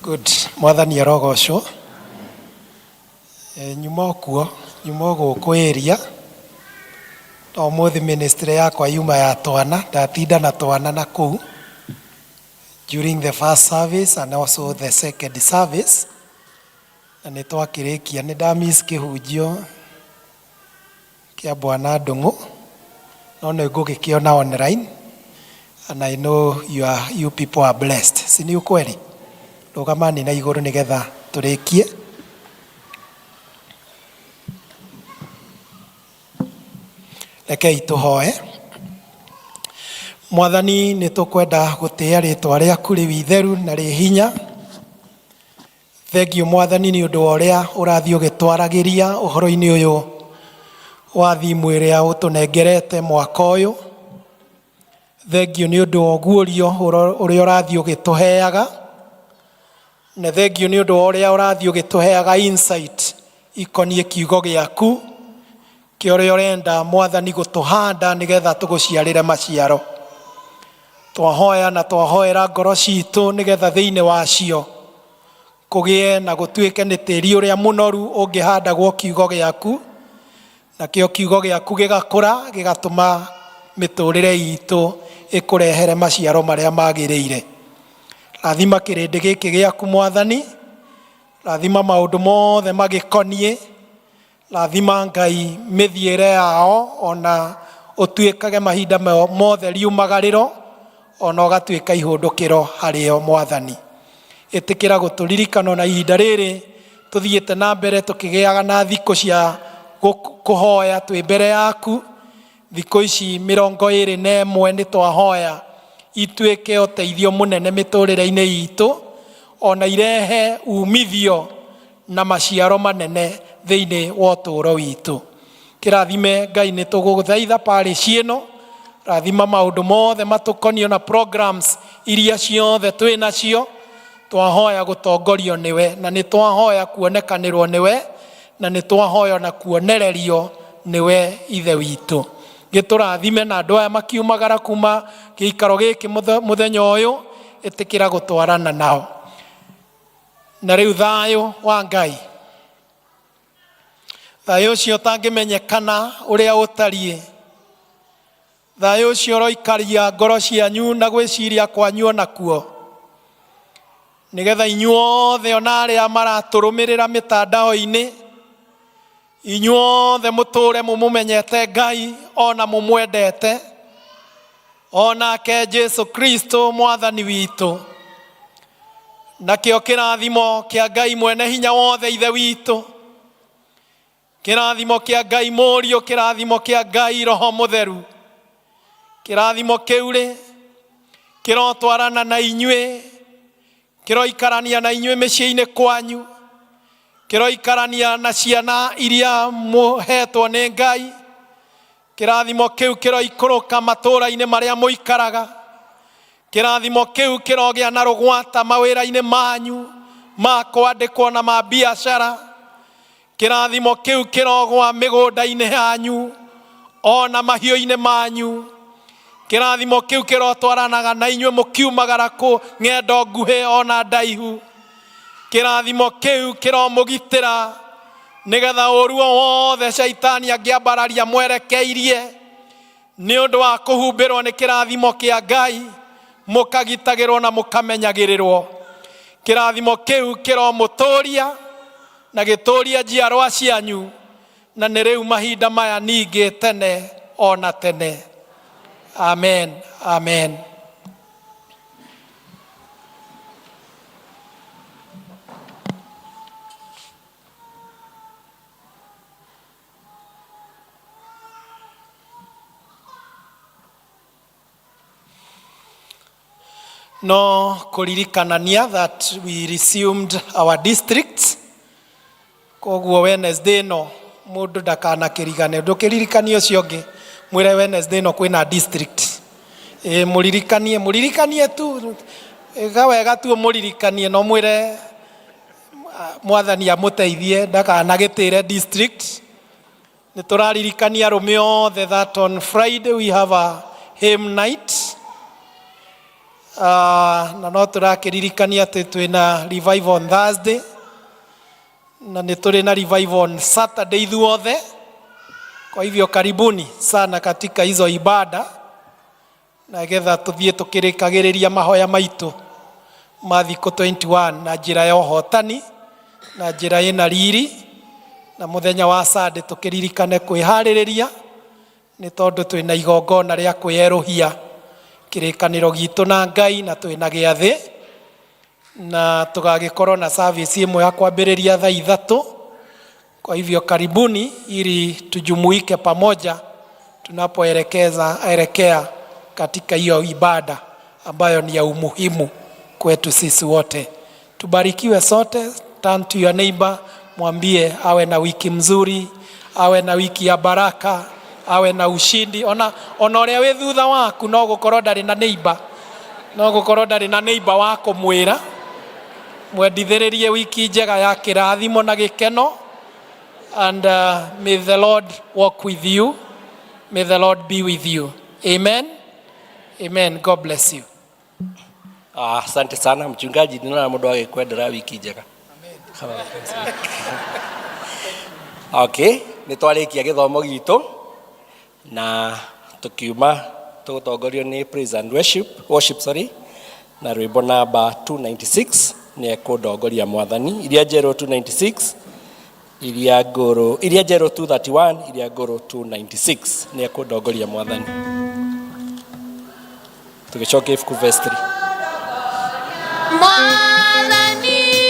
Good. Mwathani arogocwo. Nyuma o kuo nyuma o gũkũ area no ũmũthĩ ministry yakwa yuma ya twana ndatinda na twana na kũu during the first service and also the second service na nĩ twakĩrĩkia. Nĩ ndamiss kĩhunjio kĩa bwana Ndung'u no nĩ ngũgĩkĩona online and I know you people are blessed. Si ni ukweli? Rũgamani na igũrũ nĩgetha tũrĩkie. Rekei tũhoe. Mwathani, nĩ tũkwenda gũtĩĩa rĩtwa rĩaku rĩu itheru na rĩ hinya. Thengiũ Mwathani nĩ ũndũ wa ũrĩa ũrathiĩ ũgĩtwaragĩria ũhoro-inĩ ũyũ wa thimu ĩrĩa ũtũnengerete mwaka ũyũ. Thengiũ nĩ ũndũ wa ũguũrio ũrĩa ũrathiĩ ũgĩtũheaga na thengiũ nĩ ũndũ wa ũrĩa ũrathiĩ ũgĩtũheaga insight ikoniĩ kiugo gĩaku kĩa ũrĩa ũrenda Mwathani gũtũhanda nĩgetha tũgũciarĩre maciaro. Twahoya na twahoera ngoro citũ nĩgetha thĩinĩ wacio kũgĩe na gũtuĩke nĩ tĩri ũrĩa mũnoru ũngĩhandagwo kiugo gĩaku nakĩo kiugo gĩaku gĩgakũra gĩgatũma mĩtũrĩre itũ ĩkũrehere maciaro marĩa magĩrĩire. Rathima kĩrĩndĩ gĩkĩ gĩaku Mwathani, rathima maũndũ mothe magĩkoniĩ, rathima Ngai mĩthiĩre yao, ona ũtuĩkage mahinda mothe riumagarĩro, ona ũgatuĩka ihũndũkĩro harĩo Mwathani. Ĩtĩkĩra gũtũririkana na ihinda rĩrĩ tũthiĩte na mbere tũkĩgĩaga na thikũ cia kũhoya twĩ mbere yaku. Thikũ ici 21 nĩ twahoya ituĩke ũteithio mũnene mĩtũrĩre-inĩ itũ, ona irehe umithio na maciaro manene thĩinĩ wa ũtũũro witũ. Kĩrathime Ngai, nĩ tũgũgũthaitha parish ĩno, rathima maũndũ mothe matũkonio na programs iria ciothe twĩ nacio. Twahoya gũtongorio nĩwe, na nĩ twahoya kuonekanĩrwo nĩwe, na nĩ twahoya na kuonererio nĩwe Ithe witũ. Gĩtũrathime na andũ aya makiumagara kuma gĩikaro gĩkĩ mũthenya ũyũ, ĩtĩkĩra gũtwarana nao. Na rĩu thayũ wa Ngai, thayũ ũcio ũtangĩmenyekana ũrĩa ũtariĩ, thayũ ũcio ũroikaria ngoro cianyu na gwĩciria kwanyu onakuo, nĩgetha inyuothe ona arĩa maratũrũmĩrĩra mĩtandao-inĩ, inyuothe mũtũre mũmũmenyete Ngai ona mũmwendete, onake Jesu Kristo Mwathani witũ. Nakĩo kĩrathimo kĩa Ngai mwene hinya wothe Ithe witũ, kĩrathimo kĩa Ngai Mũriũ, kĩrathimo kĩa Ngai Roho Mũtheru, kĩrathimo kĩu rĩ kĩrotwarana na inyuĩ, kĩroikarania na inyuĩ mĩciĩ-inĩ kwanyu, kĩroikarania na ciana iria mũhetwo nĩ Ngai. Kĩrathimo kĩu kĩroikũrũka matũũra-inĩ marĩa mũikaraga. Kĩrathimo kĩu kĩrogĩa na rũgwata mawĩra-inĩ manyu ma kwandĩkwo na ma biacara. Kĩrathimo kĩu kĩrogwa mĩgũnda-inĩ yanyu ona mahiũ-inĩ manyu. Kĩrathimo kĩu kĩrotwaranaga na inyuĩ mũkiumagara kũ ng'endo nguhĩ ona ndaihu. Kĩrathimo kĩu kĩromũgitĩra nĩgetha ũũru o wothe caitani angĩambararia mwerekeirie, nĩ ũndũ wa kũhumbĩrwo nĩ kĩrathimo kĩa Ngai, mũkagitagĩrwo na mũkamenyagĩrĩrwo. Kĩrathimo kĩu kĩromũtũria na gĩtũrie njiarwa cianyu, na nĩ rĩu mahinda maya ningĩ tene ona tene. Amen, amen. No kũririkanania that we resumed our districts, koguo Wednesday ĩno mũndũ ndakanakĩrigane, ndũkĩririkanie ũcio ũngĩ, mwĩre Wednesday ĩno kwĩna district. Ĩ mũririkanie, mũririkanie tu, ĩka wega tu ũmũririkanie, no mwĩre Mwathani amũteithie ndakanagĩtĩre district. Nĩ tũraririkania arũme othe that on Friday we have a hymn night. Na no tũrakĩririkania atĩ twĩna revival on Thursday, na nĩ tũrĩ na revival on Saturday ithuothe. Kwa hivyo karibuni sana katika hizo ibada, na getha tũthiĩ tũkĩrĩkagĩrĩria mahoya maitũ ma thikũ 21 na njĩra ya ũhotani na njĩra ĩna riri, na mũthenya wa Sunday tũkĩririkane kwĩharĩrĩria, nĩ tondũ twĩna igongona rĩa kwĩerũhia kĩrĩkanĩro gitũ na Ngai, na twĩna gĩathĩ, na tũgagĩkorwo na service ĩmwe ya kwambĩrĩria thaa 3. Kwa hivyo karibuni ili tujumuike pamoja tunapoelekeza elekea katika hiyo ibada ambayo ni ya umuhimu kwetu sisi wote. Tubarikiwe sote. Turn to your neighbor, mwambie awe na wiki mzuri, awe na wiki ya baraka, awe na ushindi. Ona ona ũrĩa wĩ thutha waku no gũkorwo ndarĩ na neighbor, no gũkorwo ndarĩ na neighbor wa kũmwĩra. Mwendithĩrĩrie wiki njega ya kĩrathimo na gĩkeno, and may the Lord walk with you, may the Lord be with you. Amen, amen. God bless you. Asante sana mchungaji, ninaona mũndũ agĩkwendera wiki njega. Okay, nĩ twarĩkia gĩthomo gitũ na tũkiuma tũgũtongorio nĩ praise and worship, worship sorry. Na rwĩmbo namba 296 nĩ ekũndongoria mwathani. Iria njerũ 296, iria ngũrũ, iria njerũ 231, iria ngũrũ 296, nĩ ekũndongoria mwathani. Tũgĩcokia ibuku verse 3. Mwathani.